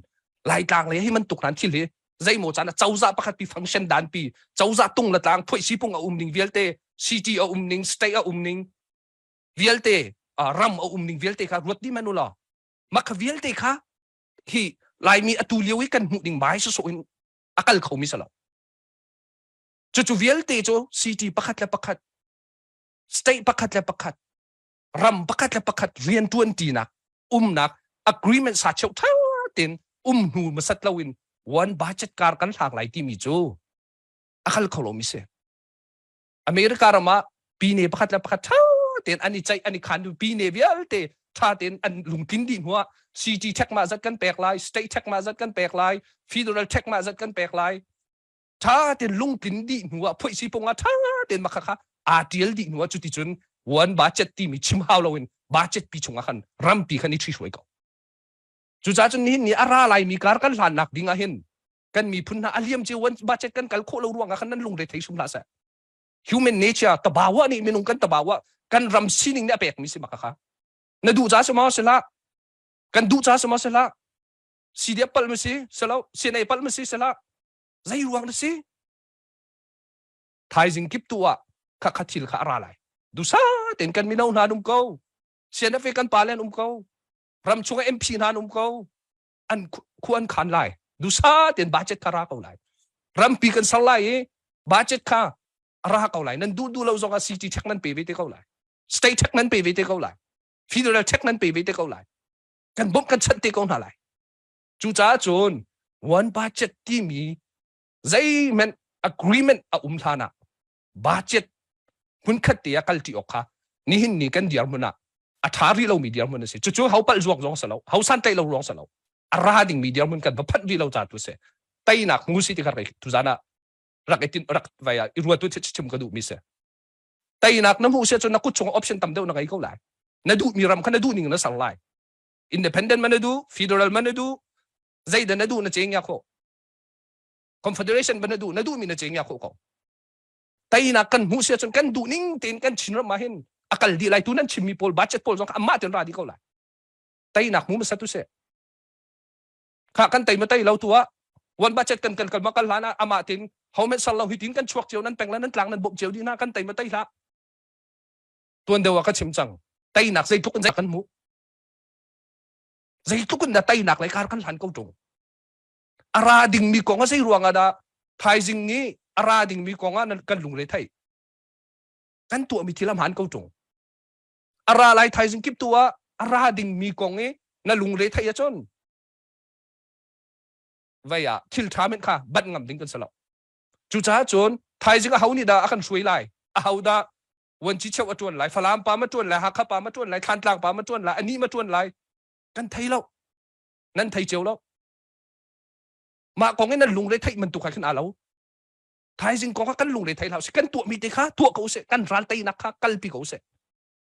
Laitlang lei hi bantuk hlan thil hi zeimaw caan ah cozah pakhat pi function dan pi cozah tung le tlang phuaisi pung a um ning vialte city a um ning state a um ning vialte ram a um ning vialte kha ruat dih man u law mah kha vialte kha hi Laimi atu lio i kan hmuh ding mai sawsawh in a kal khomi si lo. Cucu vialte cu city pakhat le pakhat, state pakhat le pakhat, ram pakhat le pakhat rianṭuan ṭinak, umnak agreement sa cheu ṭha tein um hnu masat loin one budget kar kan hlang lai timi cu a kal kho lomi si. America ram ah pine pakhat le pakhat ṭha tein an i ceih an i khan pine vialte ṭha tein an lungtlin dih hnuah city tax mah zat kan pek lai state tax mah zat kan pek lai federal tax mah zat kan pek lai ṭha tein lungtlin dih hnuah phoihsi pung ah ṭha tein mah kha aa ṭial dih hnuah cuticun one budget timi chim hau loin budget pi chungah khan rampi khan i ṭhihruai ko cucaah cun nihin ni a ra laimi kar kan hlannak ding ah hin kan miphun hna a liam cio budget kan kal khawh lo ruangah khan nan lungre thei hrim hlah seh human nature tabawa nih minung kan tabawa kan ram sining nih a pek mi si maka kha na duh ca si maw si hlah kan duh ca si maw si hlah CDF palh ma si si lo CNA palh ma si si hlah zei ruang na si thaizing kip tu ah kha kha thil kha a ra lai dusa ten kan mino hna um ko CNF kan pa le an um ko ram chung MP hna an um ko an khu an khan lai dusa ten budget kha ra ko lai rampi kan ser lai i budget kha. A ra ko lai. Nan duh duh lo zong ah city check nan pe ve te ko lai. State check nan pe ve te ko lai. Federal check nan pe ve te ko lai. Kan bawmh kan chanh te ko hna lai. Cucaah cun one budget timi zeihmanh agreement a um hlan ah budget hmunkhat te ah kalṭi awk kha nihin ni kan dirhmun ah a ṭha rih lomi dirhmun a si. Cucu ho palh zuak zong si lo, ho santlaih lo ruang si lo. A ra dingmi dirhmun kan va phanh rih lo ca tu si. Teinak hmu si ti kha tuzan ah rak i tin rak vai ah i ruat tu chim ka duhmi si. Teinak na hmuh si cun na kut chung option tam deuh na ngei ko lai. Na duhmi ram kha na duh ning na ser lai. Independent man na duh, federal man na duh, zeidah na duh na cheng ya khawh. Confederation ban na duh, na duhmi na cheng ya khawh ko. Teinak kan hmuh si ahcun kan duh ning tein kan Chinram ah hin a kal dih lai tu nan chimmi pawl budget pawl zong kha amah tein ra dih ko lai. Teinak hmu hmasa tu seh. Kha kan tei ma tei lo tu ah one budget kan kan kal ma kal hlan ah amah tein ho men sal lo hi tin kan chuak cio nan peng le nan tlang nan bawmh cio dih hna kan tei ma tei hlah. Tuan deuh ah ka chim cang. Teinak zeitluk in kan hmuh. Zeitluk in dah teinak lei kar kan hlan ko ṭung. A ra dingmi kong ah zei ruang ah dah thaizing nih a ra dingmi kong ah kan lungre thei. Kan tuahmi thil a hmaan ko ṭung. A ra lai thaizing kip tu ah a ra dingmi kong i na lungre thei ahcun vei ah thil ṭha men kha banh ngam ding kan si lo. Cucaah cun thaizing aho nih dah a kan hruai lai? Aho dah vuanci cheu a ṭuan lai? Falam pa ma ṭuan lai? Hakha pa ma ṭuan lai? Thlantlang pa ma ṭuan lai? Anih ma ṭuan lai? Kan thei lo. Nan thei cio lo. Mah kong in nan lungre theih bantuk kha khin aa lo. Thaizing kong kha kan lungre thei hlah usih. Kan tuahmi te kha tuah ko usih. Kan ral teinak kha kalpi ko usih.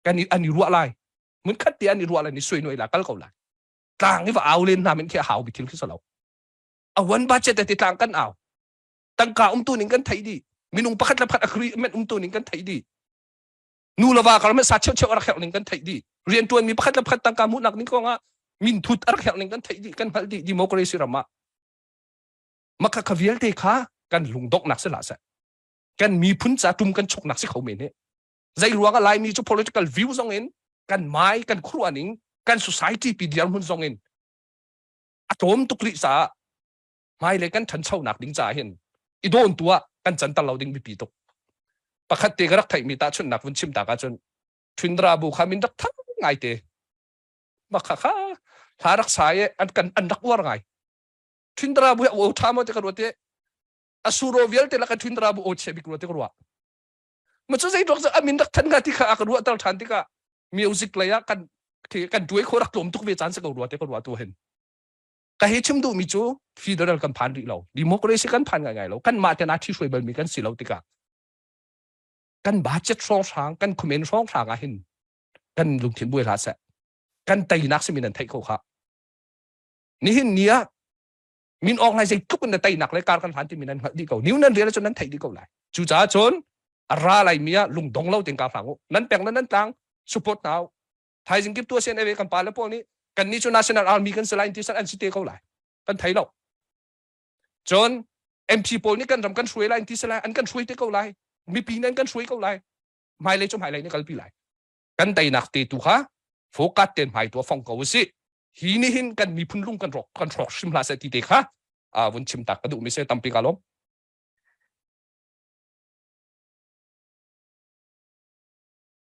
Kan i an i ruah lai. Mun khat te an i ruah lai ni sui nuai la kal ko lai. Tlang i va au len hna men khi a hau bi thil khi si lo. A one budget te tlang kan au. Tangka umtu ning kan theih dih. Minung pakhat le pakhat agreement umtu ning kan theih dih. Nu le va kar sa cheu cheu a rak herh ning kan theih dih. Riantuan mi pakhat le pakhat tangka hmuhnak ning kong ah min thut a rak herh ning kan theih dih kan hngalh dih democracy ram ah. Makha kha vialte kha kan lungdonghnak si hlah seh. Kan miphun ca tum kan chuknak si kho men hi. Zei ruang ah Laimi cu political view zong in kan mai kan khuaruah ning kan society pi dirhmun zong in a tlawm tuk rih caah hmailei kan ṭhanchonak ding caah hin i dawn tu ah kan canter lo ding biapi tuk. Pakhat te ka rak theihmi tahchunhnak vun chim tak ahcun Thindra bu kha min rak thang ngai te. Makha kha hla rak sa i an kan an rak uar ngai. Thindra bu hi a ṭha maw ti ka ruat i a suro vialte laka Thindra bu aw chia bik rua ti ka ruah. Ma cu zeitluk cu a min rak than hnga ti kha a ka ruahter ṭhan tikah music lei ah kan kan tuai kho rak tlawm tuk ve caan si ko rua ti ka ruah tu hin. Ka hei chim duhmi cu federal kan phan rih lo. Democracy kan phan ngaingai lo. Kanmah ten aa ṭhihruai balmi kan si lo tikah kan budget hrawnghrang, kan khumen hrawnghrang ah hin kan lungthin buai hlah seh. Kan teinak simi nan theih ko kha. Nihin ni ah min awk lai zeitluk in na teinak le kar kan hlan timi nan hngalh dih ko. Niu nan rian ahcun nan theih dih ko lai. Cucaah cun a ra laimi ah lungdong lo tein ka hlang u. Nan peng le nan tlang support hna u. Thaizing kip tu CNA kan pa le pawl nih kan nih cu National Army kan si lai ti san an si te ko lai. Kan thei lo. Cun MP pawl nih kan ram kan hruai lai ti si lai an kan hruai te ko lai. Mipi nih an kan hruai ko lai. Hmailei cu hmailei nih kalpi lai. Kan teinak te tu kha focus ten hmai tu fong ko usih. Hi nih hin kan miphun lung kan rawk kan hrawk hrim hlah seh ti te kha vun chim tak ka duh mi se tampi ka lawm.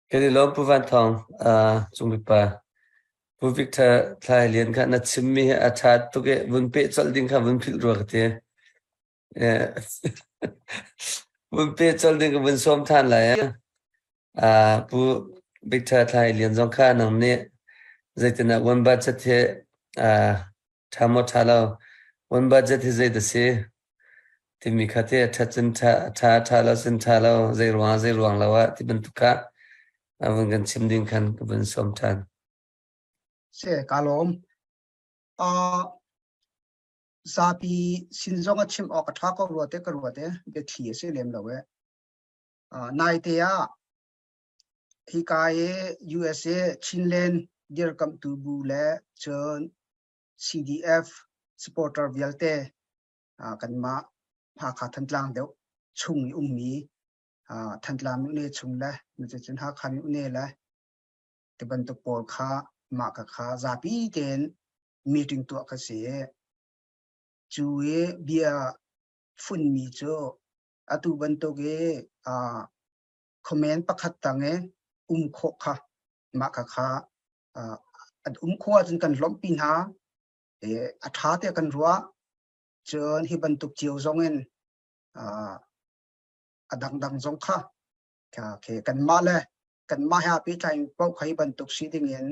Kan i lawm Pu Van Thawng, uh, Cungmipa. Pu Victor Thlai Lian kha na chimmi hi a ṭha tuk i vun peh colh ding kha vun philh rua ka ti. Eh, vun peh colh ding ka vun sawm ṭhan lai. Eh. Uh, Pu Victor Thlai Lian zong kha nang nih zeitinah one budget hi uh, Ṭha maw ṭha lo, one budget hi zei dah si? Timi kha te ṭhat cun ṭha, ṭha ṭha lo cun ṭha lo, zei ruang ah zei ruang lo ah ti bantuk kha a vun kan chim ding khan ka vun sawm ṭhan. Se ka lawm. Uh, zapi sin zong a chim awk a ṭha ko rua te ka rua te biathli a si lem lo e. Uh, naite ah hika i USA Chinland dirkamhtu bu le cun CDF supporter vialte kanmah Hakha Thantlang deuh chung i ummi Thantlang myone chung le cucun Hakha myone le ti bantuk pawl kha mah ka kha zapi tein meeting tuah ka si. Cu i bia funmi cu Atu bantuk i comment pakhat tang i um khawh kha mah kha kha an um khawh ahcun kan lawmhpi hna. A ṭha tiah kan ruah. Cun hi bantuk cio zong in a dangdang zong kha kanmah le kanmah he aa pehtlai paoh kha hi bantuk si ding in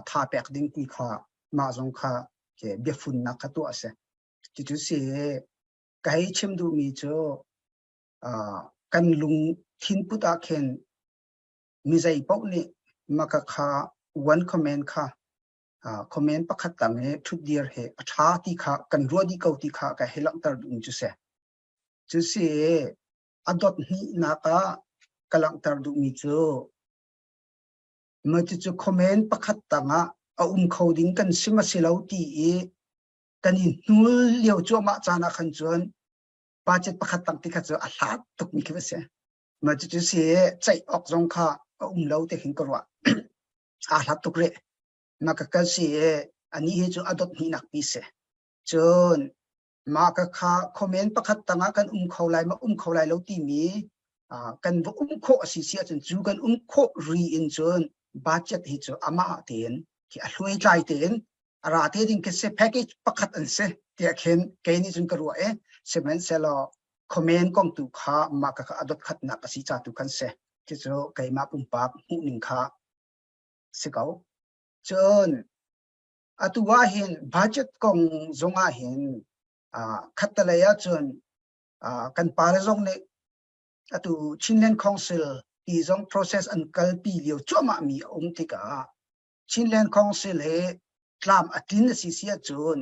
tha pek ding ti kha mah zong kha biafunnak kha tuah a si. Cucu si ka hei chim duhmi cu kan lungthin put ah khin mi zei paoh nih maka kha one comment kha comment pakhat tang i ṭhutdir he a ṭha ti kha kan ruah dih ko ti kha ka hei langhter duhmi cu si. Cu si a dot hnihnak ah ka langhter duhmi cu mah cucu comment pakhat tangah a um kho ding kan si ma si lo ti i kan i hnul lio cuahmah caan ah khan cun budget pakhat tang ti kha cu a hlat tukmi khi va si. Mah cucu si ceih awk zong kha a um lo ti khin ka ruah. Aa hlat tuk rih. Mah ka kal si i anih hi cu a dot hnihnak pi si. Cun mah ka kha comment pakhat tangah kan um kho lai ma um kho lai lo timi kan va um khawh a si si ahcun cu kan um khawh ri in cun budget hi cu amah tein khi a hluai tlai tein a ra te ding khi si package pakhat an si tiah khin kei nih cun ka ruah i sihmanhsehlaw comment kong tu kha mah ka kha a dot khatnak a si ca tu khan si cucu keimah pumpak hmuhning kha si ko cun Atu ah hin budget kong zong ah hin khattelei ahcun kan pale zong nih atu Chinland Council ti zong process an kalpi lio cuahmah mi a um tikah Chinland Council he tlam a tlin a si si ahcun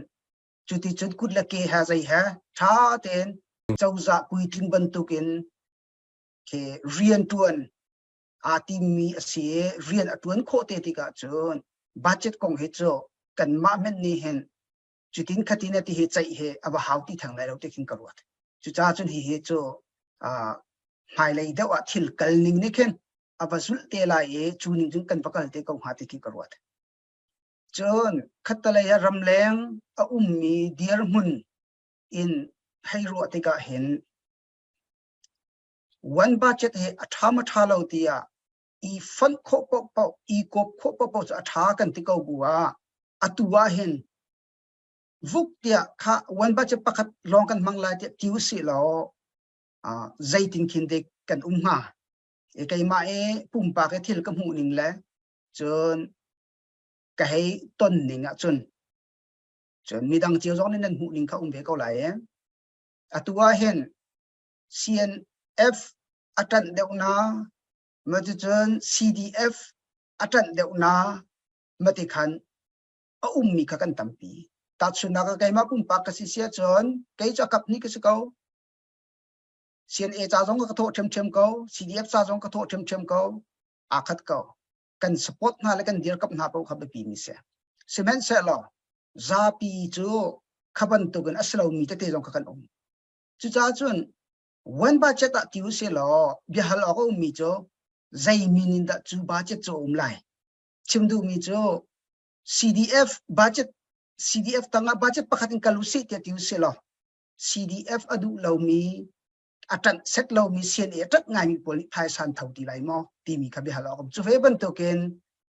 cuti cun kut le ke he zei he ṭha tein cozah puitling bantukin ke rianṭuan aa timmi a si i rian a ṭuan khawh te tikah cun budget kong hi cu kanmah hmenh nih hin cutin khatin ti hi ceih hi a va hau ti theng lai lo ti khin ka ruat. Cucaah cun hihi cu hmailei deuh ah thil kal ning nih khin a va zulh te lai i cu ning cun kan va kal te ko hnga ti khi ka ruat. Cun khattelei ah ramleng a ummi dirhmun in hei ruah tikah hin One budget hi a ṭha maw ṭha lo tiah i fonh khawh paohpaoh, i kawp khawh paohpaoh cu a ṭha kan ti ko bu ah atu ah hin vuk tiah kha one budget pakhat lawng kan hmang lai tiah ti usih law uh, zeitin khin dik kan um hnga. E keimah i pumpak i thil ka hmuh ning le cun ka hei ton ning ah cun cun midang cio zong nih nan hmuh ning kha um ve ko lai e. Atu ah hin CNF a ṭanh deuh na, maticun CDF a ṭanh deuh na, mati khan a ummi kha kan tampi. Tahchunhnak ah keimah pumpak ka si si ahcun kei cu a kap hnih ka si ko. CNA ca zong ka thawh ṭhiamṭhiam ko, CDF ca zong ka thawh ṭhiamṭhiam ko, aa khat ko. Kan support hna le kan dirkamh hna paoh kha biapi mi si. Sihmanhsehlaw zapi cu kha bantukin a si lomi tete zong kha kan um. Cucaah cun one budget ah ti usih law biahal awk a ummi cu zei min in dah cu budget cu a um lai? Chim duhmi cu CDF budget CDF tangah budget pakhat in kal usih tiah ti usih law CDF a duh lomi a ṭanh set lomi CNA a ṭanh ngaimi pawl nih phaisa an tho ti lai maw timi kha biahal awk um. Cu ve bantukin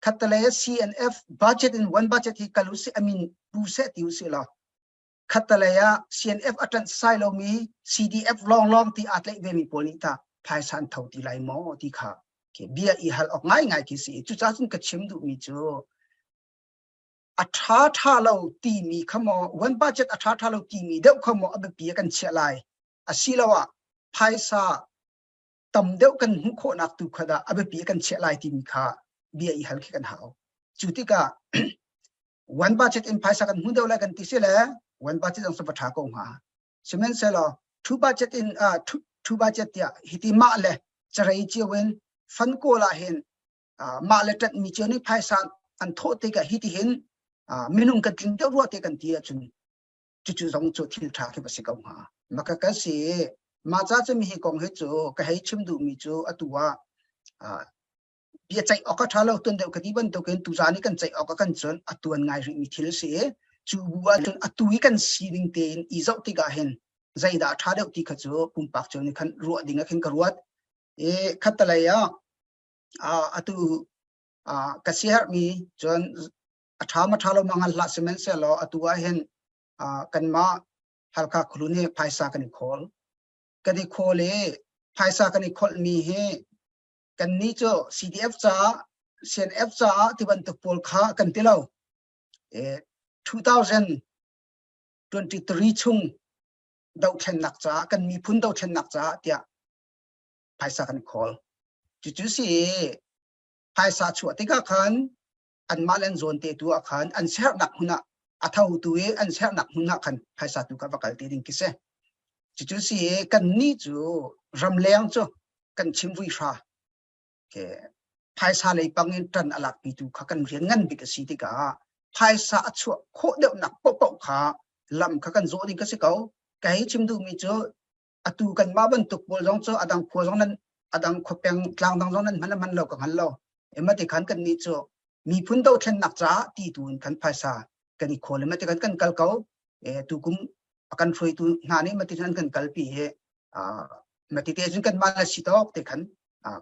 khattelei ah CNF budget in one budget hi kal usih a min pu seh ti usih law khattelei ah CNF a ṭanh sai lomi CDF lawnglawng ti aa tlaih vemi pawl nih tah phaisa an tho ti lai maw ti kha bia i hal awk ngaingai khi si. Cucaah cun ka chim duhmi cu a ṭha ṭha lo timi kha maw one budget a ṭha ṭha lo timi deuh kha maw a biapi ah kan chiah lai asiloah phaisa tam deuh kan hmuh khawhnak tu kha dah a biapi ah kan chiah lai timi kha bia i hal khi kan hau. Cu tikah one budget in phaisa kan hmu deuh lai kan ti si le one budget zong va ṭha ko hnga. Sihmanhsehlaw two budget in uh, two, two budget tiah hiti mah le carei cio in fund kawl ah hin uh, mah le ṭanh mi cio nih phaisa an thawh tikah hiti hin uh, minung kan tling deuh rua te kan ti ahcun cucu zong cu thil ṭha khi va si ko hnga. Maka ka si mah ca cu mi hi kong hi cu ka hei chim duhmi cu atu ah uh, bia ceih awk a ṭha lo tuan deuh ka ti bantukin tuzaan i kan ceih awk a kan cun a tuan ngai rihmi thil si i cu bu ahcun atu i kan sining tein i zoh tikah hin. Zeidah ṭha deuh ti kha cu pumpak cio nih khan ruah ding ah khin ka ruat. I khattelei ah atu ka siaherhmi cun a ṭha ma ṭha lo ma ngan hlah sihmanhsehlaw atu ah hin kanmah Halkha khualu nih phaisa kan i khawl. Kan i khawl i phaisa kan i kholhmi hi kannih cu CDF caah CNF caah ti bantuk pawl kha kan ti lo. 2023 chung dohthlennak caah kan miphun dohthlennak caah tiah phaisa kan khawl. Cucu si phaisa chuah tikah khan anmah le an zawn te tu ah khan an sernak hmun ah a tho tu i an sernak hmun ah khan phaisa tu kha va kal te ding khi si. Cucu si kan nih cu ramleng cu kan chim vui hra ke phaisa lei pang in ṭan a lakpi tu kha kan rian ngan bik a si tikah phaisa a chuah khawh deuhnak paohpaoh kha lam kha kan zawh ding ka si ko. Ka hei chim duhmi cu atu kanmah bantuk pawl zong cu adang khua zong nan adang khuapeng tlang dang zong nan hman le hman lo ka hngal lo. Ema ti khan kan nih cu miphun dothlennak caah ti tu in khan phaisa kan i khawl ema ti khan kan kal ko. E tukum a kan hruaitu hna nih mati an kan kalpi hi mati te cun kan mah le si tawk te khan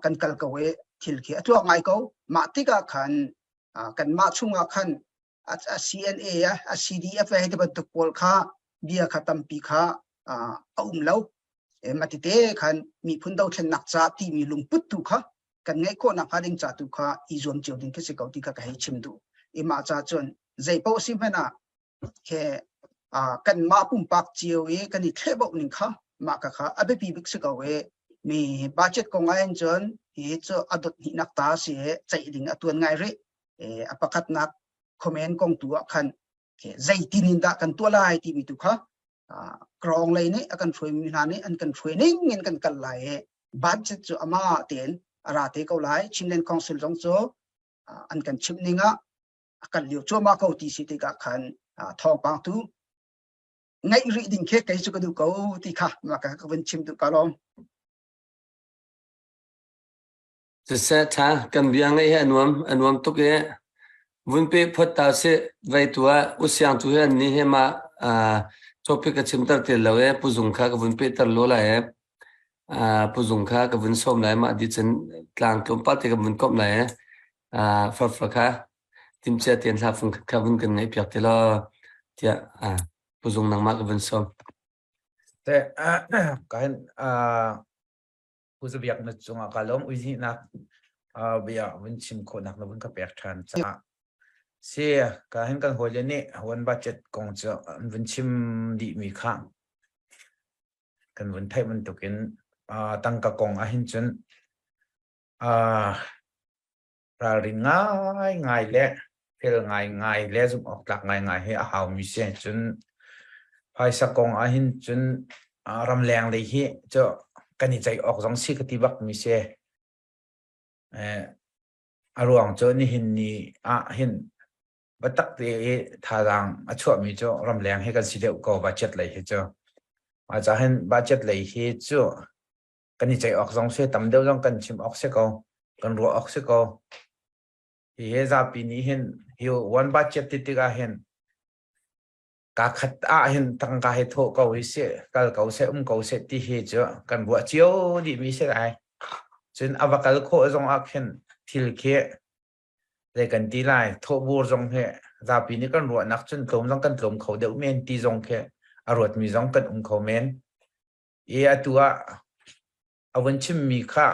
kan kal ko i thil khi a tluak ngai ko. Mah tikah khan kan mah chungah khan a CNA a CDF he ti bantuk pawl kha bia kha tampi kha a um lo. Mati te khan miphun dothlennak ca timi lungput tu kha kan ngeih khawh nakhnga ding ca tu kha i zuam cio ding khi si ko ti kha ka hei chim duh. I mah ca cun zei paoh si hmanh ah he kanmah pumpak cio i kan i thlehboh ning kha mah ka kha a biapi bik si ko i mi budget kong ah hin cun hi cu a dot hnihnak ta si i ceih ding a tuan ngai rih. A pakhatnak comment kong tu ah khan zeitin in dah kan tuah lai timi tu kha krong lei nih a kan hruaimi hna nih an kan hruai ning in kan kal lai i budget cu amah tein a ra te ko lai. Chinland Council zong cu an kan chimh ning ah a kal lio cuahmah ko ti si tikah khan thawngpang tu ngaih rih ding khi kei cu ka duh ko ti kha mah ka ka vun chim duh ka lawm. Siseh tha kan bia ngaih hi a nuam a nuam tuk i vun pe phot ta si vei tu ah usiang tu hi an ni he ma topic ka chimter te lo e puzung kha ka vun pe ter lo lai e puzung kha ka vun som lai ma di cun tlang tlawmpal te ka vun komh lai e farfa kha timcia ten hla fung kha vun kan ngaih piak te lo tiah puzung nangmah ka vun som. Te kan Pu Zabiak na cungah ka lawm uizinak bia vun chim khawhnak na vun ka pek ṭhan caah si ka hin kan hawile nih wan budget kong cu an vun chim dihmi kha kan vun theih bantukin tangka kong ahhin cun ralrin ngaingai le fel ngaingai le zumh awk tlak ngaingai hi a haumi si. Cun phaisa kong ahhin cun ramleng lei hi cu kan i ceih awk zong si ka ti bakmi si. A ruang cu nihin ni ah hin biatak te i thazaang a chuahmi cu ramleng hi kan si deuh ko budget lei hi cu. Mah caah hin budget lei hi cu kan i ceih awk zong si tam deuh zong kan chim awk si ko kan ruah awk si ko hi he zapi nih hin hi one budget ti tikah hin ka khat ah hin tangka he thawh ko hi si kal ko se um ko se ti hi cu kan ruah cio dih mi si lai cun a va kal khawh zong ah khin thil khi zei kan ti lai thawhbur zong hi zapi nih kan ruahnak cun tlawm zong kan tlawm kho deuh men ti zong khi a ruatmi zong kan um kho men I atu ah a vun chimmi kha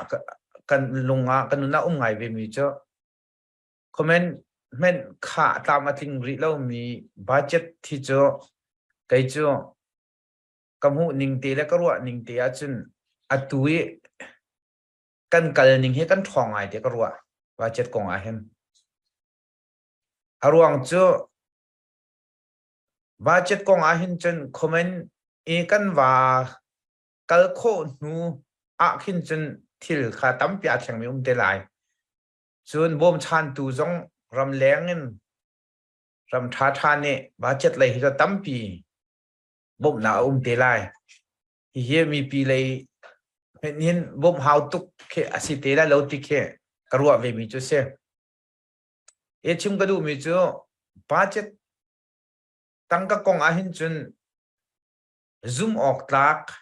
kan lung ah kan nun ah um ngai vemi cu comment hmenh kha tlam a tling rih lomi budget hi cu kei cu ka hmuh ning te le ka ruah ning te ahcun atu i kan kal ning hi kan ṭhawng ngai te ka ruah budget kong ah hin. A ruang cu Budget kong ahhin cun comment i kan va kal khawh hnu ah khin cun thil kha tampi aa thlengmi um te lai. Cun bawmchantu zong ramleng in ram ṭhaṭha nih budget lei hi cu tampi bawmhnak a um te lai. Hihi mipi lei hmenh hin bawmh hau tuk khi a si te lai lo ti khi ka ruah vemi cu si. Hi chim ka duhmi cu budget tangka kong ahhin cun. Zum awk tlak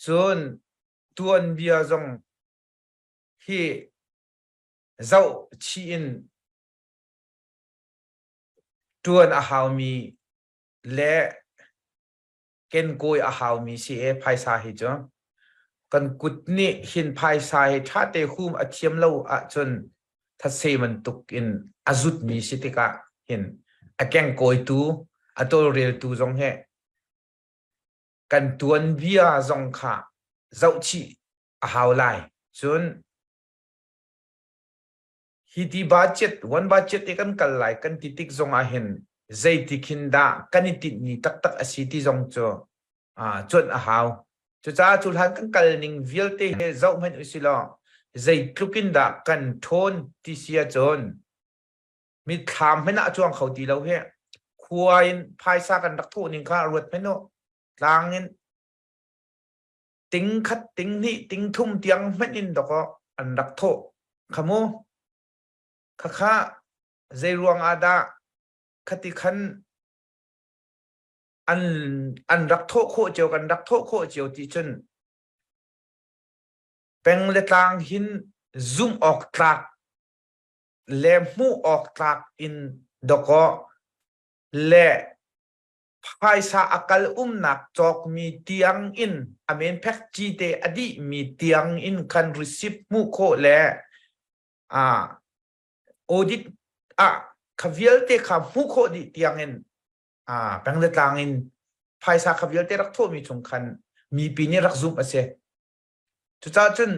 cun tuanbia zong hi zoh chih in ṭuan a haumi le kenkawi a haumi si e phaisa hi cu. Kan kut nih hin phaisa hi ṭhate hum a thiam lo ahcun thatse bantuk in a zutmi si tikah hin a kengkawitu, a tawlreltu zong hi kan tuanbia zong kha zohchih a hau lai. Cun hi ti budget, one budget i kan kal lai kan ti tik zong ah hin zeitik hin dah kan i tinhmi taktak a si ti zong cu cuanh a hau. Cucaah cu hlan kan kal ning vialte hi zoh hmanh usih law zeitluk in dah kan ṭhawn ti si ahcun mitthlam hmanh ah a cuang kho ti lo hi. Khua in phaisa kan rak thawh ning kha ruat hmanh u. Tlang in ting khat, ting hnih, ting thum tiang hmanh in dawkaw an rak thawh kha mu. Khakha zei ruang ah dah khati khan an an rak thawh khawh cio kan rak thawh khawh cio ti cun peng le tlang hin zumh awk tlak le hmuh awk tlak in dawkaw le phaisa a kal umnak cawkmi tiang in a men phek ci te a dihmi tiang in khan receipt hmuh khawh le a audit ah kha vialte kha hmuh khawh dih tiang in peng le tlang in phaisa kha vialte rak thawhmi chung khan mipi nih rak zumh a si. Cucaah cun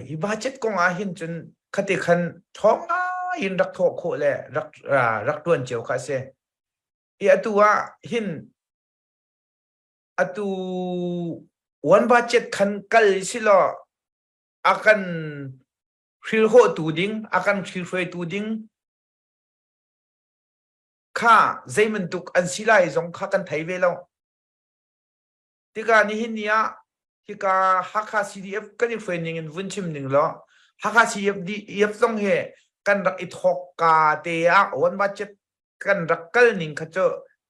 hi budget kong ah hin cun khati khan ṭhawng ngai in rak thawh khawh le rak rak ṭuan cio kha a si. Hi atu ah hin atu one budget khan kal si law a kan hrilhawhtu ding, a kan hrihruaitu ding kha zeibantuk an si lai zong kha kan thei ve lo. Tikah nihin ni ah hika Hakha CDF kan i hruai ning in vun chim ning law Hakha CDF zong hi kan rak i thawk ka te ah one budget kan rak kal ning kha cu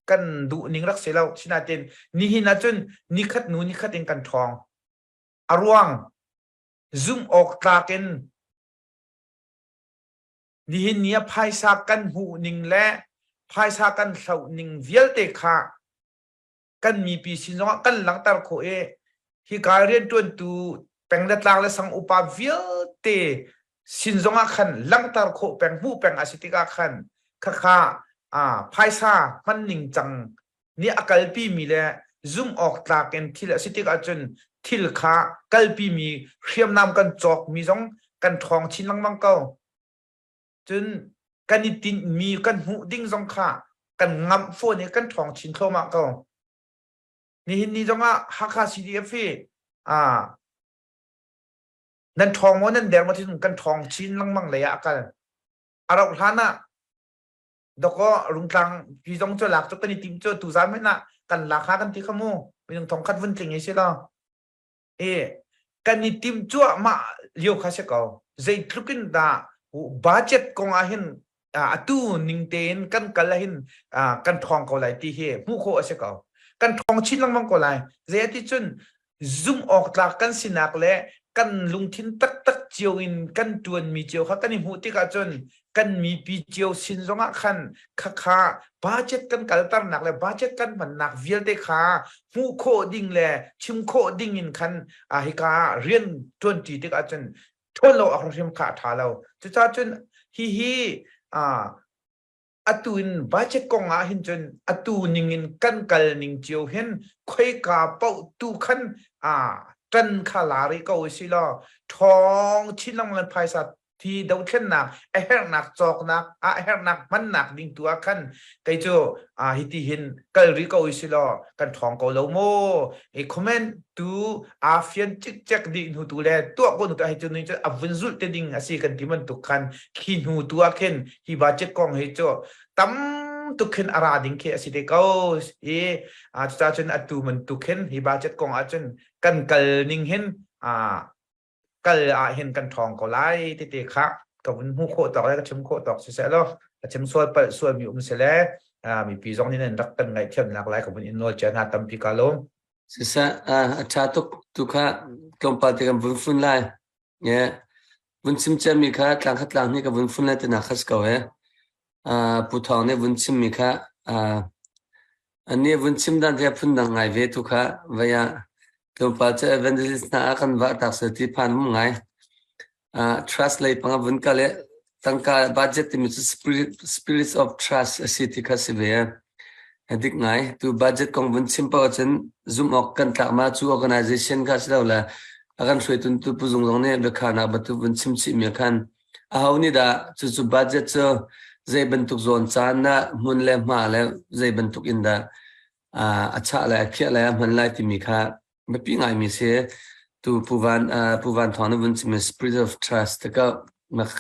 kan duh ning rak si lo. Sinain nihin ahcun nikhat nu nikhat in kan ṭhawng. A ruang zumh awk tlak in nihin ni ah phaisa kan hmuh ning le phaisa kan hloh ning vialte kha kan mipi sin zongah kan langhter khawh i hika rianṭuantu peng le tlang le sang upa vialte sin zongah khan langhter khawh peng hmuh peng a si tikah khan khakha phaisa hman ning cang nih a kalpi mi le zumh awk tlak in thil a si tikah cun thil kha kalpi mi hriamnam kan cawk mi zong kan ṭhawng chin lengmang ko. Cun kan i tinhmi kan hmuh ding zong kha kan ngamh fawn i kan ṭhawng chin thluahmah ko. Nihin ni zongah Hakha CDF hi nan ṭhawng maw nan der maw ti kan ṭhawng chin lengmang lei ah a kal. A rauh hlan ah dawkaw Rungtlang pi zong cu lak cu kan i tim cu tuzan hmanh ah kan lak ha kan ti kha mu minung thong khat vun tling i si law i kan i tim cuahmah lio kha si ko. Zeitluk in dah budget kong ah hin atu ning tein kan kal ah hin kan ṭhawng ko lai ti hi hmuh khawh a si ko. Kan ṭhawng chin lengmang ko lai. Zei ati cun zumh awk tlak kan sinak le kan lungthin taktak cio in kan ṭuanmi cio kha kan i hmuh tikah cun kan mipi cio sin zongah khan khakha budget kan kalternak le budget kan hmannak vialte kha hmuh khawh ding le chim khawh ding in khan hika rian ṭuanṭi tikah cun ṭhawn lo awk hrim kha a ṭha lo. Cucaah cun hihi atu in budget kong ah hin cun atu ning in kan kal ning cio hin khoika paoh tu khan ṭan kha la rih ko si law ṭhawng chin lengmang in phaisa thi dothlennak a herhnak cawknak a herhnak hmannak ding tu ah khan kei cu hiti hin kal rih ko si law kan ṭhawng ko lo maw? I comment tu aa fian cikcek dih hnu tu le tuah ko hnu tu hi cu ni cu a vun zulh te ding a si kan ti bantuk khan khi hnu tu ah khin hi budget kong hi cu tam tuk khin a ra ding khi a si te ko i cucaah cun atu bantuk hin hi budget kong ah cun kan kal ning hin kal ah hin kan ṭhawng ko lai tete kha ka vun hmuh khawh tawk le ka chim khawh tawk siseh law ka chim sual palh sualmi um sile. Mipi zong nih nan rak kan ngaihthiamnak lai ka vun in nawl cia hna tampi ka lawm. Siseh, a ṭha tuk tu kha tlawmpal te kan vun fun lai. Ye. Vun chim ciami kha tlang khat tlang hnih ka vun fun lai tinak kha si ko he. Pu Thawng nih vun chimmi kha anih vun chim dan te phundang ngai ve tu kha vei ah tlawmpal cu evangelist hna ah kan vah tak sel ti phan um ngai. Trust lei pang ah vun kal i tangka budget timi cu spirit, spirits of trust a si ti kha si ve. A dik ngai. Tu budget kong vun chim paoh ahcun zumh awk kan tlak ma cu organization kha si lo le a kan hruaitu tu Pu Zung zong nih biakharnak bantuk vun chim chih mi khan aho nih dah cucu budget cu zei bantuk zawn caan dah hmun le hma le zei bantuk in dah a chah lai a khiah lai a hman lai timi kha biapi ngaimi si. Tu Pu Van Pu Van Thawng nih vun chim spirit of trust te ka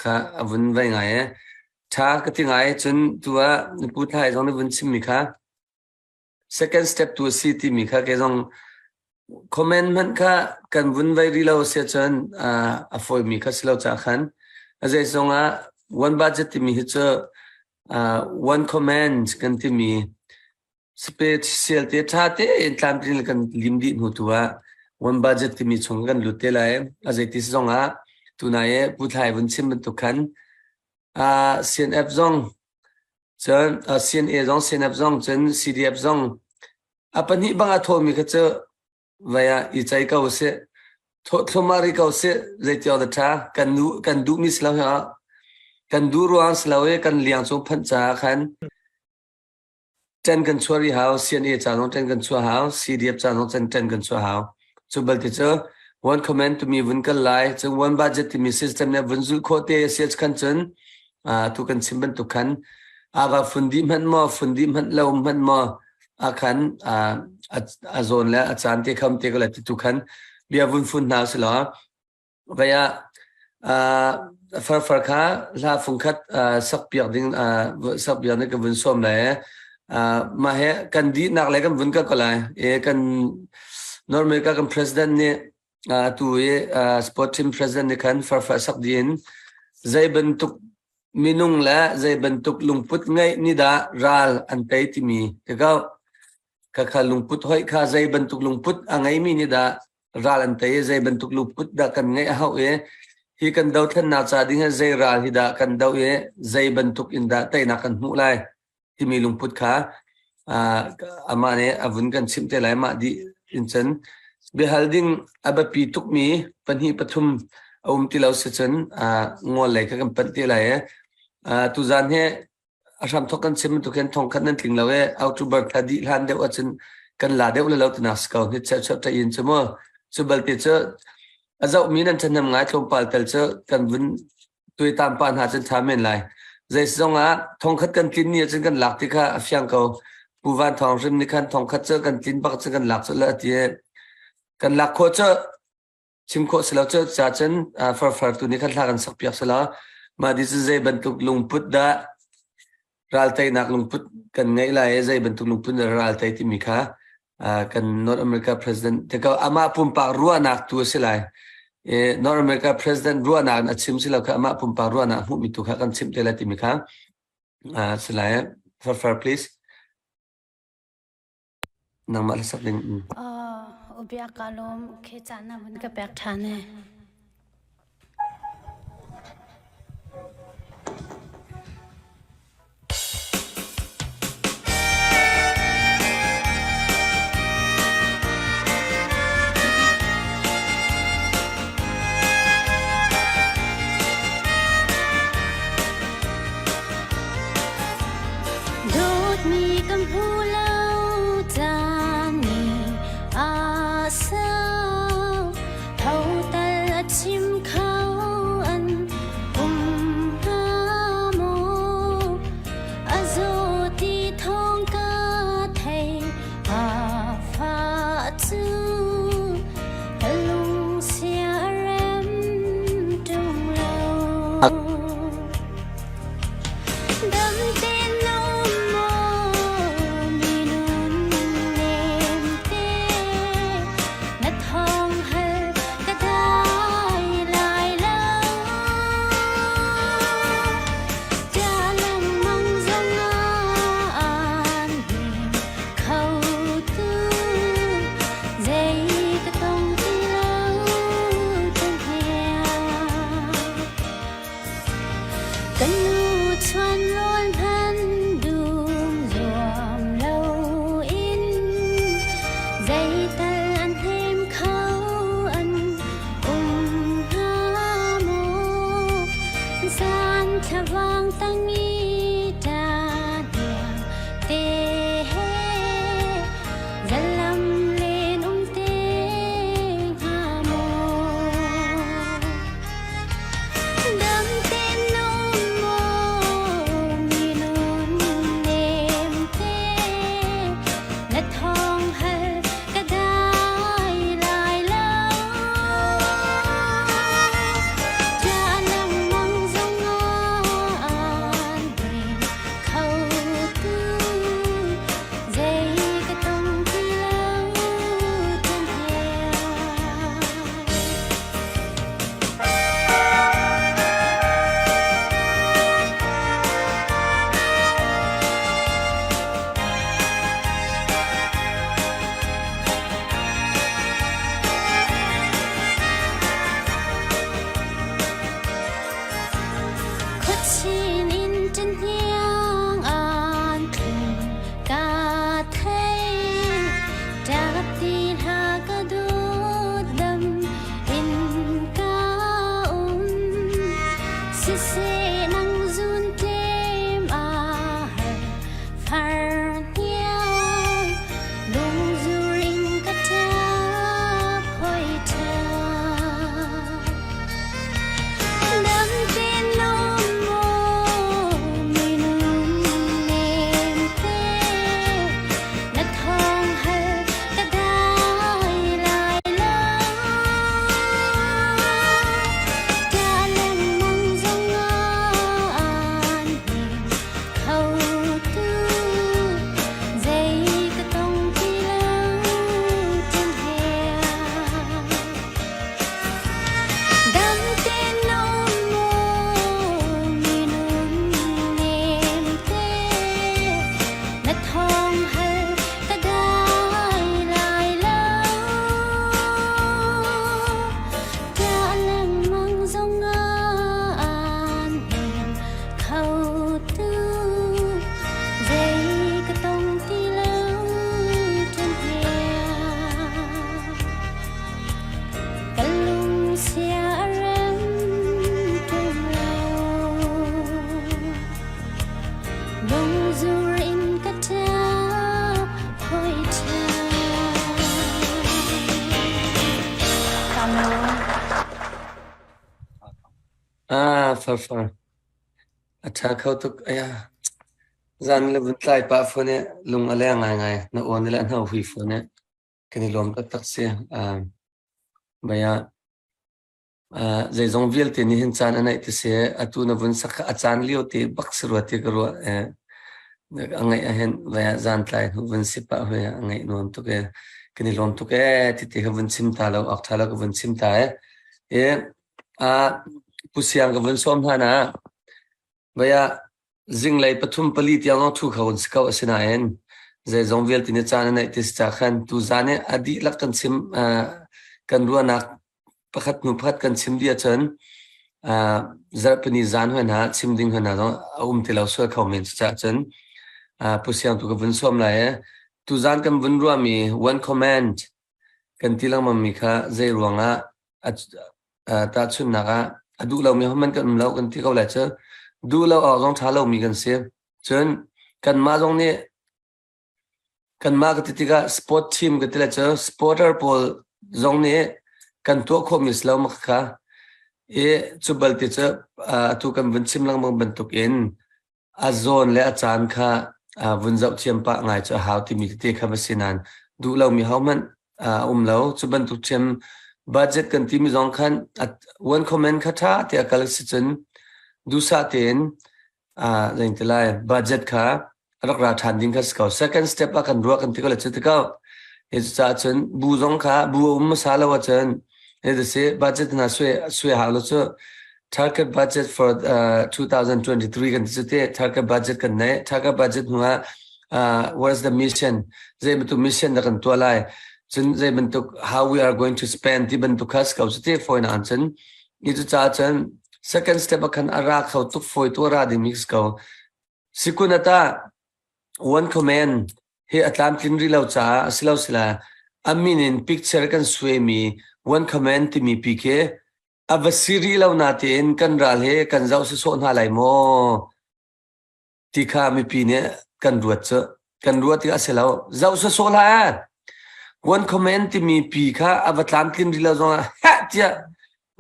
kha a vun vei ngai e. Tha ka ti ngai cun tu ah Pu Thai zong nih vun chimmi kha second step tu a si timi kha kei zong comment hmanh kha kan vun vei rih lo si ahcun a fawimi kha si lo caah khan a zei zong ah one budget timi hi cu one comment kan timi special te ṭha tein tlamtling kan lim dih hnu tu ah one budget timi chung kan lut te lai. A zei ti si zong ah tunai i Pu Thlai vun chim bantuk khan CNF zong cun CNA zong CNF zong cun CDF zong a pahnih bang a thawmi kha cu vai ah i cei ko sih thawh thluahmah rih ko sih zeitiawk dah ṭha kan nu kan duhmi si lo hi kan duh ruang si lo i kan liang cung phanh caah khan Ṭan kan chuah rih hau, CNA ca zong ṭan kan chuah hau, CDF ca zong ṭan kan chuah hau. Cu balte cu one command timi vun kal lai, cun one budget timi system nih vun zulh khawh te a si khan cun tu kan chim bantuk khan ava fun dih hmanh maw, fun dih hmanh lo hmanh maw, a khan a zawn le a caan te kham te ko le tu khan bia vun fun hna si law Vei ah farfar kha hla fungkhat sakpiak ding sakpiak ding ka vun sawm lai. Mah he kan dihnak le kan vun kal ko lai. E kan North America kan president nih atu i sport team president nih khan farfar sak dih in zei bantuk minung le zei bantuk lungput ngeih nih dah ral an tei timi ti ko. Khakha lungput hoih kha zei bantuk lungput a ngeimi nih dah ral an tei i zei bantuk lungput dah kan ngeih a hauh i hi kan dothlennak ca ding hi zei ral hi dah kan doh i zei bantuk in dah teinak kan hmuh lai timi lungput kha amah nih a vun kan chimh te lai mah dih in cun biahal ding a biapi tukmi pahnih pathum a um ti lo si cun ngol lei kha kan panh te lai i tuzan hi a hramthok kan chim bantuk hin thongkhat nan tling lo e October thla dih hlan deuh ahcun kan la deuh le lo tinak si ko ni cheu cheu in cu mu cu balte cu a zoh mi nan ṭhahnem ngai tlawmpal tel cu kan vun tuitam pa hna cun ṭha men lai zei zong ah thongkhat kan tlin ni ahcun kan lak ti kha a fiang ko Pu Van Thawng hrim nih khan thongkhat cu kan tlin bak cu kan lak cu le a ti kan lak khawh cu chim khawh si lo cu ca cun farfar tu nih khan hla kan sak piak si lo mah di cu zei bantuk lungput dah ral teinak lungput kan ngeih lai i zei bantuk lungput dah ral tei timi kha kan North America president te ko amah pumpak ruahnak tu a si lai North America president ruahnak in a chim si lo kha amah pumpak ruahnak hmuhmi tu kha kan chimh te lai timi kha si lai farfar please Nangmah hlasak ding. Uh, ubia ka lawm khe caan na hun ka pek ṭhan e. Dawtmi kan hmu lo caan nih a sau ho tal. Zeital an hnem kho an um hnga maw? Zan thlavang tang i ṭa hniang te he zalam len um te hnga maw? Dam ten na um maw minun nem te na thawng hal ka dai lai lo. Ṭah lengmang zong an hnem kho tu zei ka tong ti lo tan he. Khuachin in ṭihniang an tlung ka thei. Ṭap ti hlah ka dawt dam in ka um. Siseh nang zun tlem a har far hniang lungzur in ka ṭap hoi ṭhan. Dam ten na um maw minung nem te na thawng hal ka dai lai lo. Ṭah lengmang zong an hnem kho tu zei ka tong ti lo ṭan he. Dam ten na um maw minung nem te na thawng hal ka dai lai lo. Ṭah lengmang zong an hnem kho tu zei ka tong ti lo ṭan he. Ka lung sia a rem ṭung lo. Lungzur in ka ṭap hoi ṭhan. Ah, far far. A ṭha kho tuk. Aya. Zan le vun tlai pah fawn i lung a leng ngaingai. Na aw nih le a hno hui fawn i. Kan i lawm taktak si. Mei ah zeizong vialte nih hin caan a neih ti si. Atu na vun sak kha a caan lio te bak si rua ti ka ruah. A ngaih ahhin vei ah zan tlai hnu vun si pah hui ah a ngaih nuam tuk ee. Kan i lawm tuk ee ti ti kha vun chim ta lo awk ṭha lo ka vun chim ta ee. I Pu Siang ka vun sawm hlan ah Vei ah zinglei pathum pali tiang lawng ṭhu kho an si ko. Asinain zeizong vialte nih caan a neih ti si ca khan tuzaan i a dihlak kan chim kan ruahnak pakhat hnu pakhat kan chim dih ahcun zarhpini zaan hoi hna chim ding hoi hna zong a um ti lo sual kho men. Cucaah cun Pu Siang tu ka vun sawm lai i tuzaan kan vun ruahmi one comment kan ti lengmangmi kha zei ruangah tahchunhnak ah a duh lomi hmanh kan um lo kan ti ko lai cu duh lo awk zong ṭha lomi kan si. Cun kanmah zong nih kanmah ka ti tikah sport team ka ti lai cu sporter pawl zong nih kan tuah khawhmi si lo mak kha i cu balte cu atu kan vun chim lengmang bantuk in a zawn le a caan kha vun zoh thiam pah ngai cu a hau timi tete kha va si nain duh lomi hohmanh a um lo. Cu bantuk ṭhiam budget kan timi zong khan one comment kha ṭha te a kal si cun duhsah tein zeiti lai budget kha rak ra ṭhan ding kha si ko. Second step ah kan ruah kan ti ko le cu ti ko. Hi cucaah cun bu zong kha bu a um hmasa lo ahcun hi si budget hna sui sui hau lo cu target budget for uh, 2023 kan ti cu te target budget kan nei target budget hnu ah uh, what is the mission zei bantuk mission da kan tuah lai cun zei bantuk how we are going to spend ti bantuk kha si ko cu te foi na cun ni cu ca cun second step ah khan a ra kho tuk foi tu ra ding mi si ko Sikun ata one command hi a tlamtlin rih lo caah a si lo sila. A min in picture kan suaimi one comment timi pi khi a va si rih lo natein kan ral he kan zoh sawsawh hna lai maw ti kha mipi nih kan ruat cu. Kan ruat tikah a si lo. Zoh sawsawh hlah eh. One comment timi pi kha a va tlamtlin rih lo zongah heh tiah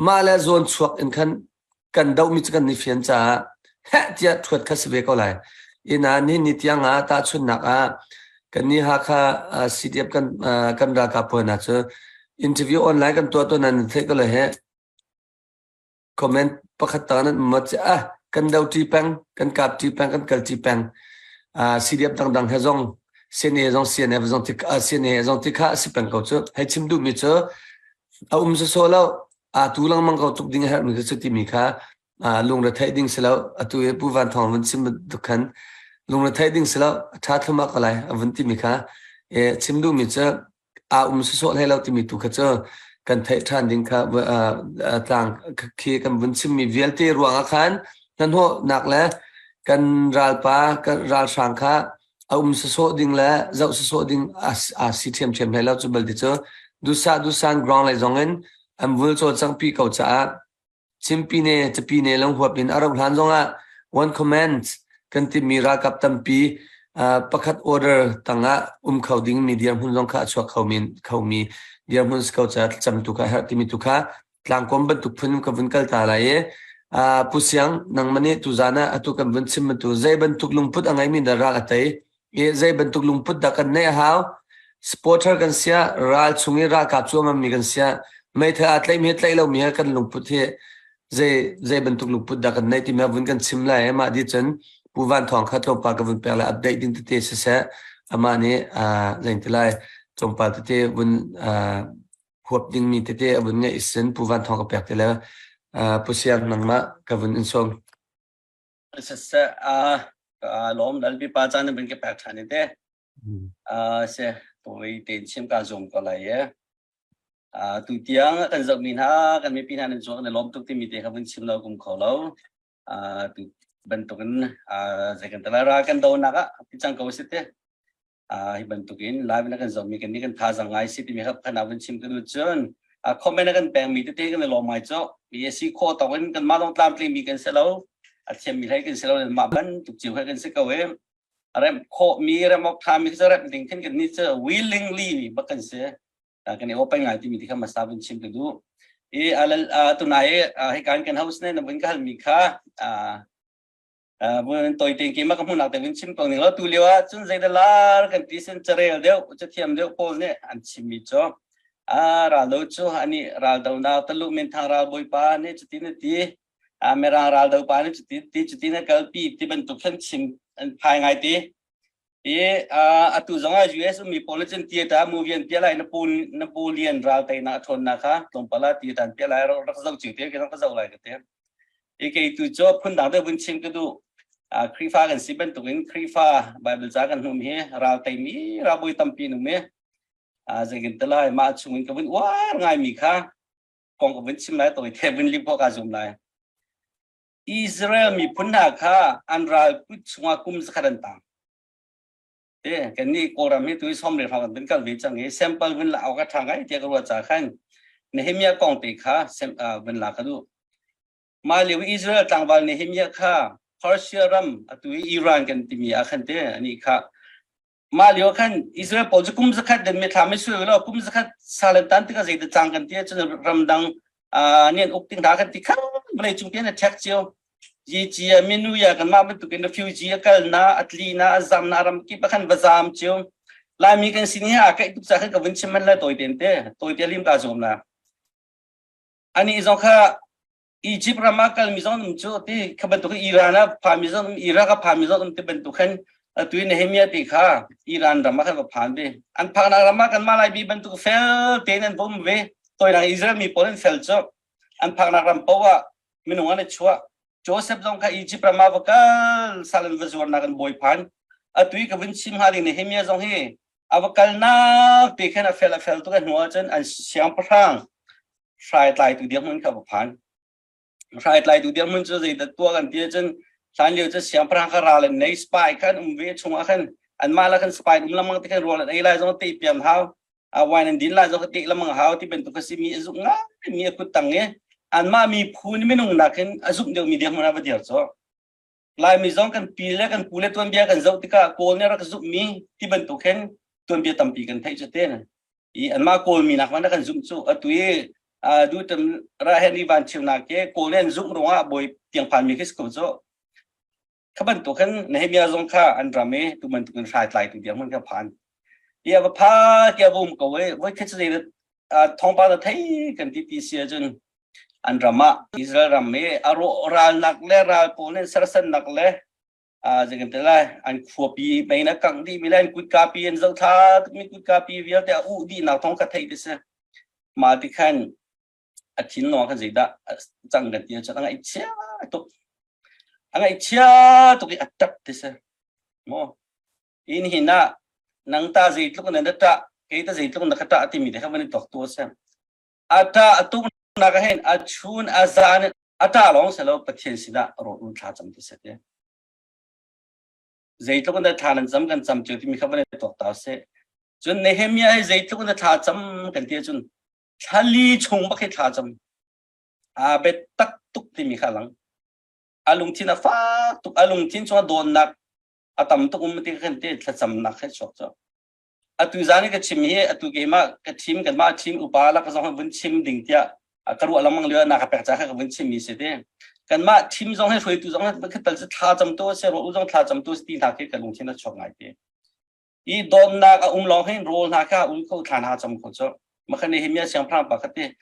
mah le zawn chuak in khan kan dohmi cu kan i fian caah heh tiah ṭhuat kha si ve ko lai. Inn ah nihin ni tiang ah tahchunhnak ah kannih Hakha CDF kan kan ralkap pawl hna cu interview online kan tuah tawn nan theih ko lai he comment pakhat ta nan um ah ah kan do ṭi peng kan kap ṭi peng kan kal ṭi peng CDF dangdang he zong CNA zong CNF zong tik CNA zong tikha a si peng ko cu hei chim duhmi cu a um sawsawh lo aa tu lengmang ko tuk ding a herhmi cu timi kha lungre theih ding si lo. Atu i Pu Van Thawng vun chim bantuk khan lungre theih ding si lo, a ṭha thlum ah ko lai a vun timi kha chim duhmi cu aa um sawsawh hlei lo timi tu kha cu kan theih ṭhan ding kha tlang khi kan vun chimmi vialte ruangah khan hnahnawhnak le kan ralpa kan ralhrang kha a um sawsawh ding le zoh sawsawh ding a si ṭhiamṭhiam hlei lo. Cu balte cu dusa dusan ground lei zong in an vul cawlcangh pi ko caah Chimpine Capine lung huap in a rauh hlan zongah one comment kan timi ralkap tampi pakhat order tangah um kho ding mi dirhmun zong kha a chuak kho men khomi dirhmun si ko caah thlacam tu kha a herh timi tu kha tlangkawm bantuk phun ka vun kal ta lai i Pu Siang nangmah nih tuzaan ah atu kan vun chim bantuk zei bantuk lungput a ngeimi dah ral a tei i zei bantuk lungput dah kan neih a hau? Supporter kan sia, ral chung i ralkap cuamammi kan sia, meithal aa tlaihmi he tlaih lomi he kan lungput hi zei zei bantuk lungput dah kan neih timi vun kan chim lai. Mah di cun Pu Van Thawng kha tlawmpal ka vun pek lai update ding tete siseh amah nih zein ti lai tlawmpal tete vun huap dingmi tete a vun ngeih sin Pu Van Thawng ka pek ti le Pu Siang nangmah ka vun in sawm. Siseh lawm lal pipa caan na vun ka pek ṭhan te. Se tawi tein chim ka zuam ko lai e. Tu tiang kan zohmi hna kan mipi hna nan cung kan i lawm tuk timi te kha vun chim lo kum kho lo. Tu bantukin zei kan tala ra kan do nak ah ti cang ko si te. Hi bantukin live na kan zohmi kan nih kan thazang ngai si timi kha khan vun chim ka duh cun comment na kan pekmi tete kan i lawm ngai cu mi si khawh tawk in kan mah lawng tlamtling mi kan si lo a thiammi hlei kan si lo mah bantuk cio kha kan si ko e rem khawh mi rem awk tha mi cu rem ding khin kan ni cu willingly mi bak kan si kan i open ngai timi ti kha masa vun chim ka duh i tunai hi kan kan house ne na vun ka hal mi kha Vun toi tein keimah ka hmuhnak te vun chim ko ning law tu lio ah cun zeidah lar kan ti sin carel deuh cathiam deuh pawl nih an chimmi cu a raldo cu ani raldonak talu minthang ralbawipa nih cutin a ti mirang raldo pa nih cutin ti cutin a kalpi ti bantuk khan chim an phai ngai ti i atu zong ah US ummi pawl nih cun theater movie an piah lai Napoleon ral teinak a ṭhawnnak kha tlawmpal ah theater an piah lai rak zoh cio te rak zoh lai ka ti i kei tu cu phundang deuh vun chim ka duh. Khrihfa kan si bantukin Khrihfa Bible ca kan hnum hi ral teimi ralbawi tampi an um i zeitin te lai mah chungin ka vun uar ngaimi kha kong ka vun chim lai tawi te vun lim khawh ka zum lai. Israel miphun hna kha an ral kut chungah kum zakhat an tang. Te kan nih Kawlram hi tu som le hrawng kan vun kal ve cang i sample vun la awk a ṭha ngai tiah ka ruah ca khan Nehemiah kong te kha vun la ka duh. Mah lio Israel tlangval Nehemiah kha Persia ram atu i Iran kan timi ah khan te ani kha mah lio khan Israel pawl cu kum zakhat den mithla mi sui lo kum zakhat salen tan tikah zeidah cang kan ti ahcun ramdang nih an uk ting hna kan ti khan vawlei cung pian a ṭhek cio Yicia minuya kanmah bantukin refugee a kalna a tlina a zamna ram kip ah khan va zam cio Laimi kan sin hi aa kaih tuk ca khan ka vun chim man le tawi ten te tawi te lim ka zuam na ani zong kha Egypt ram ah kalmi zong um cu ti kha bantuk Iran ah phami zong um Iraq ah phami zong um ti bantuk khan atu Nehemiah ti kha Iran ram ah khan va phan ve an phaknak ram ah kanmah Laimi bantuk fel tein an um ve toinak Israel mi pawl an fel cu an phaknak ram paoh ah minung an i chuah Joseph zong kha Egypt ram ah va kal sal an va zuarnak an bawi phan atu i ka vun chim hnga ding Nehemiah zong hi a va kalnak te khan a fel a fel tuk a hnu ahcun an siangpahrang hrai tlaitu dirhmun kha va phan hrai tlaitu dirhmun cu zeidah tuah kan ti ahcun hlan lio cu siangpahrang kha ral an nei spy khan um ve chungah khan anmah la khan spy um lengmang te khan rual an ei lai zong te piam hau. A wine an din lai zong ka te lamang hau ti bantuk a si mi a zumh ngai mi a kut tang i anmah miphun minung nakin a zumh deuh mi dirhmun ah va dir cu. Laimi zong kan pi le kan pu le tuanbia kan zoh tikah Kawl nih rak zumhmi ti bantuk hin tuanbia tampi kan theih cu te. I anmah Kawl mi nak man kan zumh cu atu i dutam ra Henry Van Thio nak ke Kawl nih an zumh ruangah bawi tiang phan mi khi si ko cu. Kha bantuk khan Nehemiah zong kha an ram i tu bantuk in hrai tlai tu dirhmun kha phan. I a va pha ti a um ko i voi khat cu zei thawngpang na thei kan ti ti si ahcun an ram ah Israel ram i a ralnak le ral pawl nih sersannak le zeikan te lai an khuapi mei na kangh dih mi le an kutkapi an zohthla tukmi kutkapi vialte a uh dih nak thawng kha theih ti si. Mah ti khan a thinlung ah khan zeidah cang kan ti ahcun a ngaihchia tuk. A ngaihchia tuk i a ṭap ti si. Maw in hin ah nang ta zeitluk na na ṭah kei ta zeitluk na ka ṭah timi te kha van i tuak tu a si. A ṭah a tuk nak ah hin a chun a zan a ṭah lawng si lo Pathian sinah rawl ul thla cam ti si ti. Zeitluk in dah thla nan cam kan cam cio timi kha van i tuak ta sih. Cun Nehemiah hi zeitluk in dah thla cam kan ti ahcun thlali chung bak hi thla cam. Aa biatak tuk timi kha a lang. A lungthin a fak tuk. A lungthin chungah dawtnak a tam tuk um ti khan te thlacamnak he chuak cu. Atu zan i ka chim hi atu keimah ka thim kanmah thim upa la ka zong vun chim ding tiah ka ruah lengmang lio na ka pek ca kha ka vun chim mi si te. Kanmah thim zong he hruaitu zong he khat tal thla cam tu se ro zong thla cam tu ti hna khi ka lungthin a chuak ngai te. I dawtnak a um lawng hin rawl hna kha ul kho thla hna cam kho cu. Makhan Nehemiah siangpahrang pa kha te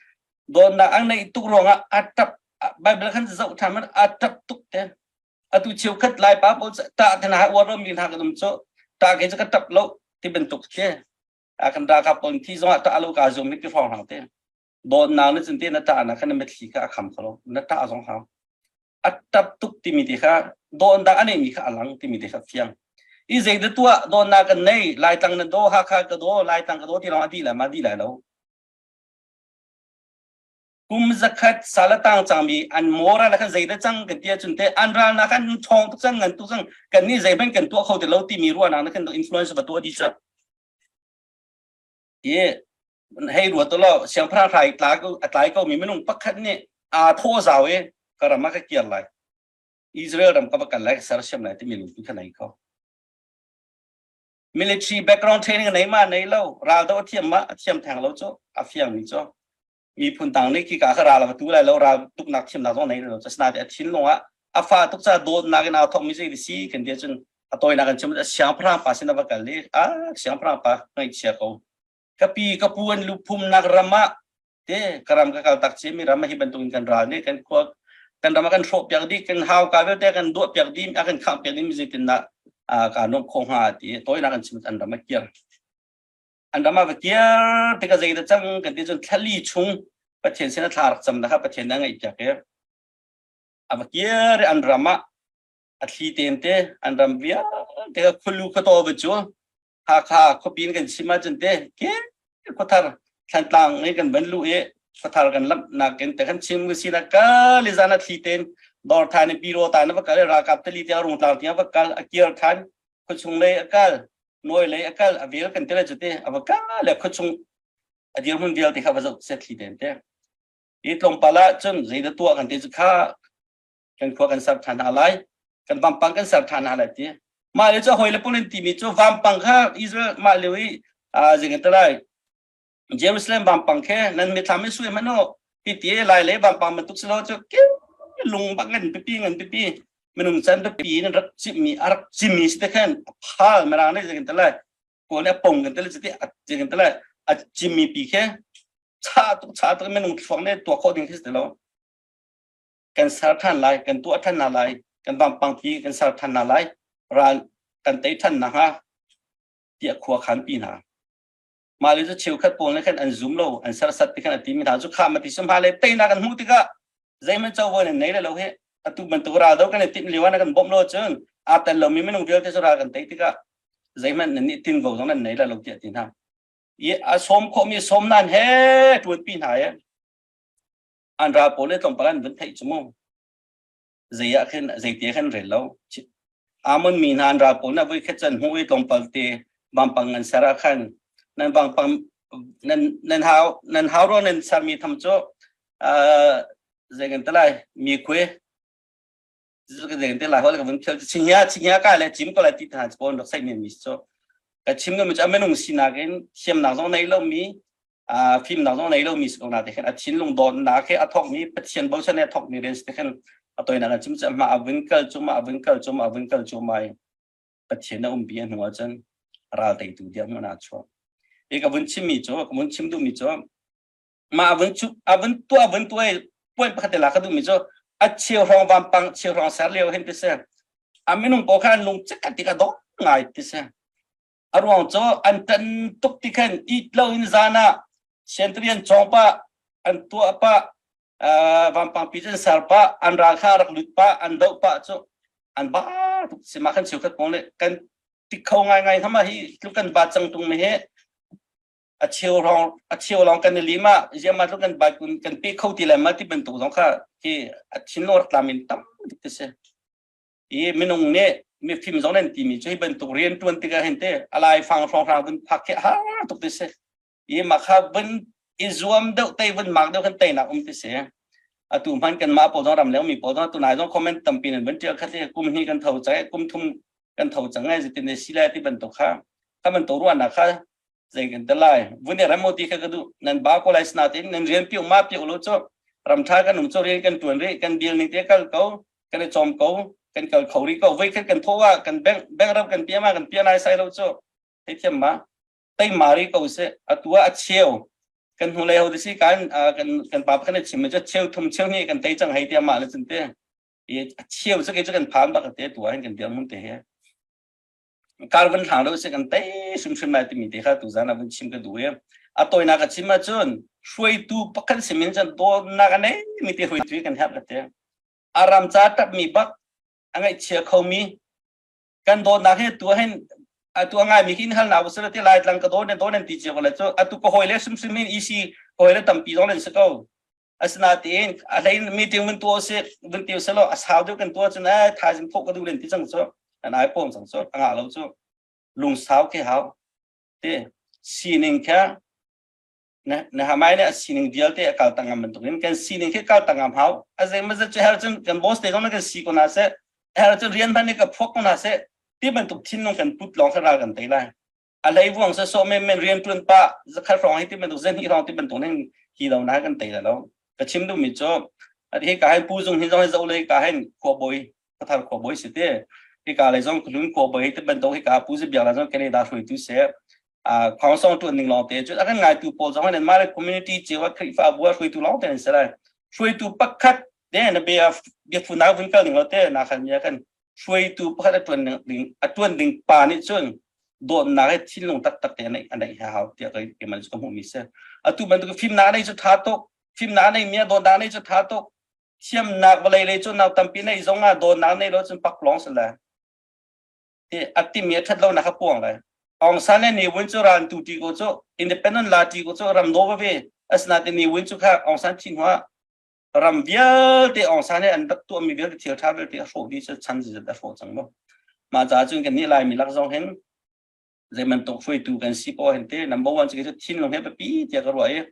dawtnak ang neih tuk ruangah a tap Bible khan zoh ṭhan man a tap tuk te. Atu cheukhat Lai pa pawl tah te hna uar mi hna kan um cu tah ke cu ka tap lo ti bantuk khi a kan ralkap pawl thi zongah tah lo ka zum hi ti hrawng hrang te. Dawtnak na cun te na tah na khan na mitthli kha a kham kho lo. Na tah zong hau. A tap tuk timi te kha dawtnak a neihmi kha a lang timi te kha fiang. I zei da tuah dawtnak kan nei Laitlang na daw Hakha ka daw Laitlang ka daw ti lawng a dih lai ma dih lai lo. Kum zakhat salatang cangmi an moral khan zei da cang kan ti ahcun te an ral na khan ṭhawng tuk cang ngan tuk cang kan nih zeihmanh kan tuah kho ti lo timi ruahnak na khan influence va tuah dih cang. I hei ruat law siangpahrang hrai tla ko a tlai ko mi minung pakhat nih aa thaw zau i ka ram ah ka kir lai Israel ram ka va kal lai ka sersiam lai timi lungput kha nei ko. Military background training nei ma nei lo ral do a thiam ma a thiam theng lo cu a fiang mi cu miphun dang nih khika kha ral a va tu lai lo ral tuknak thiamnak zong nei lo asinain a thinlung ah a fa tuk ca dawtnak in aa thawk mi zei si kan ti ahcun a tawinak in chim siangpahrang pa sin a va kal i a siangpahrang pa ngaihchia ko ka pi ka pu an lu phumnak ram ah te ka ram ka kal tak ci mi ram hi bantuk in kan ral nih kan khua kan ram ah kan hrawh piak dih kan hau ka vialte kan duah piak dih a kan khangh piak dih mi zeitin dah ka nuamh khawh hnga ti tawinak in chim an ram a kir an ram ah va kir tikah zei dah cang kan ti cun thlali chung Pathian sin a thla rak cam na kha Pathian nih a ngaih piak i a va kir i an ram ah a thli ten te an ram vialte kha khulu khuataw va cu Hakha khuapi in kan chim ahcun te ke khuathar Thlantlang i kan van luh i khuathar kan lamh nak in te kan chim si na ka le zan a thli ten dawr than i biro ta na va kal i ralkap tali tiang rungtlang tiang va kal a kir than khuachung lei a kal nawi lei a kal a vel kan tele cu te a va ka le khuachung a dirhmun vialte kha va zoh set thli ten te i tlawmpal ah cun zeidah tuah kan ti cu kha kan khua kan ser than hna lai kan vampang kan ser than hna lai ti mah le cu hoi le pulin timi cu vampang kha Israel mah lio i zei kan ti lai Jerusalem vampang khe nan mithlam in sui hmanh u hi ti lai le vampang bantuk si lo cu ke lung bak ngan pipi ngan pipi minung chan pipi in rak cimmi a rak cimmi si te khan phal mirang nih zei kan ti lai kawl nih a pong kan ti lai cuti a zei kan ti lai a cimmi pi khe cha tuk cha tuk minung thluak nih tuah khawh ding khi si ti lo kan ser than lai kan tuah than hna lai kan vampang pi kan ser than hna lai ral kan tei than na hnga tiah khua khan pi hna mah le cu cheukhat pawl nih khan an zum lo an sersat ti khan a timi hna cu kha ma ti sum ha le teinak an hmuh tikah zeihmanh covo nan nei le lo hi atu bantuk ral do kan i timh lio ah na kan bawmh lo cun aa tel lomi minung vialte cu ral kan tei tikah zeihmanh nan nih tinvo zong nan nei le lo tiah ti hna i a sawm khawhmi sawm nan he ṭuanpi hna i an ral pawl le tlawmpal an vun theih cu mu zei ah khin zeite khan rel lo Amon mi hna an ral pawl na vui khat can hmu i tlawmpal te vampang an ser ah khan nan vampang. Nan nan hau nan hau ro nan sermi tham cu zei kan ti lai mi khui zei te lai hol ka vun phel chingya chingya ka le chim ko lai ti tha pon rak sai men mi chu ka chim no mi chu amenung sinak in thiamnak zong nei lo mi a fimnak zong nei lo mi ko na te khan a thinlung don na ke a thok mi pathian bochan ne thok mi ren te khan a toina na chim chu ma avun kal chu ma avun kal chu ma avun kal chu mai pathian na um bi hnu ah cun ral tei tu dia mu na chu e ka vun chim mi chu ka vun chim du mi chu mah a vun cu a vun tuah a vun tuah i point pakhat te la ka duhmi cu a cheu hrawng vampang cheu hrawng ser lio hin ti si a minung pawl kha an lung cekhat ti kha dawh ngai ti si a ruang cu an tan tuk ti khan it lo in zan ah siantrian cawng pah an tuah pah vampang pi cun ser pah an ral kha rak lut pah an doh pah cu an ba tuk si mah kan cheukhat pawl nih kan ti kho ngai ngai hama hi tluk kan ba cang tung mi hi a cheu rong a cheu lawng kan i lim ah ziama tluk kan bai kun kan pe kho ti le ma ti bantuk zong kha khi a thinlung rak tlam in tam tuk ti si i minung nih mifim zong nan timi cu hi bantuk rian tuan tikah hin te alai fang hrawng hrang vun phak khi har tuk ti si i mah kha vun i zuam deuh tei vun mak deuh kan teinak um ti si atu hman kan mah pawl zong ram leng mi pawl zong tunai zong comment tampi nan vun tial khat hi kum hnih kan tho cang kum thum kan tho cang ai zitin ne si lai ti bantuk kha kha bantuk ruahnak kha zei kan te lai vun i rem ti kha ka duh nan ba ko lai sinatin nan rian piu ma piu lo cu ram tha kan um cu rian kan tuan rih kan deal ning te kal ko kan i cawm ko kan kal kho rih ko voi khat kan tho ah kan bank bank ram kan pia ma kan pia lai sai lo cu thei thiam ma tei ma ri ko se atu ah a cheu kan hnu lei ho si kan kan kan pa kan chim chu cheu thum cheu ni kan tei chang hei tia ma le cun te i a cheu chu ke chu kan phan bak te tu ah kan deal mun te he kar van hlang lo si kan tei hrimhrim lai timi te kha tuzan ah vun chim ka duh i a tawinak a chim ahcun hruaitu pakhat simin cun dawtnak a nei mi te hruaitu kan herh ka te a ram ca tap mi bak a ngaihchia kho mi kan dawtnak he tu hin atu a ngai mi hin hal na usila te lai tlang ka dawn dawn an ti cio ko le cu atu ka hoi le hrimhrim in ec hoi le tampi zong len si ko Asinain a hlei meeting vun tuah usih vun ti usih law a sau deuh kan tuah cun eh thaizing thawh ka duh len ti cang cu an ai pawm cang cu a ngah lo cu lungsau khi hau ti sining kha na na hamai nih a sining vialte a kal tangam bantukin kan sining khi kal tangam hau a zei ma zat cu her cun kan boss te zong kan si ko na seh her cun rian hman nih ka phuak ko na seh ti bantuk thinlung kan put lawng kha ral kan tei lai a lei vuang sa so men men rian tuan pa zakhat rong hi ti bantuk zen hi rong ti bantuk ning hi lo na kan tei la lo ka chim duh mi cu hi ka hin pu zung hin zong hi zo le ka hin khua boi pathar khua boi si te hi ka le zong klun khua boi ti bantuk hi ka pu zi biak la zong kene da hrui tu se a khong song tu ning long te chu akan ngai tu pawl zong nan ma le community chewa khrifa bu hrui tu long te se lai hrui tu pakhat te na bia bia fu na vun kal ning lo te na khan mi kan hruaitu pakhat a ṭuan ding a ṭuan ding pa nih cun dawtnak he thinlung taktak te a neih a hau tiah keimah cu ka hmuhmi si. Atu bantuk fimnak a nei cu ṭha tuk, fimnak a neimi a dawtnak a nei cu ṭha tuk, thiamnak vawlei lei cu nak tampi neih zong ah dawtnak nei lo cun paklawng si lai. A timi a ṭhat lonak a puang lai. Aung San le Ne Win cu ral tu ṭi ko cu independent la ṭi ko cu ram daw ve asinain Ne Win cu kha Aung San thi hnu ah ram vialte Aung San he an rak tuahmi vialte thil ṭha vialte a hrawh dih cu chan zizat a hrawh cang mu. Mah caah cun kan nih Laimi lak zong hin zei bantuk hruaitu kan si poah hin te number one cu thinlung he biapi tiah ka ruah i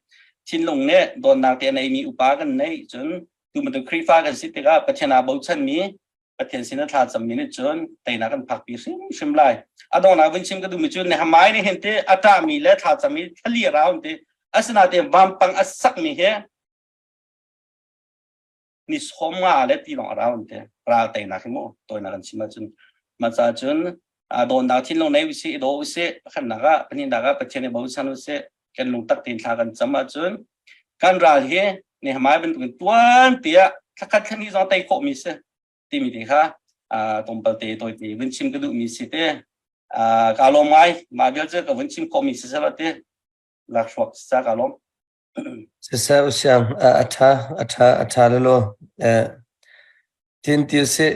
thinlung nih dawtnak te a neimi upa kan neih cun tu bantuk Khrihfa kan si tikah Pathian aa bochanmi Pathian sin a thla cammi nih cun teinak kan phakpi hrimhrim lai. A donghnak vun chim ka duhmi cu Nehemiah nih hin te a ṭahmi le thla cammi thlali a rau te asinain vampang a sakmi hi ni sawm nga le ti lawng a rau te ral teinak hi mu tawinak kan chim ahcun mah ca cun dawnnak thinlung nei usih i daw usih pakhatnak ah pahnihnak ah Pathian i bochan usih kan lungtak tein thla kan cam ahcun kan ral hi Nehemiah bantukin tuan tiah thlakhat thlani zong tei khawhmi si timi te kha tlawmpal te tawite vun chim ka duhmi si te ka lawm ngai mah vial cu ka vun chim khawhmi si seh te lakhruak sa ka lawm Siseh usiang a ṭha a ṭha a ṭha lelaw. Tin ti usih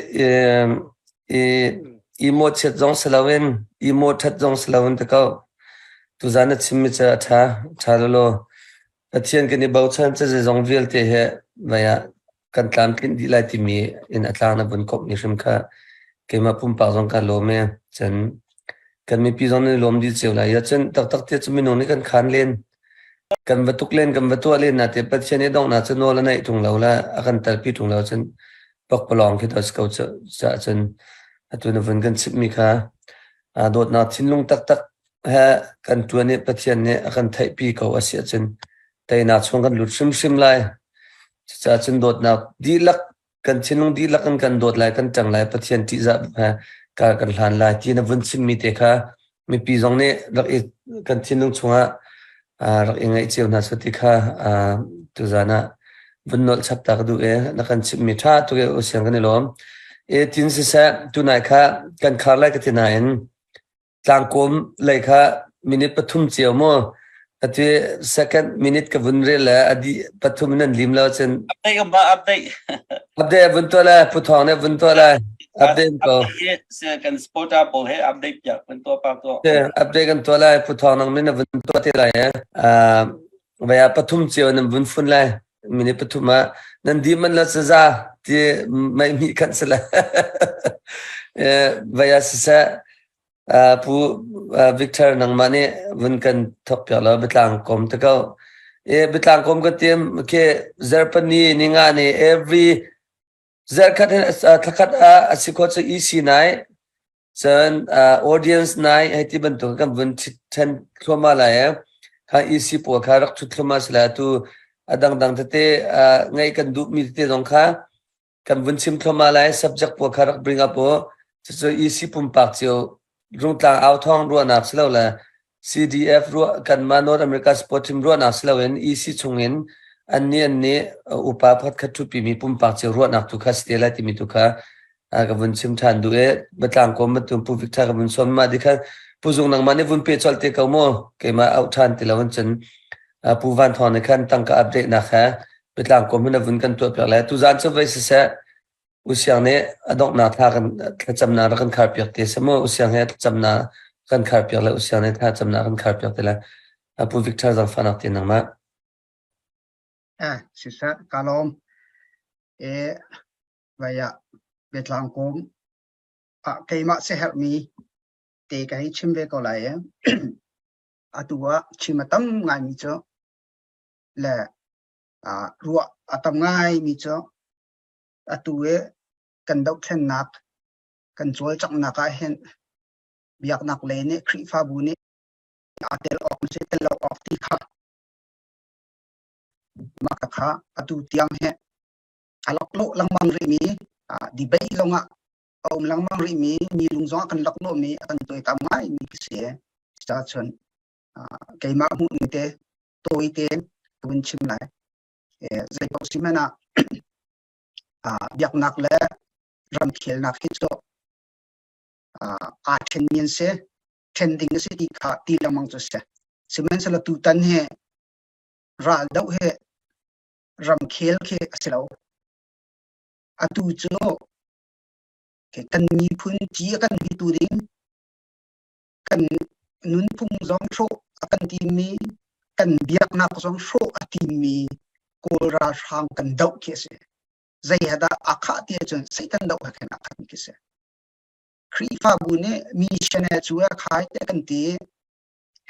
i i mawhchiat zong si loin i mawhṭhat zong si loin ti ko. Tuzaan na chimmi cu a ṭha a ṭha lelaw. Pathian kan i bochan cu zeizong vialte he mei ah kan tlamtlinh dih lai timi in a tlang na vun komhmi hrim kha keimah pumpak zong ka lawm e. Cun kan mipi zong nan i lawm dih cio lai. Cun taktak ti cu minung nih kan khan len. Kan va tuk len kan va tuah len na te Pathian i donghnak cu nawl a neih ṭung lo le a kan telpi ṭung lo cun pakpalawng khi to si ko caah cun atu na vun kan chimhmi kha dawtnak thinlung taktak he kan ṭuan i Pathian nih a kan theihpi ko a si ahcun teinak chung kan lut hrimhrim lai. Cucaah cun dawtnak dihlak kan thinlung dihlak in kan dawt lai kan ṭang lai Pathian ṭihzah he kar kan hlan lai ti na vun chimmi te kha mipi zong nih rak i kan thinlung chungah rak i ngaih cio hna seh ti kha tuzan ah vun nolh chap ta ka duh i na kan chimhmi ṭha tuk i usiang kan i lawm. E tin siseh tunai kha kan khar lai ka ti nain tlangkawm lei kha minute pathum cio mu atu second minute ka vun rel le a dih pathum nan lim lo cun update um ba update update vun tuah lai pu thawng ne vun tuah lai update ko kan supporter pawl he update piak vun tuah pa tuah update kan tuah lai pu thawng nang min na vun tuah te lai eh vaya pathum cio nan vun fun lai minute pathum ah nan di man la saza ti mai mi khan sala vaya siseh Pu Victor nangmah nih vun kan thawk piak law biatlang kom te ko. E biatlang kom ka tim ke zarhpini ninga ni every zarhkhat hin thlakhat ah a si khawh cu EC nai cun audience nai hei ti bantuk kan vun then thluahmah lai e. Kha EC pawl kha rak thut thluahmah si lai atu a dangdang tete ngaih kan duhmi tete zong kha kan vun chim thluahmah lai subject pawl kha rak bring up u cucu EC pumpak cio rungtlang au thawng ruahnak si lo le CDF ruah kanmah North America Sport Team ruahnak si loin EC chungin annih annih upa pakhat khat ṭhutpi mi pumpak cio ruahnak tu kha si te lai timi tu kha ka vun chim ṭhan duh i biatlang kawm bantuk Pu Victor ka vun sawm mah di kha Pu Zung nangmah nih vun pe colh te ko mu keimah auh ṭhan ti lo in cun Pu Van Thawng nih khan tangka update nak he biatlang kawm hin a vun kan tuah piak le tuzaan cu vei siseh Usiang nih a donghnak thla kan thlacamnak rak kan khar piak te si mu Usiang he thlacamnak kan khar piak le Usiang nih thlacamnak kan khar piak te le Pu Victor zangfahnak te nangmah Eh siseh ka lawm e vaya biatlang kawm ah keimah siaherhmi te ka hei chim ve ko lai e atu ah chim a tam ngaimi cu le ruah a tam ngaimi cu atu i kan dohthlennak kan cawlcanghnak ah hin biaknak lei nih Khrihfabu nih aa tel awk si tel lo awk ti kha mah kha atu tiang hi a laklawh lengmang rihmi debate zongah a um lengmang rihmi mi lung zongah kan laklawhmi a kan tuaitam ngaimi si. Cucaah keimah hmuhning te tawi tein ka vun chim lai. Zei paoh si hmanh ah biaknak le ramkhelnak hi cu aa ṭhenmi an si. Ṭhen ding a si ti kha ti lengmang cu a si. Sihmanhsehlaw tutan hi ral doh hi ramkhel khi a si lo. Atu cu kan miphun ci a kan hmutu ding kan nunphung zong hrawh a kan timmi kan biaknak zong hrawh a timmi Kawl ralhrang kan doh khi a si. Zei he dah aa khah ti ahcun Satan doh he khin aa khat khi a si. Khrihfabu nih missionary cu a khai te kan ti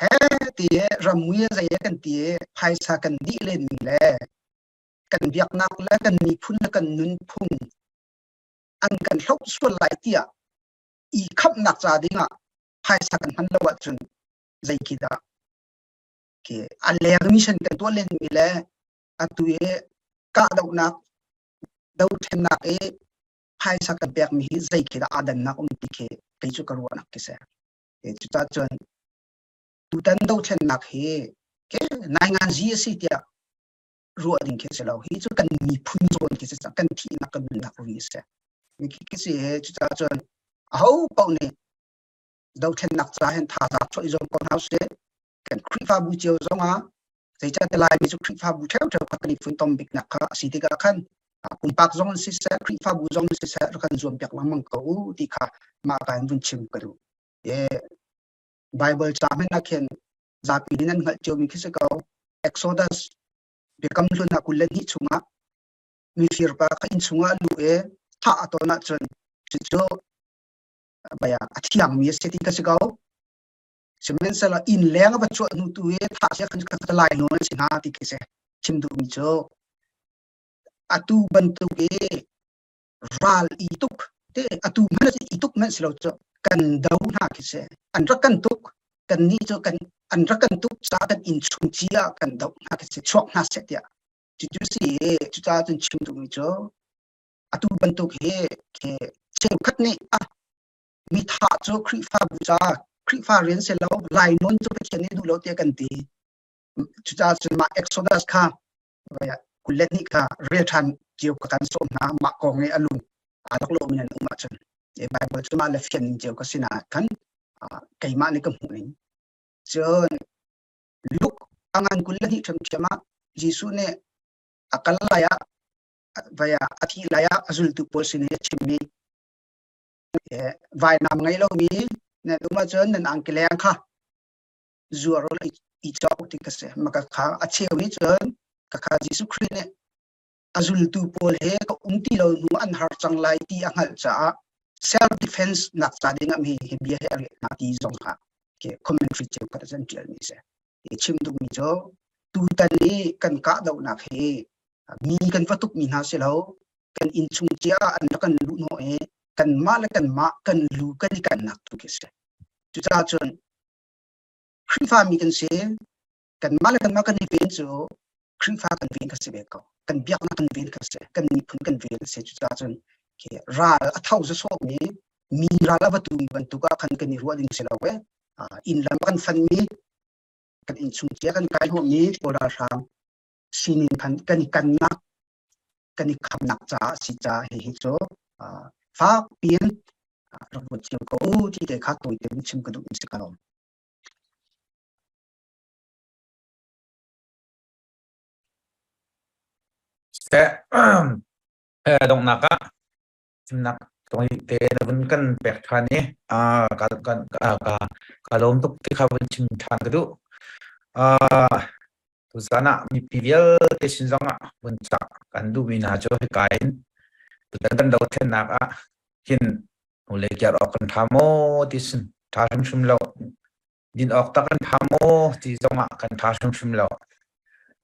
he ti ramui zei kan ti phaisa kan dih lenmi le kan biaknak le kan miphun le kan nunphung an kan hloh sual lai tiah i khamhnak ca dingah phaisa kan hman lo ahcun zei khi dah khi a leng mission kan tuah lenmi le atu i kahdohnak dothlennak i phaisa kan pekmi hi zei khi dah aa dannak um ti khi kei cu ka ruahnak khi si. Cucaah cun tutan dothlennak hi ke nainganzi a si tiah ruah ding khi si lo. Hi cu kan miphun zawn khi si cang. Kan thihnak kan nunnak run si. Khi khi si he cucaah cun aho paoh nih dothlennak ca hin thazaang chuah i zuam ko hna usih. Kan Khrihfabu cio zong ah zeicahtiah Laimi cu Khrihfabu ṭheuṭheu kha kan i funtom biknak kha a si tikah khan pumpak zong in siseh Khrihfabu zong in siseh rak kan zuam piak lengmang ko u ti kha mah ka in vun chim ka duh. E, Bible ca hmanh ah khin zapi nih nan hngalh ciomi khi si ko. Exodus biakam hlun ah 22 chungah mifir pa kha inn chungah luh i thah a ton ahcun cucu baya a thiangmi a si ti kha si ko. Sihmanhsehlaw inn leng a va chuah hnu tu i thah sia khan kha lai nawn an si hna ti khi si. Chim duhmi cu atu bantuk i ral i tuk te atu hmanh i tuk hmanh si lo cu kan do hna khi si. An rak kan tuk kan nih cu kan an rak kan tuk caah kan inn chung ci ah kan doh hna khi si chuak hna seh tiah cucu si cucaah cun chim duhmi cu atu bantuk hi khi cheukhat nih ah mi thah cu Khrihfabu ca Khrihfa rian si lo lainawn cu Pathian nih duh lo tiah kan ti cucaah cun mah Exodus kha 22 kha rel ṭhan cio ka kan sawm hna mah kong i a lung aa lak lomi nan um ahcun Bible cu mah le fian ning cio ka sinah khan keimah nih ka hmuh ning cun Luke a ngan 22 ṭhiamṭhiam ah Jesuh nih a kal lai ah vai ah a thih lai ah a zultu pawl sin i a chimmi vainam ngei lomi nan um ahcun nan angki leng kha zuar u i cawk ti ka si. Maka kha a cheu nih cun ka kha Jesuh Khrih nih a zultu pawl he ka um ti lo hnu an har cang lai ti a hngalh caah self defense nak ca ding ah mi hi bia he a reh hna ti zong kha commentary cheu khat an tial mi si. I chim duhmi cu tutan i kan kahdohnak hi mi kan va tuk mi hna si lo kan inn chung cia an rak kan luh hnawh i kanmah le kanmah kan lu kan i kannak tu khi si. Cucaah cun Khrihfa mi kan si kanmah le kanmah kan i ven cu Khrihfa kan ven kha si ve ko. Kan biaknak kan ven kha si. Kan miphun kan ven a si. Cucaah cun ral a tho sawsawhmi mi ral a va tumi bantuk ah khan kan i ruah ding si lo e. Inn lam kan fanmi kan inn chung cia kan kai hnawhmi Kawl ralhrang sining khan kan i kannak kan i khamnak caah si caah hihi cu fak piin rak ruat cio ko u ti te kha tawi tein chim ka duh mi si ka lawm. Seh donghnak ah chimnak te na vun kan pek ṭhan i ka ka ka ka lawm tuk ti kha vun chim ṭhan ka duh. Tuzan ah mipi vialte sin zongah vun cah kan duhmi hna cu hika in tutan kan dothlennak ah hin hnulei kiar awk kan ṭha maw ti sin ṭha hrimhrim lo. Din awk tak kan ṭha maw ti zongah kan ṭha hrimhrim lo.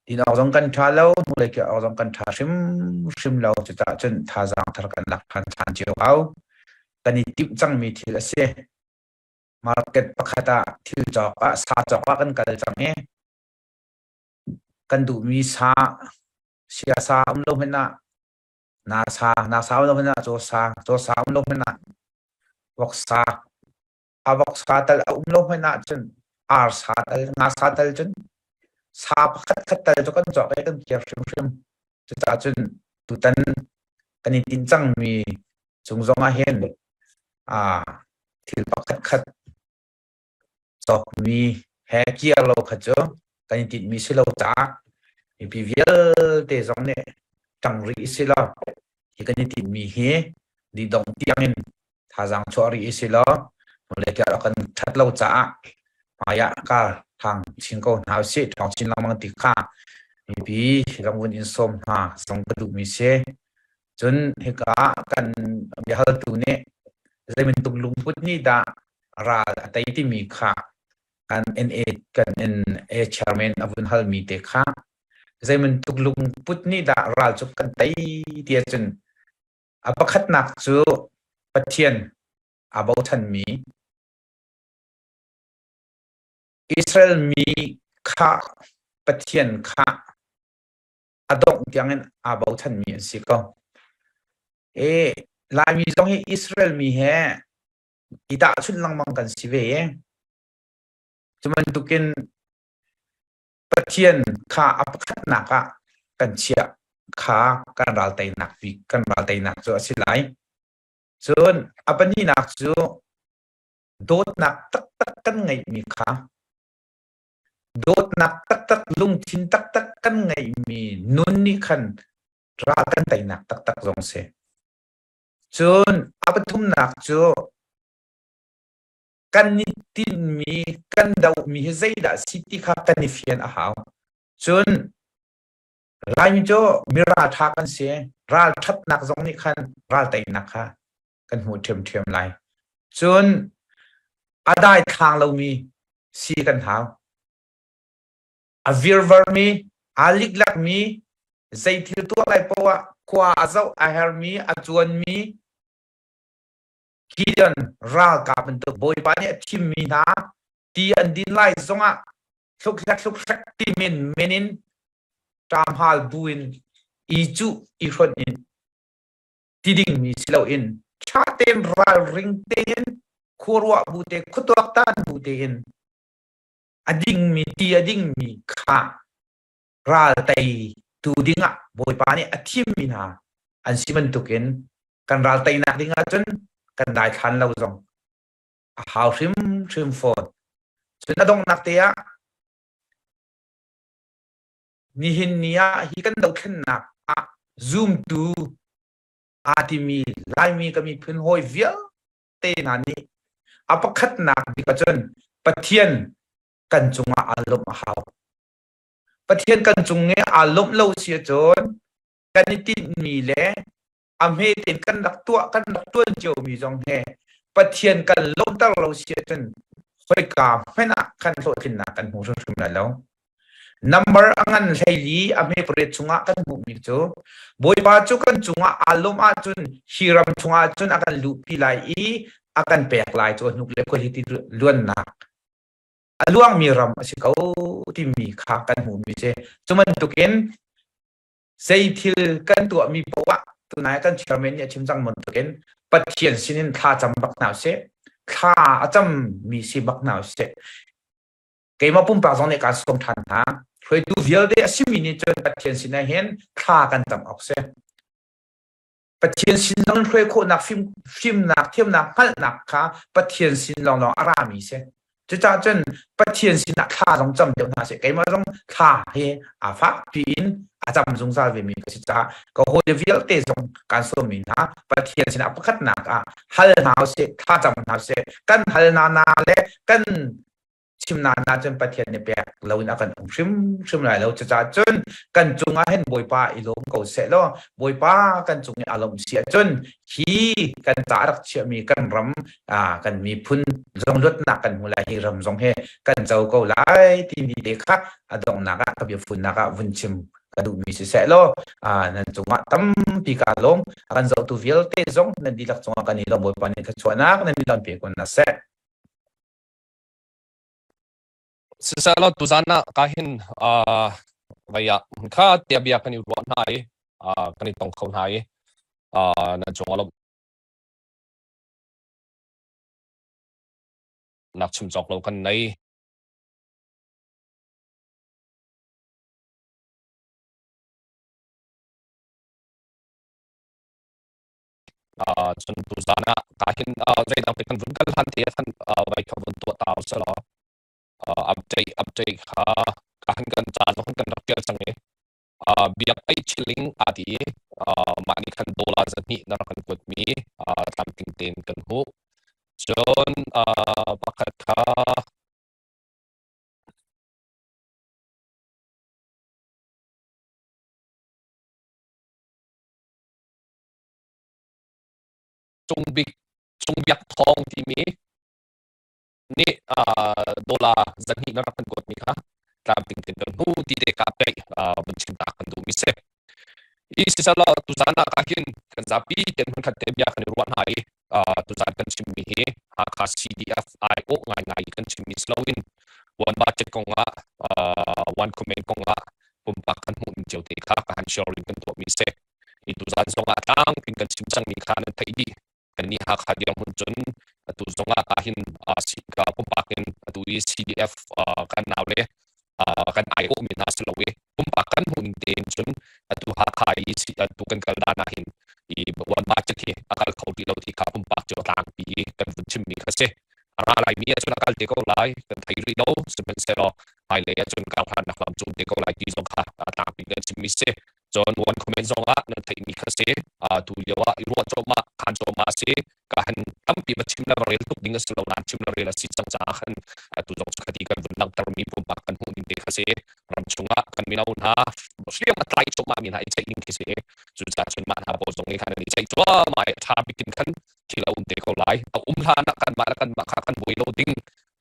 Din awk zong kan ṭha lo, hnulei kiar awk zong kan ṭha hrimhrim lo. Cucaah cun thazaang thar kan lak ṭhan ṭhan cio hau. Kan i timh cangmi thil a si. Market pakhat ah thil cawk ah sa cawk ah kan kal cang i kan duhmi sa siasa um lo hmanh ah na sa na sa um lo hmanh ah caw sa caw sa um lo hmanh ah voksa a voksa tal a um lo hmanh ah cun ar sa tal nga sa tal cun sa pakhat khat tal cu kan cawk i kan kiar hrimhrim cucaah cun tutan kan i tinh cangmi cung zong ah hin a thil pakhat khat cawkmi he kiar lo kha cu kan i tinhmi si lo caah mipi vialte zong nih ṭang rih si law hi kan i tinhmi hi didong tiangin thazaang chuah rih si law hnulei tiah kan ṭhat lo caah hmaiah kar thang chin ko hna usih ṭhawng chin lengmang ti kha mipi ramvun in sawm hna zong ka duhmi si. Cun hika kan biahaltu nih zei bantuk lungput nih dah ral a tei timi kha kan NA kan NA chairman a vun halmi te kha zei bantuk lungput nih dah ral cu kan tei ti ahcun a pakhatnak cu Pathian aa bochanmi Israel mi kha Pathian kha a dongh tiangin aa bochanmi an si ko. E, Laimi zong hi Israel mi he i tahchunh lengmang kan si ve i cu bantukin Pathian kha a pakhatnak ah kan chiah kha kan ral teinak bik kan ral teinak cu a si lai. Cun a pahnihnak cu dawtnak taktak kan ngeihmi kha Dawtnak taktak, lungthin taktak kan ngeihmi nun nih khan ral kan teinak taktak zong si. Cun a pathumnak cu kan i tinhmi, kan dohmi hi zeidah si ti kha kan i fian a hau. Cun Laimi cu mi ralṭha kan si. Ralṭhatnak zong nih khan ral teinak kha kan hmuh ṭhiamṭhiam lai. Cun a daithlang lomi. Si kan hau. A virvarmi, aa liklakmi, zei thil tuah lai poah ah khua a zoh a hermi, a cuanmi, Gideon ralkap bantuk Bawipa nih a thimmi hna ti an din lai zongah hlukhlek hlukhrek ti men men in ṭamhal bu in i cuh i hronh in ti dingmi si loin ṭha tein ralring tein khuaruah bu te khuatuaktan bu tein a dingmi ti a dingmi kha ral tei tu dingah Bawipa nih a thimmi hna an si bantukin kan ral teinak ding ahcun kan daithlan lo zong a hau hrimhrim fawn. Cun a donghnak te ah nihin ni ah hi kan dothlennak ah zumtu aa timi Laimi ka miphun hawi vialte hna nih a pakhatnak bik ahcun Pathian kan cungah aa lawmh a hau. Pathian kan cung i aa lawmh lo si ahcun kan i tinhmi le a hme tein kan rak tuah kan rak tuan ciomi zong he Pathian kan lawmhter lo si ahcun khoika hmanh ah kan hlawhtlinnak kan hmu hrimhrim lai lo. Number a ngan 14 a hme pariat chungah kan hmuhmi cu Bawipa cu kan cungah aa lawmh ahcun hi ram chungah cun a kan luhpi lai i a kan pek lai cu hnuk le khuahliti luannak a luangmi ram a si ko timi kha kan hmuhmi si. Cu bantukin zei thil kan tuahmi poah tunai kan chairman nih a chim cang bantukin Pathian sinin thla cam bak hna usih. Thla a cammi si bak hna usih. Keimah pumpak zong nih kaan sawm ṭhan hna. Hruaitu vialte a simi nih cun Pathian sinah hin thla kan cam awk si. Pathian sin lawng in hruai khawhnak fimnak thiamnak hngalhnak kha Pathian sin lawnglawng a rami si. Cucaah cun Pathian sinah thla zong cam deuh hna seh. Keimah zong thla hi a fak piin a cam zungzal vemi ka si caah ka hawile vialte zong kaan sawmmi hna Pathian sinah pakhatnak ah hal hna usih, thla cam hna usih. Kan hal na na le kan chim na na cun Pathian nih pek loin a kan um hrimhrim lai lo. Cucaah cun kan cungah hin Bawipa i lawm ko seh law Bawipa kan cung i a lawm si ahcun hi kan ca rak chiahmi kan ram kan miphun zong luatnak kan hmu lai hi ram zong he kan co ko lai timi te kha a donghnak ah ka biafunnak ah vun chim ka duhmi siseh law nan cungah tampi ka lawm a kan zohtu vialte zong nan dihlak cungah kan i lawm Bawipa nih thluachuahnak nan i pe kun na seh. Siselaw tuzan ah ka hin vai ah kha tia bia kan i ruah hna i kan i tong kho hna i nan cung ah lawmhnak chim cawk lo kan nei. Cun tuzan ah ka hin zeidang te kan vun kal hlan te ah khan vai kha vun tuah ta usih law update update kha ka han kan ca zong kan rak tial cang i biak ai chiling aa ti i mah nih khan dollar 200 na rak kan kuatmi tlamtling tein kan hmuh. Cun pakhat kha Cungbik Cungbiak Thawng timi nih dollar 200 na rak kan kuatmi kha tlamtling tein kan hmu ti te ka peih vun chim ta kan duhmi si. I sisalaw tuzan ah ka hin kan zapi ten hmun khat te bia kan i ruah hna i tuzan kan chimmi hi Hakha CDF ai awh ngaingai kan chimmi si loin one budget kongah one comment kongah pumpak kan hmuh ning cio te kha ka han sharing kan tuahmi si. I tuzan zongah tlangpin kan chim cangmi kha nan theih dih. Kannih Hakha dirhmun cun atu zongah ahhin pumpak in atu i CDF kan naule kan aiawhmi hna si lo i pumpak kan hmuhning tein cun atu Hakha i atu kan kal dan ahhin i one budget hi a kal kho ti lo ti kha pumpak cu a tlangpi i kan vun chimmi kha si. A ra laimi ahcun a kal te ko lai kan thei rih lo sihmanhsehlaw hmailei ahcun karhlannak lam cu um te ko lai ti zong kha a tlangpi kan chimmi si. Cun one comment zong ah nan theihmi kha si. Tu lio ah i ruah cuahmah, khan cuahmah a si. Ka han tampi va chim le va rel tuk ding a si lo nain chim le rel a si cang caah khan atu zong cu khati kan vun langhtermi pumpak kan hmuh ning te kha si. Ram chungah kan mino hna hriam a tlai cuahmah mi hna i ceih ning khi si. Cucaah cun mah hna pawl zong nih khan an i ceih cuahmah i a ṭha bik in khan thil a um te ko lai. A um hlan ah kanmah le kanmah kha kan buai lo ding.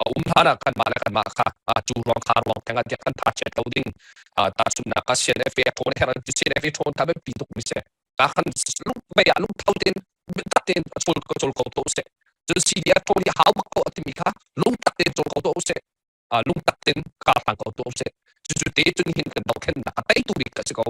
A um hlan ah kanmah le kanmah kha cu ruang kha ruang theng ah tiah kan tha chiat lo ding. Tahchunhnak ah CNFA a ṭhawn herh an ti CNFA ṭhawn kha biapi tuk mi si. Ka khan lung bei ah lungtho tein biatak tein cawl cawl ko tuah usih. Cun CDF ṭhawn hi hau bak ko a timi kha lungtak tein cawl ko tuah usih. Lungtak tein kar hlang ko tuah usih. Cucu te cun hin kan dothlennak a teitu bik a si ko.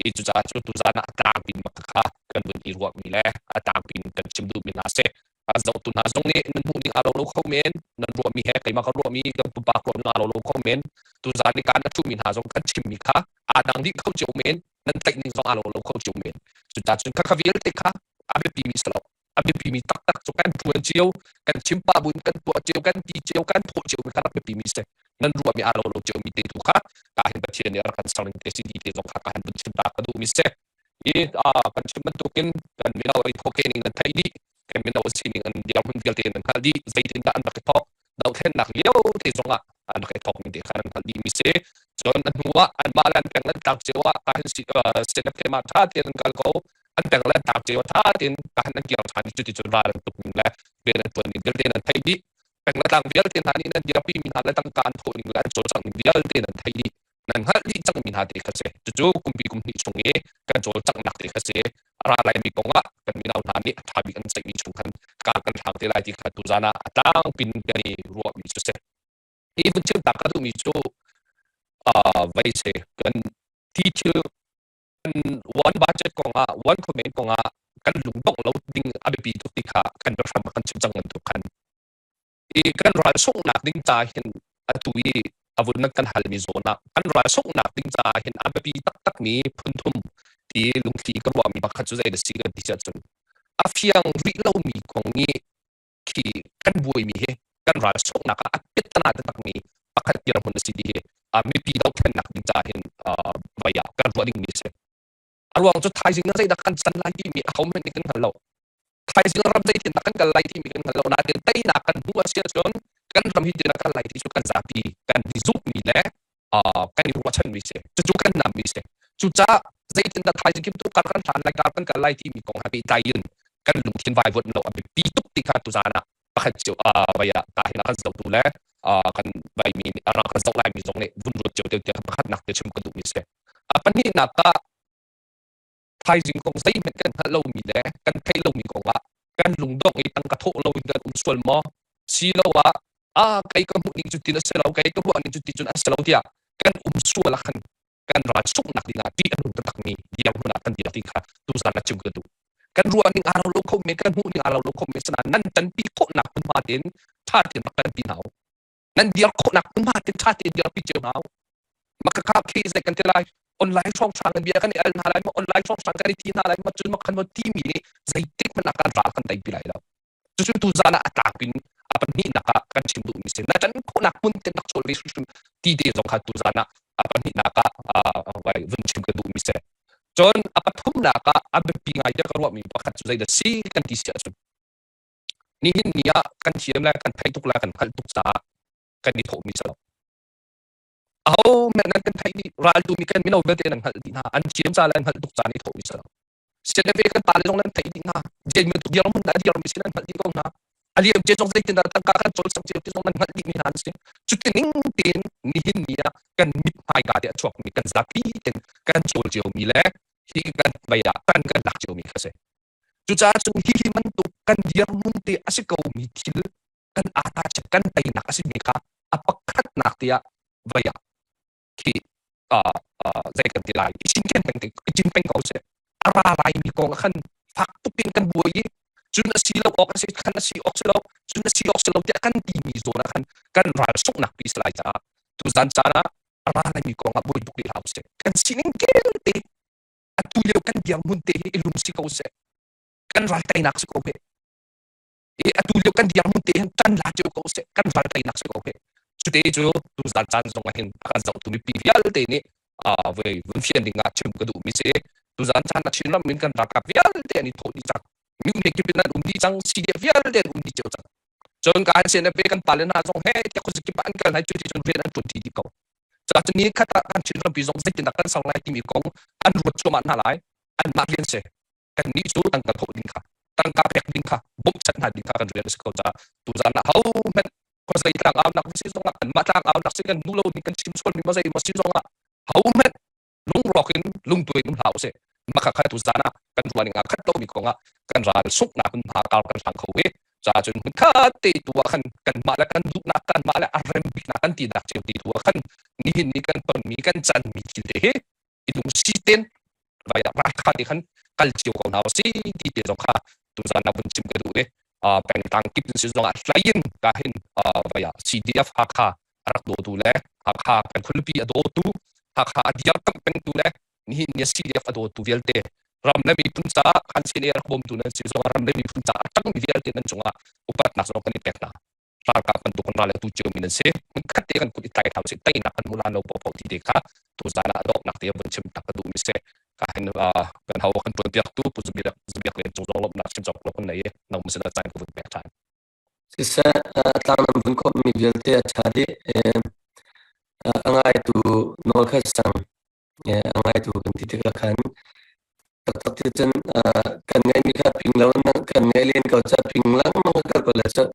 I cucaah cu tuzaan ah a tlangpi mak kha kan vun i ruahmi le a tlangpi in kan chim duhmi hna si. A zohtu hna zong nih nan hmuh ning aa lo lo kho men, nan ruahmi he keimah ka ruahmi kan pumpak ruahmi aa lo lo kho men. Tuzaan i kaan a ṭhumi hna zong kan chimmi kha aa dang dih kho cio men, nan tlaih ning zong aa lo lo kho cio men. Cucaah cun khakha vialte kha a biapimi si lo. A biapimi taktak cu kan ṭuan cio, kan chim pah buin kan tuah cio, kan ti cio, kan thawh cio mi kha rak biapimi si. Nan ruahmi aa lo lo cio mi te tu kha ka hin Pathian nih a rak kan ser ning te si ti te zong kha ka han vun chim ta ka duhmi si. I kan chim bantukin kan mino i thawk ning nan theih dih kan mino sining an dirhmun vialte nan hngalh dih zeitindah an rak i thawk dohthlennak lio te zongah an rak i thawk ning te kha nan hngalh dih mi si cun a hnu ah anmah le an peng an tlak cio ah ka hin senat te ma tha tein an kal ko an peng le an tlak cio tha tein ka han an kir than i cuti cun ral an tuk ning le rian an tuan ning vialte nan theih dih peng le tlang vialte hna nih nan dirpi mi hna le tangka an thawh ning le an cawlcangh ning vialte nan theih dih nan hngalh dih cangmi hna te kha si. Cucu kumpi kum hnih chung i kan cawlcanghnak te kha si. A ra laimi kong ah kan mino hna nih a ṭha bik an ceihmi chung khan kar kan hlang te lai ti kha tuzaan ah a tlangpin kan i ruahmi cu si. Hi vun chim ta ka duhmi cu vei si kan ti thil kan one budget kong ah one comment kong ah kan lungdongh lo ding a biapi tuk ti kha kan biahram kan chim cang bantuk khan i kan ral sunghnak ding ca hin atu i a vun nan kan halmi zawn ah kan ral sunghnak ding ca hin a biapi taktakmi phunthum ti lungthli ka ruahmi pakhat cu zei da si kan ti ahcun a fiang rih lomi kong i khi kan buaimi hi kan ral sunghnak ah a piattana taktakmi pakhat dirhmun a si ti hi mipi dohthlennak ding ca hin vai ah kan ruah dingmi a si. A ruang cu thaizing ah zeidah kan can lai timi ahohmanh nih kan hngal lo. Thaizing ram zeitindah kan kal lai timi kan hngal lo. Nain teinak kan hmuh a si ahcun kan ram hi tin a kal lai ti cu kan zapi kan i zumhmi le kan i ruahchanmi si. Cucu kan nammi si. Cucaah zeitindah thaizing kim tu kar kan hlan lai kar kan kal lai timi kong he pehtlai in kan lungthin vaivuanh lo a biapi tuk ti kha tuzaan ah pakhat cio vai ah ka hin a kan zohtu le kan vaimi a rak kan zoh laimi zong nih vun ruat cio tiah pakhatnak te chim ka duhmi si. A pahnihnak ah thaizing kong zeihmanh kan hngalh lomi le kan theih lomi kongah kan lungdongh i tangka thawh loin kan um sual maw? Siloah ah kei ka hmuh ning cu tin a si lo, kei ka ruah ning cu ti cun a si lo tiah kan um sual ah khan kan ral sunghnak dingah ṭih a nung taktakmi dirhmun ah kan dir ti kha tuzaan ah chim ka duh. Kan ruah ning aa lo lo kho men, kan hmuh ning aa lo lo kho men, sinain nan ṭanpi khawhnak hmunhma tein ṭha tein rak ṭanpi hna u. Nan dir khawhnak hmunhma tein ṭha tein dirpi cio hna u. Maka khi zei kan ti lai online hrawnghrang in bia kan i al hna lai ma online hrawnghrang kan i ti hna lai ma cun ma khan maw timi nih zeitik hmanh ah kan ral kan teipi lai lo. Cucu tuzaan ah a tlangpin a pahnihnak ah kan chim duhmi si. Na ṭan khawhnak hmun te nak chawl ve hrimhrim ti te zong kha tuzaan ah a pahnihnak ah vun chim ka duhmi si. Cun a pathumnak ah a biapi ngai tiah ka ruahmi pakhat cu zeidah si kan ti si ahcun nihin ni ah kan thiam le kan theih tuk le kan hngalh tuk caah kan i thawhmi si lo. Aho hmanh nan kan theih dih raltu nih kan mino vialte nan hngalh dih hna an thiam ca le an hngalh tuk ca nih thawhmi si lo. CNF kan pale zong nan theih dih hna. Zei bantuk dirhmun dah dirmi si nan hngalh dih ko hna. A liam cia zong zeitindah tangka kan cawlcangh cio ti zong nan hngalh dihmi hna an si. Cuti ning tein nihin ni ah kan mit hmaika te a chuakmi kan zapi tein kan cawl ciomi le hi kan vei ah kan kan lak ciomi kha si. Cucaah cun hihi bantuk kan dirhmun te a si komi thil kan ata chiat kan teinak a simi kha a pakhatnak te ah vei ah khi zei kan ti lai i cinken peng i cin peng ko seh a ra laimi kong ah khan fak tuk in kan buai i cun a si lo awk a si khan a si awk si lo cun a si awk si lo tiah kan timi zawn ah khan kan ral sunghnak pi si lai caah tuzan caan ah a ra laimi kong ah buai tuk rih hlah usih kan sining kel te atu lio kan dirhmun te hi i lung si ko seh kan ral teinak si ko he i atu lio kan dirhmun te hin ṭan la cio ko seh kan ral teinak si ko he cute cu tuzan caan zong ah hin a kan zohtu mipi vialte nih voi vun fian ding ah chim ka duhmi si tuzan caan ah Chin ram in kan ralkap vialte an i thawh dih cang mine kip in an um dih cang CDF vialte an um dih cio cang cun ka han CNF kan pale hna zong he tiah khuazakip ah an kal hai cu ti cun rian an ṭuan dih ko ca cu ni khat ah kan Chin rampi zong zeitindah kan sang lai timi kong an ruat cuahmah hna lai anmah rian si kannih cu tangka thawh ding kha tangka pek ding kha bawmhchanh hna ding kha kan rian a si ko caah tuzan ah hohmanh. khuazei tlang au nak si zongah kan mah tlang au nak si kan duh lo ning kan chim sual mi ma zei ma si zongah ho hmanh lungrawk in lungtuai um hlah usih. Maka kha tu zan ah kan ruah ning ah khat lomi kong ah kan ral sunghnak hmun hma kar kan hlang kho i ca cun hmun khat te tu ah khan kanmah le kan duhnak kanmah le a rem biknak kan tinak cio ti tu ah khan nihin ni kan tonmi kan canmi thil te hi i lungsi ten vai ah ralkha te khan kal cio ko hna usih ti te zong kha tuzan ah vun chim ka duh i pengtlang kip in si zong ah hlei in ka hin vai ah CDF Hakha a rak dawtu le Hakha kan khualipi a dawtu Hakha a diarkamh pengtu le nihin ni CDF a dawtu vialte ram le miphun caah kan sin i rak bawmtu nan si zong ram le miphun caah a ṭangmi vialte nan cungah upatnak zong kan i pek hna ralkap bantuk kan ral le tu cio mi nan si hmun khat te kan kut i tlai hna usih teinak kan hmu lan lo popo ti te kha tuzan ah donghnak te vun chim tak ka duh mi si ka hin kan hau kan tuan piak tu pu zubiak zubiak len cung zong lomnak chim cawk lo kan nei nang musin a caan ka vun pek than Siseh, tlang nan vun khawmhmi vialte a ṭha dih. A ngaitu nawl kha sang. A ngaitu kan ti tikah khan taktak ti cun kan ngeihmi kha ping lo in kan ngeih len ko ca ping lengmang ka kal ko le cu.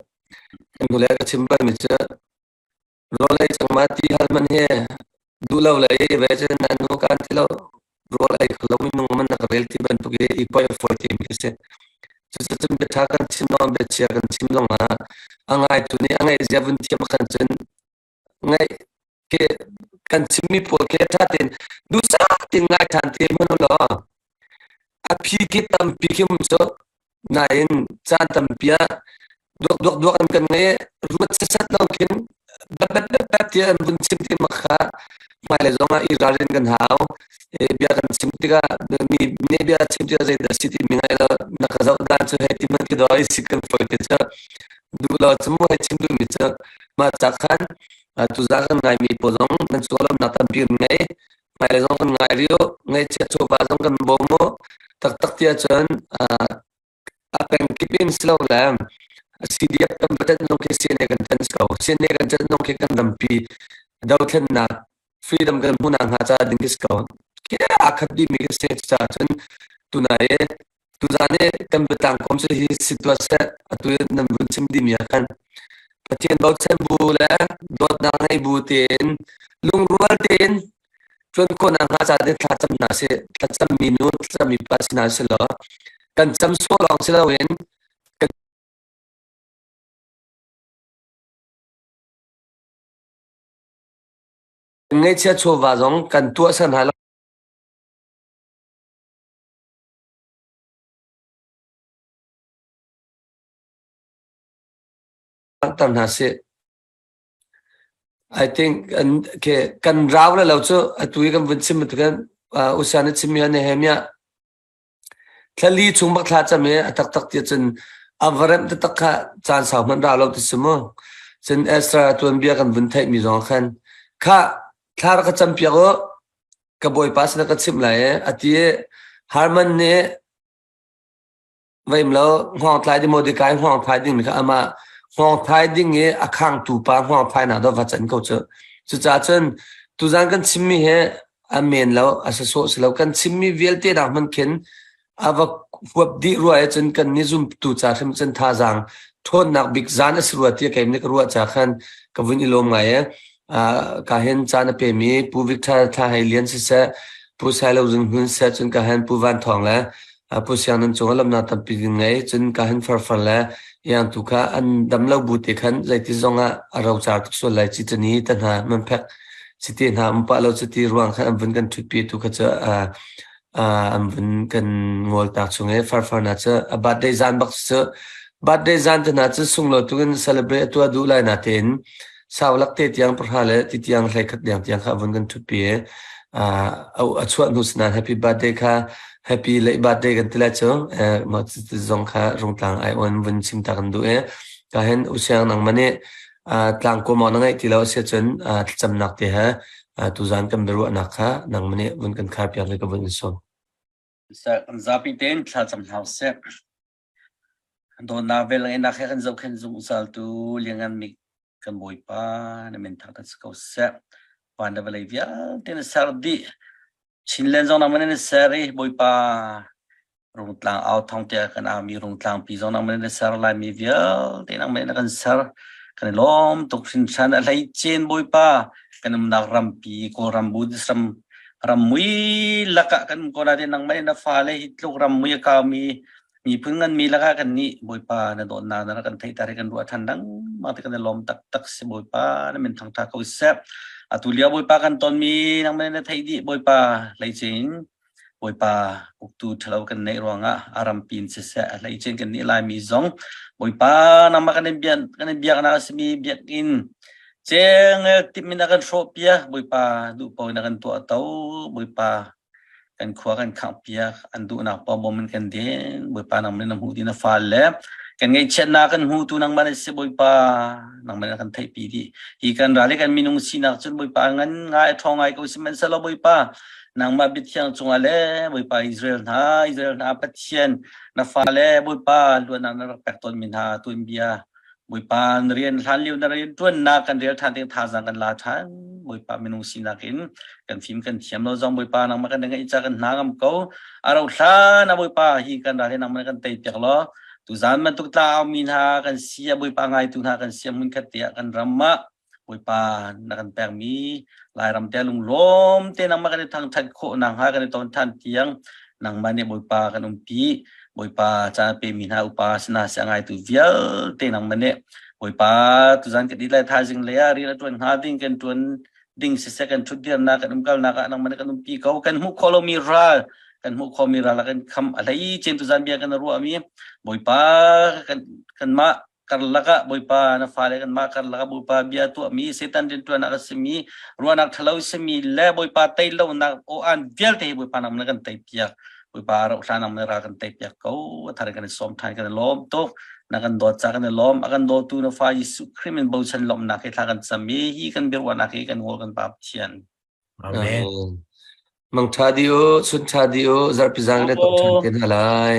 Kan hnulei ka chim balmi cu Rawl ei cang ma ti hal hmanh hi duh lo le i ve cun na nu kaan ti lo rawl ei kho lo minung man na ka rel ti bantuk i i poi a fawi te mi ka si. Cucun biaṭha kan chim lawng biachia kan chim zong ah a ngaitu nih a ngaih zia vun thiam khan cun ngaih ke kan chimmi pawl ke ṭha tein duhsah tein ngai ṭhan te hmanh u law a phi khi tampi khi um cu Nain caan tampi ah duak duak duak an kan ngei ruat sasat lo khin bat bat bat bat tiah an vun chim ti mak kha hmailei zong ah i ralrin kan hau. Bia kan chim tikah mi nih bia chim tikah zeidah si ti mi ngai lo na ka zoh dan cu hei ti hmanh ki doi si kan fawi te cu duh lo cu mu hei chim duh mi cu mah ca khan tuzah kan ngai mi pawl zong nan sualawmnak tampi kan ngei hmailei zong kan ngai rih u ngaihchiat chawva zong kan bawm u taktak ti ahcun a pengkip in si lo le CDF kan va ṭanh zong khi CNA kan ṭanh si ko CNA kan ṭanh zong khi kan rampi dothlennak freedom kan hmuhnak hnga ca ding khi si ko khi aa khat dihmi khi si caah cun tunai i tuzan i kan biatlang kawm cu hi si tuah seh atu i nan vun chim dihmi ah khan Pathian bochan bu le dawtnak ngei bu tein lungrual tein ṭuan khawhnak hnga ca te thlacam hna sih thlacam mi nu thlacam mi pa si hna sih law kan cam sawh lawng si loin kan ngaihchia chawva zong kan tuah ser hna langhter hna sih. I think an ke kan rau le lo cu atu i kan vun chim bantukin uh, usa na chimmi ah Nehemiah thlali chung bak thla cam i a taktak ti cun a va remh taktak kha caan sau hmanh ra lo ti si mu. Cun Ezra tuanbia kan vun theihmi zong khan kha thla rak ka cam piak u ka bawipa sin ka chimh lai i a ti i Harman nih Vaim lo hngawng tlai ding Mordecai hngawng thlai ding mi kha amah hngawng thlai ding i a khangtu pa hngawng thlainak dawh va can ko cu. Cucaah cun tuzan kan chimmi hi a men lo a sasawh si lo kan chimmi vialte nak hmanh khin a va huap dih rua i cun kan nih zumtu ca hrim cun thazaang ṭhawnnak bik zan a si rua tiah keim nih ka ruah ca khan ka vun i lawm ngai i ka hin caan a pemi Pu Victor Thla Hei Lian siseh Pu Sailo Zung Hmun siseh cun ka hin Pu Van Thawng le Pu Siang nan cung ah lawmhnak tampi kan ngei. Cun ka hin farfar le iang tu kha an dam lo bu te khan zeiti zong ah a rocar tuk sual lai ci tani te hna manphek citi hna um pah lo cuti ruang khan an vun kan ṭhutpi tu kha cu an vun kan ngol tak chung i farfar na cu a birthday zan bak cu birthday zan te hna cu sunglaw tukin celebrate a tuah duh lai na tein sau lak te tiang pahra le ti tiang hlei khat tiang tiang kha vun kan ṭhutpi i a chuah hnu sinan happy birthday kha happy late birthday kan ti lai cu mah cu zong kha rungtlang ai on vun chim ta kan duh i ka hin usiang nangmah nih tlangkuam na ngeih ti lo a si cun thlacamnak te he tuzan kan biaruahnak kha nangmah nih vun kan khar piak le ka vun in sawm. Zapi tein thlacam hna usih. Dawtnak velngeihnak he kan zohkhenh zungzaltu lianngan bik kan Bawipa na min thangṭhat si ko seh. Van le vawlei vialte na ser dih. Chinland zong nangmah nih na ser i Bawipa rungtlang au thawng tiah kan aumi rungtlangpi zong nangmah nih na ser laimi vialte nangmah nih na kan ser. Kan i lawm tuk hrinhran. A hleicen Bawipa kan umnak rampi Kawlram Buddhist ram rammui lakah kan um ko nain nangmah nih na fale hi tluk rammui a kaumi miphun nganmi lakah kan nih Bawipa na dawtnak na rak kan theihter hi kan ruah ṭhan lengmang ti kan i lawm taktak si Bawipa na min thangṭha ko seh. Atu lio Bawipa kan tonmi nangmah nih na theih dih Bawipa hleicin Bawipa uktu ṭhalo kan neih ruangah a rampi in siseh a hleicin kan nih Laimi zong Bawipa nangmah kan in biak kan in biaknak a simi biakinn cengel timh in a kan hrawhpiak Bawipa duh paoh in a kan tuahto Bawipa kan khua kan khanghpiak an duhnak paoh bawm in kan din Bawipa nangmah nih na hmuh dih na fale kan ngaihchiatnak kan hmutu nangmah na si Bawipa nangmah nih na kan theihpi dih hi kan ral hi kan minung sinak cun Bawipa ngan ngai a ṭhawng ngai ko sihmanhsehlaw Bawipa nangmah biathiang cungah le Bawipa Israel hna Israel hna Pathian na fale Bawipa luatnak na rak pek tawnmi hna tuanbia Bawipa na rian hlan lio na rian ṭuannak kan rel ṭhan ding thazaang kan la ṭhan Bawipa minung sinak in kan fim kan thiam lo zong Bawipa nangmah kan ngaih ca kan hna ngam ko a rau hlan a Bawipa hi kan ral hi nangmah kan tei piak law tuzaan bantuk tla mi hna kan si a Bawipa ngaitu hna kan si a hmun khat te ah kan ram ah Bawipa na kan pekmi Lairam te lunglawm te nangmah kan i thangthat khawh nakhnga kan i ton than tiang nangmah nih Bawipa kan umpi Bawipa caan pemi hna upa sina si a ngaitu vialte nangmah nih Bawipa tuzan kan it lai thaizing lei ah rian a tuan hnga ding kan tuan ding siseh kan thutdirnak kan umkalnak ah nangmah nih kan umpi ko kan hmuh khawh lomi ral kan hmuh khawhmi ral ah kan kham a hlei cen tuzan bia kan ruahmi Bawipa kan kanmah karlak ah Bawipa na fale kanmah karlak ah Bawipa bia tuahmi Satan rianṭuannak a simi ruahnak ṭhalo simi le Bawipa tei lonak aw-an vialte hi Bawipa nang na kan tei piak Bawipa rauh hlan nang na ra kan tei piak ko a thar kan i sawm ṭhan kan i lawm tuk na kan dawt ca kan i lawm a kan dawtu na fa Jesuh Khrih min bochan lawmhnak he thla kan cam i hi kan biaruahnak hi kan ngawl kan Pa Pathian Amen. Mangṭha di u, chun ṭha di u, zarhpi zang le tong ṭhan te hna lai.